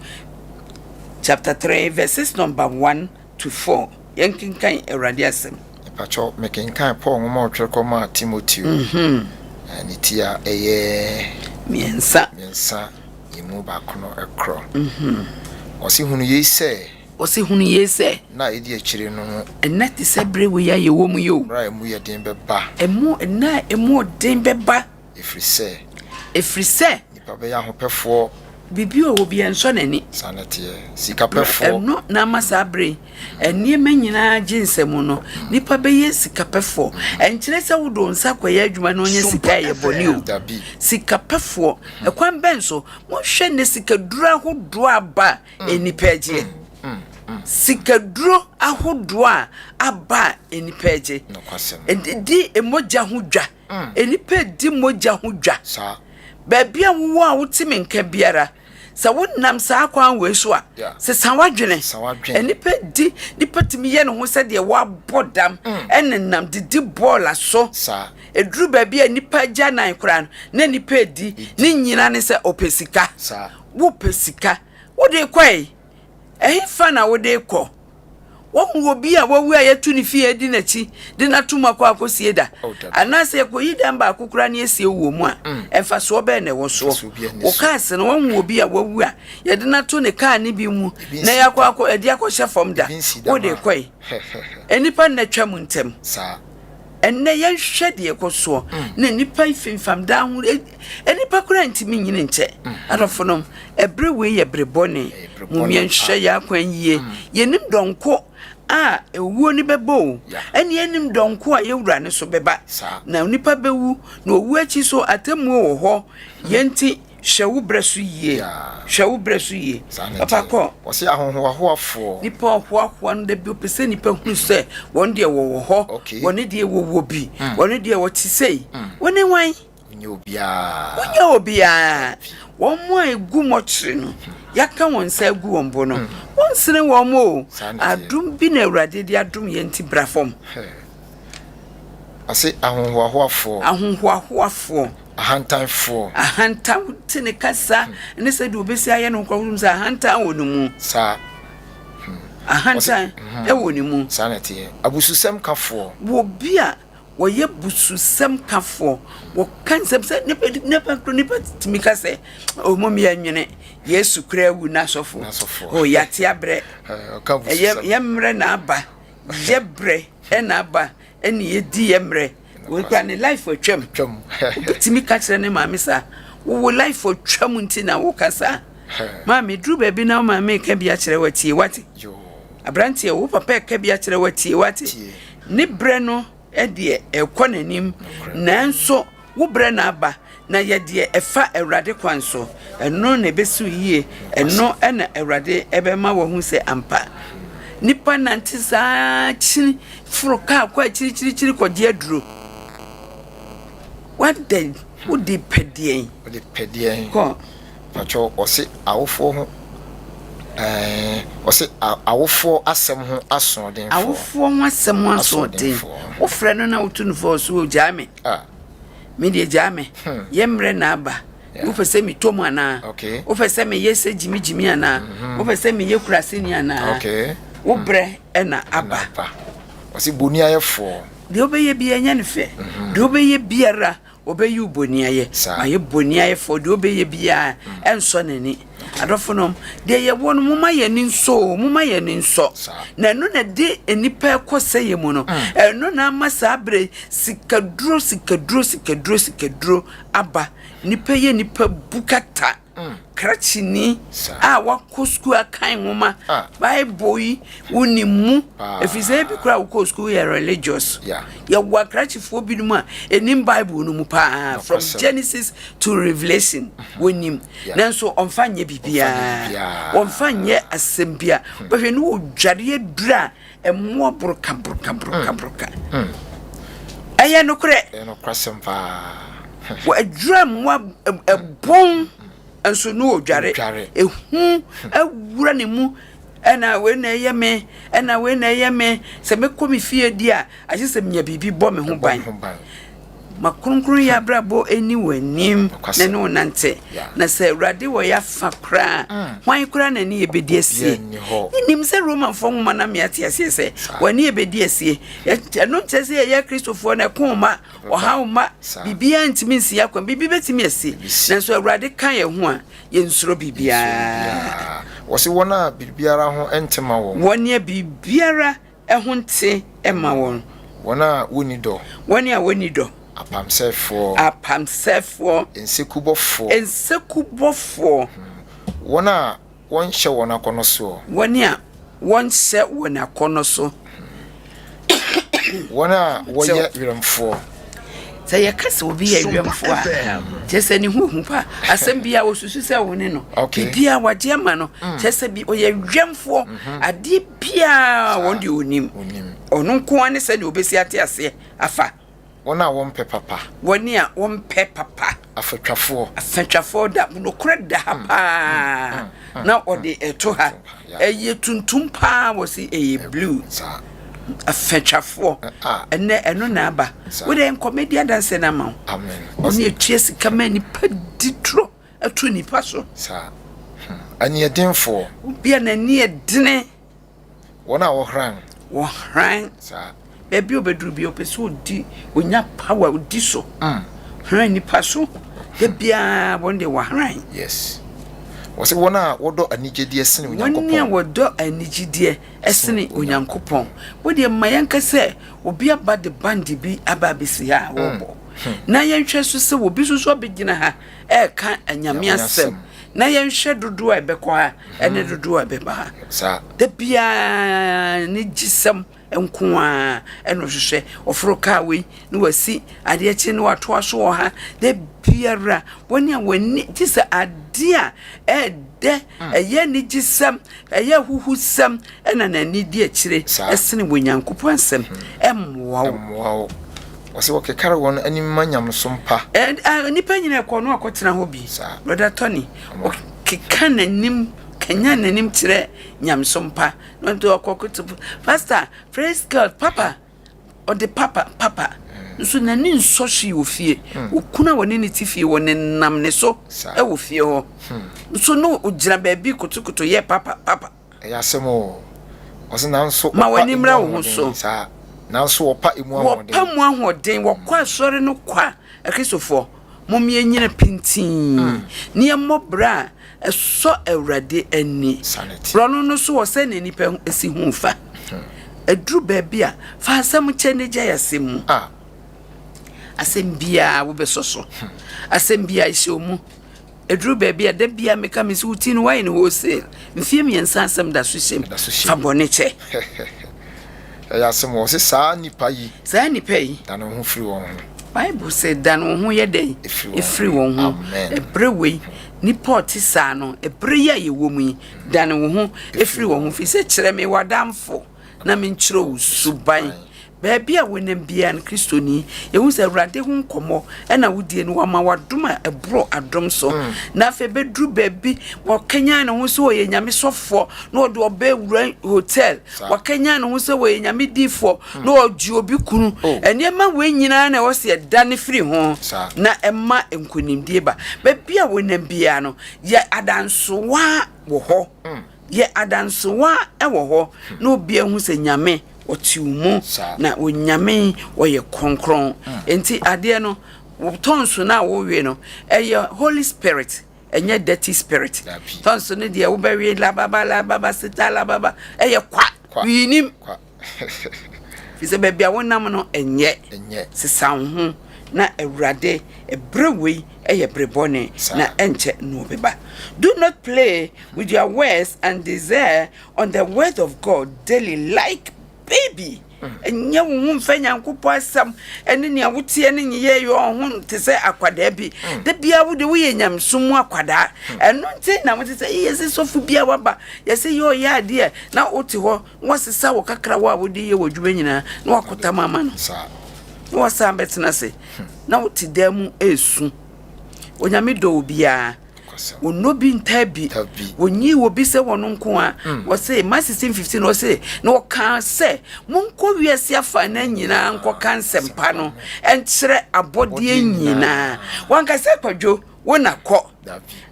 chapter 3 verses number 1 to 4. Yɛnkenkan Awurade asɛm. Mepakyɛw, mekenkan Paul nwoma a ɔtwerɛ kɔmaa Timoteo, ne ti a ɛyɛ Mmiɛnsa. mmiɛnsa emu baako no korɔ. Ɔse, Hunu yei sɛ. Ɔse, Hunu yei sɛ. Nna a ɛdi akyire no ho. Nna te sɛ berɛ wei a yɛwɔ mu yi o. Mmerɛ a emu yɛ den bɛba. Emu, nna a emu ɔden bɛba. Ɛfiri sɛ. Ɛfiri sɛ. Nnipa bɛyɛ ahopɛfoɔ. Biribi a ɔwɔ biara nsɔ n'ani. Saa na ɛteɛ. Sikapɛfoɔ. Ɛno na ama saa berɛ yi, nneɛma nyinaa gye nsam no, nnipa bɛyɛ sikapɛfoɔ. Ɛnkyerɛ sɛ wode wo nsa kɔyɛ adwuma na wonya sika a ɛyɛ bɔne o. Dabi. Sikapɛfoɔ. Ɛkwan bɛn so? Monhwɛ nnɛ sikaduro ahodoɔ a aba a nnipa agyeɛ. Sikaduro ahodoɔ a aba a nnipa agye. Nokwasɛm. Ɛdi mogya ho dwa. Nnipa redi mogya ho dwa. Baabi a wowɔ a wote me nka biara, sɛ wonam saa kwan wei so a, sesa w'adwene. Nnipa di, nnipa tumi yɛ ne ho sɛdeɛ wɔabɔ dam, ɛnenam didi bɔɔla so. Ɛduru baabi a nnipa agya nan koraa no, na nnipa redi. Ne nyina ne sɛ ɔpɛ sika. Wopɛ sika. Wode kɔe. Ɛhefa na wode rekɔ? Woahu obi a wawu a yɛatu ne fie adi n'akyi de no ato mu akɔ akɔsie da? Oh, Anaasɛ yɛkɔyi dan baako koraa na yɛsie wo wɔ mu a, mfasoɔ bɛn na ɛwɔ soɔ? Wo cars no, woahu obi a wawu a yɛde no ato ne kaa no bi mu na yɛakɔ akɔ yɛde akɔhyɛ fam da? Wode rekɔe. Nnipa nna twam ntɛm. Ɛnnɛ yɛnhwɛ deɛ ɛkɔ soɔ na nnipa femfam daa ho nnipa koraa ntumi nyini nkyɛ. Adɔfonom, ɛberɛ wei yɛ bere bɔne. Mom yɛnhwɛ yɛn akwan yie. Yɛnim dɔnko a owuo no bɛbɔ o, ɛne yɛnim dɔnko a yɛn wura no so bɛba. Na onipa bɛwu, na owuo akyi so atemmuo wɔ hɔ. Yɛn nti, hwɛ wo berɛ so yie. Hwɛ wo berɛ so yie. Papa kɔ. Wɔse ahohoahoafoɔ. Nipa ɔhoahoa no da bi ɔpɛ sɛ nipa hunu sɛ wɔn deɛ wɔwɔ hɔ, wɔn deɛ wɔwɔ bi, wɔn deɛ wɔte sei. Wone hwan? Wonyɛ obiara. Wonyɛ obiara. Wɔn a egu mɔkyere no, yɛaka wɔn nsa agu wɔn bo no, wonsene wɔn o. Adom bi na Awurade de adom yɛn nti bra fam. Ɔse ahohoahoafoɔ. Ahohoahoafoɔ. Ahantanfoɔ. Ahantan, wote ne kasa ne sɛdeɛ obɛsi ayɛ no nkorɔfoɔ sɛ ahantan wɔ ne mu. Saa. Ahantan wɔ ne mu. Saa na ɛteɛ. Abususɛm kafoɔ. Wɔ bi a wɔyɛ bususɛm kafoɔ, wɔka nsɛm sɛ nipa nipa nipa tumi ka sɛ o mom yɛ nwene Yesu kura awu n'asɔfo o yate abrɛ ɛyɛ yɛ mmerɛ na aba yɛ brɛ ɛna aba ɛne yɛdi yɛ mmerɛ wei kura ne life atwam wobɛtumi ka kyerɛ ne maame saa wowɔ life atwam nti na woka saa maame duru baabi na wo maame ka bi akyerɛ watie wate aberanteɛ wo papa ɛka bi akyerɛ watie wate Ne berɛ no deɛ ɛrekɔ n'anim, nanso wo berɛ na aba, na yɛ deɛ ɛfa Awurade kwan so. Ɛno na ɛbɛsi wo yie, ɛno na Awurade bɛma woahu sɛ ampa. Nnipa nante saa kyini, foro kaa kɔ akyirikyirikyiri kɔgye aduro. Wadɛn? Wode pɛ deɛn? Wode pɛ deɛn? Kɔ. Pakyɛw ɔse awofoɔ ho ɛɛ ɔse awofoɔ asɛm ho asoɔdenfoɔ. Awofoɔ ho asɛm ho asoɔden. Wofrɛ no na wotu no fo ɔse o gyaa me. Ah. Me deɛ gyaa me. Hmm. Yɛ mmerɛ na aba. Yeah. Wopɛ sɛ metɔ mu anaa? Okay. Wopɛ sɛ meyɛ sɛ gyimigyimi anaa? Mm -hmm. Wopɛ sɛ meyɛ kuraseni anaa? Okay. Wo brɛ na aba. Ɔse boniayɛfoɔ. Deɛ wobɛyɛ biara nyɛ no fɛ. Mm -hmm. Deɛ wobɛyɛ biara Wɔbɛyi wo boniayɛ. Mayɛ boniayɛfoɔ, deɛ ɔbɛyɛ biara ɛnsɔ n'ani. Adɔfonom, deɛ yɛwɔ no, momma yɛn ani nsɔ o, momma yɛn ani nsɔ. Na ɛno na ɛde nnipa rekɔ sɛeɛ mu no. Ɛno na ama saa berɛ yi, sikaduro, sikaduro, sikaduro, sikaduro aba. Nnipa yɛ nnipa bu kata. Krakyeni a wakɔ sukuu akan nwoma, Bible yi wonim mu, ɛfiri sɛ ebi koraa wokɔɔ sukuu yɛ religious. Yɛwɔ akrakyefoɔ binom a ɛnim Bible no mu paa, from Genesis to Revelation wɔnim, nanso ɔmfa nyɛ biribiara, wɔmfa nyɛ asɛm bia. Bɛhwɛ ne wɔdware aduru a Mmoa boroka boroka boroka boroka. Ɛyɛ nokorɛ. Ɛyɛ nokorasɛm paa. Wɔadwira mmoa ɛbɔn nso ne odware. Ehu awura ne mu. Ɛna wei na ɛyɛ me, ɛna wei na ɛyɛ me. Sɛ mekɔ me fie di a, agye sɛ menya biribi bɔ me ho ban. Ma kronkronyɛ abrabɔ nni w'anim na ne wo nante. Na sɛ Awurade wɔ yɛn afa koraa a, hwan koraa na ne yɛ bɛdi asie? Yɛnim sɛ Romanfoɔ nwoma no ama yɛate aseɛ sɛ wɔne yɛ bɛdi asie. Ɛno nkyerɛ sɛ yɛyɛ Kristofoɔ no ɛko mma, ɔhaw mma, biribiara ntumi nsi yɛn akwan. Biribi bɛtumi asi, nanso Awurade ka yɛn ho a, yɛnsuro biribiara. Wɔse wɔn a biribiara ho nte ma wɔn. Wɔn a biribiara Ɛho nte mma wɔn. Wɔn a wɔnni dɔ. Wɔn a wɔnni dɔ. Apamsɛefoɔ. Apamsɛefoɔ. Nsekubɔfoɔ. Nsekubɔfoɔ. Wɔn a wɔnhyɛ wɔn akɔnnɔ soɔ. Wɔn a wɔnhyɛ wɔn akɔnnɔ so. Wɔn a wɔyɛ werɛmfoɔ. Sɛ yɛka sɛ obi yɛ werɛmfoɔ a, kyerɛ sɛ ne ho hu pa. Asɛm biara wɔsusu sɛ wo ne no. Biribiara wagye ama no. Kyerɛ sɛ bi ɔyɛ werɛmfoɔ. Adeɛ biara wɔn deɛ ɔnim. Ɔno nko ara ne sɛdeɛ ɔbɛsi ate aseɛ afa. Wɔn a wɔmpɛ papa. Wɔn a wɔmpɛ papa. Afatwafoɔ. Afatwafoɔ da nokorɛ da ha paa na ɔde ɛto ha. Ɛyɛ tuntum paa wɔ se ɛyɛ blue. Afatwafoɔ ɛnɛ ɛno na aba. Wo deɛ nkɔ mɛdi adanseɛ no ama wo. Wɔn yɛ tua sika ma nipa di torɔ ɛto nipa so. Saa. Aniɛdenfoɔ. Obi a n'ani yɛ dene. Wɔn a wɔhran. Wɔhran. Saa. Baabi a ɔbɛduru bi ɔpɛ sɛ ɔdi ɔnya power ɔdi so. Hran nipa so. Da biara wɔn deɛ wɔhran. Yes. Wɔsɛ wɔn a wɔdɔ anigyedeɛ sene Onyankopɔn. Wɔn a wɔdɔ anigyedeɛ sene Onyankopɔn. Wo deɛ ma yɛnka sɛ obi aba de band bi aba abɛsi ha a wɔrebɔ. Na yɛnhwɛ nso sɛ obi nso so abɛgyina ha reka Nyame asɛm na yɛnhwɛ dodoɔ a ɛbɛkɔ ha ɛne dodoɔ a ɛbɛba ha. Da biara ne gyesɛm nko ara ɛna ɔhwehwɛ. Ɔforo kaa wei na wasi adeɛ kye na watoa so wɔ ha. Da biara wɔn a wɔn ani gye sɛ adeɛ a ɛɛdɛ ɛyɛ anigyesɛm ɛyɛ ahuhusɛm ɛna n'ani di akyire ɛsene wɔ Nyankopɔn asɛm. Ɛmmoa wo. Ɛmmoa wo. Wɔse wɔkekare wɔn anim ma nyamesom pa. Nnipa nyina ɛkɔ no akɔtena hɔ bi. Brother Tony, ɔkeka n'anim, kanyan n'anim kyerɛ nyamesom pa. Na ɔde ɔkɔ koto, Pastor, praise God, papa. Ɔde papa, papa. Nso n'ani nsɔ hwee wɔ fie. Okunu a wɔne ne te fie, wɔnenam ne so wɔ fie hɔ. Nso no ogyina baabi kotokoto yɛ papa, papa. Ɛyɛ asɛm oo. Ɔse nanso Ma wɔpa w'ani emu mmra wo ho ahoɔden so. saa. Nanso wɔpa emu ahoɔden. Wɔpa mu ahoɔden. Wɔkɔ asɔre no kwa. Akristofoɔ, mom yɛnnyina pintinn na yɛmmɔ bra a ɛsɔ Awurade ani. Borɔno no so wɔ sɛnea nnipa si hu fa. Ɛduru baabi a, fa asɛm kyɛ na gyae asɛm mu. Asɛm biara wobɛsɔ so. Asɛm biara hyɛ wo mu. Ɛduru baabi a, da biara meka me sɛ wo ti no woayɛ no wholesale. Mfeɛ mmiɛnsa asɛm da so hyɛ mu. Fa bɔne kyɛ. Ɛyɛ asɛm wɔ se saa nipa yi. Saa nipa yi. Dane wo ho firi wɔn ho. Bible sɛ dane wo ho yɛ dɛn? Ɛfiri wɔn ho. Amen. Ɛberɛ wei, nipa ɔte saa no, ɛberɛ yi a yɛwɔ mu yi, dane wo ho ɛfiri wɔn ho. Firi sɛ kyerɛ me w'adamfo na menkyerɛ wo suban. Baabi a wonam biara no, Kristoni, yɛhu sɛ Awurade ho nkɔmmɔ na wodie no, wama wo adom a ɛboro adom so. Na afei bɛduru baabi, wakanyan ne ho sɛ ɔyɛ Nyame sɔfoɔ, na ɔde ɔbɛ wura hotel. Wakanyan ne ho sɛ ɔyɛ Nyame diifoɔ, na ɔgye obi kunu. Nneɛma wei nyinaa na ɛwɔ sɛ yɛdane firi ho na ɛma nkonimdie ba. Baabi a wonam biara no, yɛ adansowa wɔ hɔ. Yɛ adansewa wɔ hɔ na obi ahu sɛ Nyame ɔte wo mu na Onyame ɔyɛ kronkron. Enti adeɛ no wo tɔnso no a wowe no ɛyɛ Holy Spirit ɛnyɛ dirty spirit. Tɔnso no deɛ wobɛwe lababa lababa sita lababa ɛyɛ kwa hwee nim. Fi sɛ baabi a wonam no ɛnyɛ. Sesa wo ho. Na Awurade, ɛberɛ wei yɛ bere bɔne, na ɛnkyɛ na ɔbɛba. Do not play with your words and desire on the word of God daily like baby. Ɛnyɛ wo ho mfa Nyankopɔn asɛm ne nea woteɛ ne nyeyɛɛ yɛ ɔho te sɛ akwadaa bi. Mm. Da biara wo de woyɛ nyamesom mu akwadaa. Mm. Ɛno nti na wote sɛ yɛsɛ sɔfo bi a waba, yɛsɛ yɛ ɔyɛ adeɛ na wote hɔ na wasesa wo kakra wo a wode yɛ w'adwuma nyinaa na wakɔtam ama no. Na wasan bɛtena ase hmm. na wote dan mu ɛresu. Onyame dɔ obiara. Wɔnnɔ bi ntaa bi. Wɔnyii obi sɛ wɔn nko a. Mm. Wɔse, Mark 16:15, wɔse, na wɔkaa sɛ, monkɔ wiase afanan nyinaa nkɔka nsɛmpa no nkyerɛ abɔdeɛ nyinaa. Wanka sɛ Kwadwo, wo na kɔ.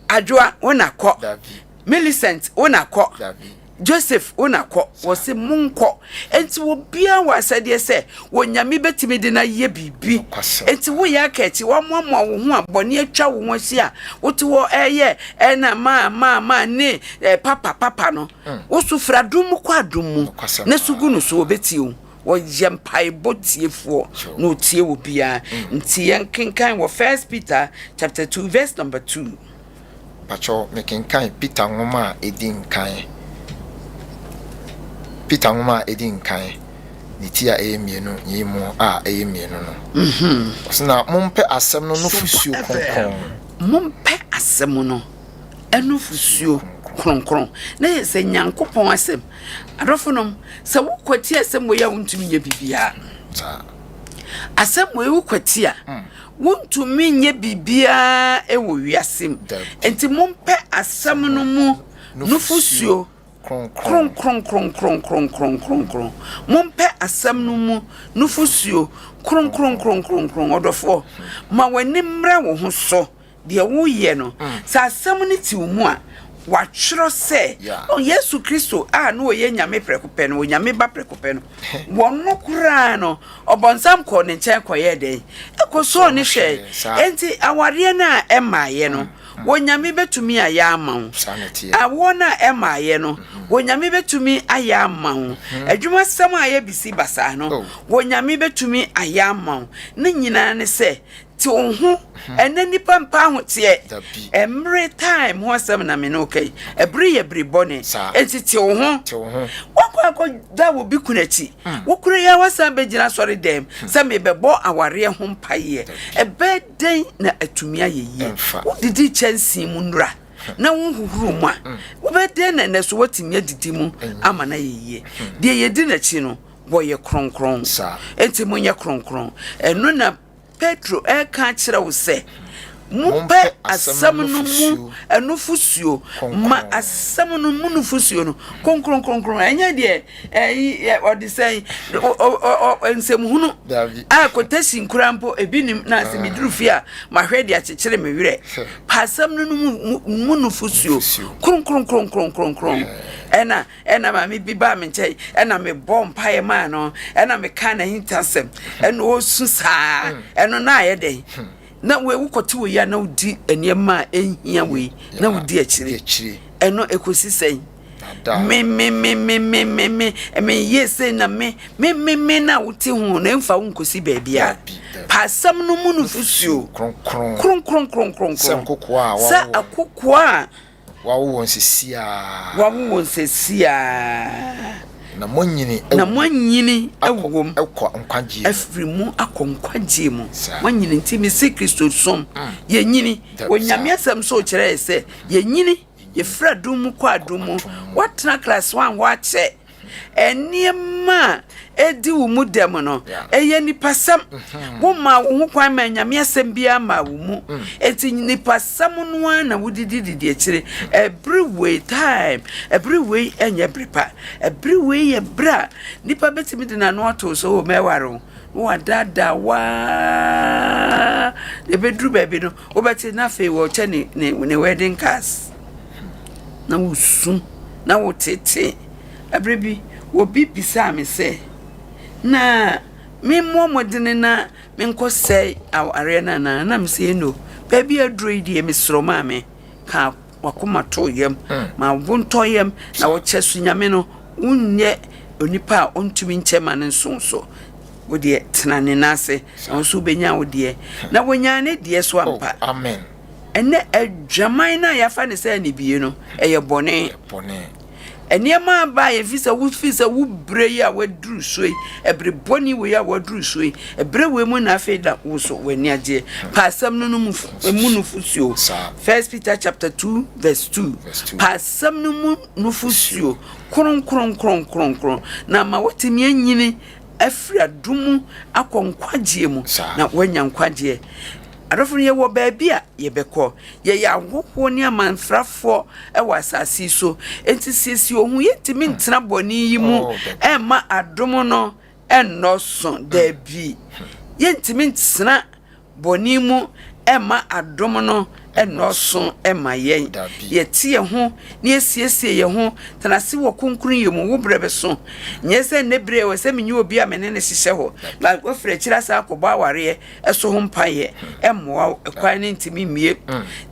Adwoa, wo na kɔ. Millicent, wo na kɔ. Joseph wo na kɔ. Wɔse monkɔ. Enti obiara wɔ asɛdeɛ sɛ Onyame bɛtumi de no ayɛ biribi. Enti woyɛ aka akyi, woamoamoa wo ho a bɔne atwa wo ho ahyia a wote hɔ ɛyɛ ɛna maa maa maa ne papa papa no. Mm. Wo so firi adom mu kɔ adom mu na su gu no so wɔbɛtie wo. Wɔyɛ mpaebɔ tiefoɔ na ɔtie wɔ biara. Mm. Nti yɛnkenkan wɔ First Peter chapter 2 verse number 2. Pakyɛw, mekenkan Peter nwoma a edi nkan, Peter nwoma a edi nkan, ne ti a ɛyɛ mmienu, nyiyimu a ɛyɛ mmienu no. Ɔse na mompɛ asɛm no nufusuo kronkron. Mompɛ asɛm no nufusuo kronkron. Na yɛ sɛ Nyankopɔn asɛm. Adɔfonom, sɛ wokwati asɛm wei a wontumi nyɛ biribiara. Asɛm wei wokwati a, Wontumi nyɛ biribiara wɔ wiase mu. Enti mompɛ asɛm no mu nufosuo kronkronkronkronkronkronkron. Mompɛ asɛm no mu nufosuo kronkronkronkronkron. Ɔdɔfoɔ, ma w'ani mmra wo ho so deɛ woreyɛ no. Sɛ asɛm no te wo mu a, wɔatwerɛ sɛ, oh, Yesu Kristo a na ɔyɛ Nyame prɛko pɛ no, Onyame Ba prɛko pɛ no, wɔno koraa no, ɔbɔnsam kɔɔ ne nkyɛn kɔyɛɛ dɛn? Ɛkɔsɔɔ ne hwɛe. Enti awareɛ no a ɛmmaeɛ no, mm. Onyame bɛtumi ayɛ ama wo. Awoɔ no a ɛmmaeɛ no, mm-hmm. Onyame bɛtumi ayɛ ama wo. Mm-hmm. Adwumasɛm a ayɛ bisi basaa no, oh. Onyame bɛtumi ayɛ ama wo. Ne nyinaa ne sɛ, Te wo ho. Ɛnɛ nnipa mpa ahoteɛ. Ɛmmere time ho asɛm na me ne wo ka yi. Ɛbere yɛ bere bɔne. Enti te wo ho. Woakɔ akɔda wɔ bi kunu akyi. Hmm. Wo kunu yɛ wasan bɛgyina asɔre dɛm hmm. sɛ mebɛbɔ awareɛ ho mpaeɛ. Ɛbɛyɛ dɛn na atumi ayɛ yie? Wodidi kyɛnsee mu nnura na wonhohoro mu a, wobɛyɛ dɛn na ɛnɛ so woatumi adidi mu ama no ayɛ yie? Deɛ yɛdi n'akyi no, wɔyɛ kronkron. Enti monyɛ kronkron. Ɛno na Petro reka akyerɛ wo sɛ, Mompɛ asɛm no mu nufosuo, ma asɛm no mu nufosuo no kronkronkronkron. Ɛnyɛ deɛ ɛyi ɔde sɛn nsɛmhunu a quotation kura mpo ebi nim na sɛ meduru fie a mahwɛ de akyekyere me werɛ. Pa asɛm no mu mu nufosuo kronkronkronkronkron. Ɛna Ɛna maame bi baa me nkyɛn, ɛna mebɔɔ mpaeɛ maa no, ɛna mekaa n'ahintasɛm, ɛna ɔresu saa, hmm. ɛno na ayɛ dɛn? Hmm. Na wei wokɔte wei a na wodi nneɛma a ɛnhia wei na wodi akyire, ɛno ɛkɔsi sɛn? Me me me me me me me me yie sei na me me me me na wote ho na ɛmfa wo nkɔsi baabi a pa asɛm no mu nufosuo kronkron kronkron sɛ akokoa a Wɔawo wɔn sesiaa. Wɔawo wɔn sesiaa. Na moanyini Na moanyini wɔ mu. Akɔ nkwagyeɛ mu. Afiri mu akɔ nkwagyeɛ mu. Moanyini nti mese Kristosom mm. Yɛnyini. Onyame asɛm so kyerɛ yɛ sɛ yɛnyini. Yɛfiri adom mu kɔ adom mu. Woatena class one hɔ akyɛ. Nneɛma a edi wo mu dɛm no, ɛyɛ nipasɛm. Mm-hmm. Womaa wo ho kwan ma Nyame asɛm biara maa wo mu. Mm. Enti nipasɛm no ara na wodidi didi akyire. Ɛbere wei time, ɛbere wei ɛnyɛ bere pa. Ɛbere wei yɛ bere a nipa betumi de n'ano ato so wɔ mɛware wo. Na wadaadaa waa. Ebeduru baabi no, wobɛte na afei wɔkyɛ ne ne ne wedding cars. Na wosu, na wotete. Bere bi, obi bisaa me sɛ, Na memmɔ mmɔden na menkɔsɛe awareɛ no anaa? Na mese, Eno, baabi a aduro yi deɛ, mesrɛ wo maame, ka w'akoma to yam, mm. ma wo bo ntɔ yam, na wɔkyɛ so Nyame no, wonyɛ onipa a ɔntumi nkyɛ ma no nso so. Wo deɛ tena ne nan ase na wo nso wobɛnya wo deɛ. Na wɔnyaa ne deɛ so ampa. Oh, amen. Ɛnɛ adwaman no a yɛafa ne sɛ anibie no, ɛyɛ bɔne. Nneɛma aba a yɛfi sɛ wofi sɛ wo berɛ yi a waduru so yi, ɛbere bɔne wei a waduru so yi, ɛberɛ wei mu na afei na wo so w'ani agyeɛ. Pa asɛm no no mu mu nufosuo. First Peter chapter 2 verse 2. Pa asɛm no mu nufosuo kronkron kronkron kronkron na ama watumi anyini afiri adom mu akɔ nkwagyeɛ mu na wanya nkwagyeɛ. Adɔfo no, yɛwɔ baabi a yɛbɛkɔ. Yɛyɛ ahɔhoɔ ne amanfrafoɔ wɔ asase yi so. Enti siesie wo ho. Yɛntumi ntena bɔne yi mu mma adom no nnɔɔso. Dabi. Yɛntumi ntena bɔne mu mma adom no nnɔɔso mma yɛn. Yɛte yɛn ho na yɛsiesie yɛn ho, tena ase wɔ kronkronyɛ mu, wo berɛ bɛso. Nyɛ sɛ nnɛ berɛ ɛwɔ sɛ menye obi a me ne no hyehyɛ hɔ, na wafiri akyiri asan akɔbɔ awareɛ so ho mpaeɛ. Ɛmmoa wo, ɛkwan no ntumi mmue.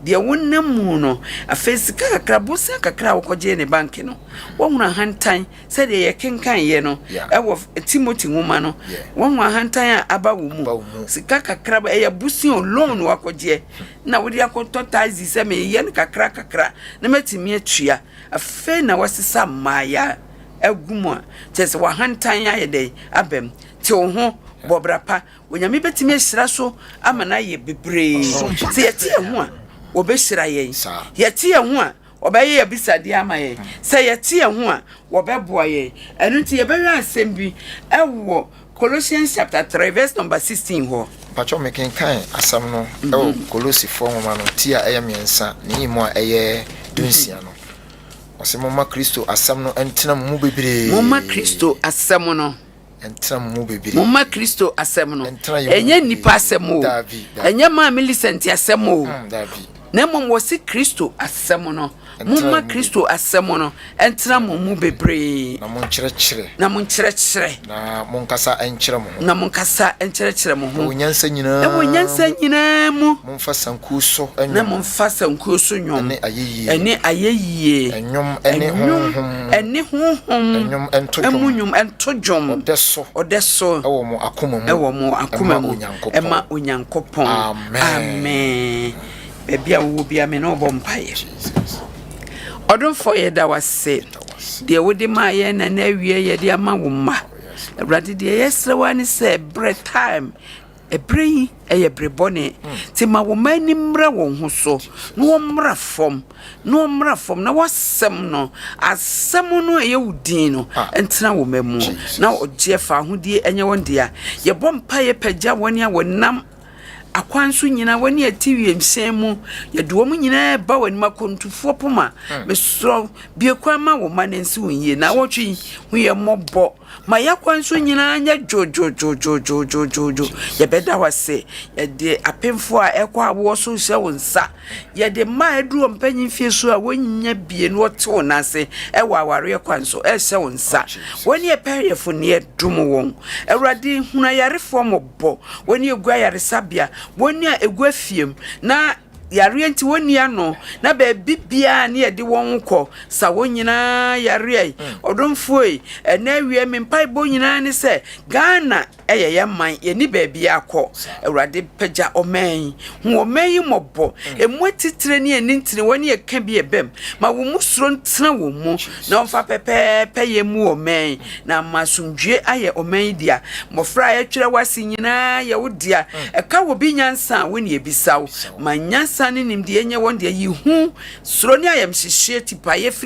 Deɛ wonam mu no, afei sika kakra, bosea kakra a wokɔgyee ne banke no, woahunu ahantan Sɛdeɛ yɛkenkaneeɛ no wɔ Timothy nwoma no, woahu ahantan a aba wo mu. Sika kakra, ɛyɛ bosea o, loan wakɔgyeɛ na wode akɔtɔ taxi sɛ meyɛ no kakra kakra na matumi atua. Afei na wasesa mmaeɛ agu mu a, kyerɛ sɛ w'ahantan ayɛ dɛn aba mu. Te wo ho, bɔ bra pa. Onyame bɛtumi ahyira so ama no ayɛ bebree. Sɛ yɛte yɛn ho a, wɔbɛhyira yɛn. Yɛte yɛn ho a, Wɔbɛyɛ yɛn abisadeɛ ama yɛn. Sɛ yɛte yɛn ho a, wɔbɛboa yɛn. Ɛno nti yɛbɛhwɛ asɛm bi wɔ Colossians chapter 3 verse number 16 hɔ. Mpakyɛw mekenkan asɛm no wɔ Kolosifoɔ nwoma no ti a ɛyɛ miɛnsa ne nyimu a ɛyɛ dunsia no. Ɔse momma Kristo asɛm no ntena mo mu bebree. Momma Kristo asɛm no. Ntena mo mu bebree. Momma Kristo asɛm no. Ntena yɛn mu Ɛnyɛ bebree. nnipa asɛm o. Daabi, daabi. Ɛnyɛ Maame Millicent asɛm o. Mm, daabi. Na mmom wɔse Kristo asɛm no. Ntena Momma yɛn mu Kristo asɛm no ntena mo mu bebree. Na monkyerɛkyerɛ. Na monkyerɛkyerɛ. Na monkasa nkyerɛ mo ho. Na monkasa nkyerɛkyerɛ mo ho. Ɛwɔ nyansa nyinaa Ɛwɔ nyansa mu. nyinaa mu. Momfa sankuo so nnwom. Na momfa sankuo so nnwom. Ɛne ayɛyie. Ɛne ayɛyie. Nnwom ne Nnwom honhom. ne honhom. Nnwom nto dwom. Mu nnwom nto dwom. Ɔdɛ so. Ɔdɛ so. Ɛwɔ mo akoma mu. Ɛwɔ mo akoma mu. Ɛma Ɛma Onyankopɔn. Amen. Amen. Baabi a wowɔ biara me ne wo bɔ mpaeɛ. Jesus. Ɔdomfoɔ yɛda wo ase. Deɛ wode maa yɛn na na awie yɛde ama wo mma. Awurade deɛ yɛsrɛ wo ara ne sɛ berɛ time Ɛberɛ yi yɛ bere bɔne, nti ma wo mma ani mmra wɔn ho so, na wɔmmra fam, na wɔmmra fam, na w'asɛm no, asɛm no a ɛyɛ wo din no, ntena wo mma mu, na ɔgyeɛ fawohodie nyɛ wɔn dea. Yɛbɔ mpaeɛ pagya wɔn a wɔnam akwan so nyinaa, wɔn a ɛte wiemhyɛn mu, yɛde wɔn nyinaa ba w'anim, akwantufoɔ poma, mesrɛ wo, bue kwan ma wo mma no nsi wɔn yie. Naawɔtwe yi, hu yɛn mmɔbɔ. Ma y'akwan so nyinaa nyɛ dwodwodwodwodwodwo. Yɛbɛda wo ase. Yɛde apemfoɔ a ɛkɔ awoɔ so rehyɛ wo nsa. Yɛde mma a aduru wɔn mpanyin mfie so a wɔnnya bie na wɔte wɔn ase wɔ awareɛ kwan so rehyɛ wo nsa. Wɔn ne ɛpɛyɛfo ne ɛdom wɔn. Awurade, hunu ayarefoɔ mmɔbɔ. Wɔn ne ɛgu ayaresabea, wɔn a ɛgu afiem na Yareɛ nti wɔnni ano, na baabi biara ne yɛde wɔn kɔ, sa wɔn nyinaa yareɛ. Ɔdomfoɔ yi, ɛnɛ awia me mpaebɔ nyinaa ne sɛ, Ghana yɛ yɛn man, yɛnni baabi akɔ. Awurade pagya ɔman yi, hu ɔman yi mmɔbɔ, ɛmu atitire ne ani ntini, wɔn ne yɛka bi ɛbam. Ma wo mu suro ntena wɔn mu, na wɔmfa pɛpɛɛpɛ yɛ mu ɔman yi, na ama asomdwoeɛ ayɛ ɔman yi dea. Mmɔfra a yɛtwerɛ wɔ ase nyinaa yɛ wo dea. Ɛka wɔ bi nyansa a, wo ne yɛbisa wo. Ma nyansa ne nimdeɛ nyɛ wɔn dea. Yi hu, suro ne ayamhyehyeɛ tipaeɛ firi.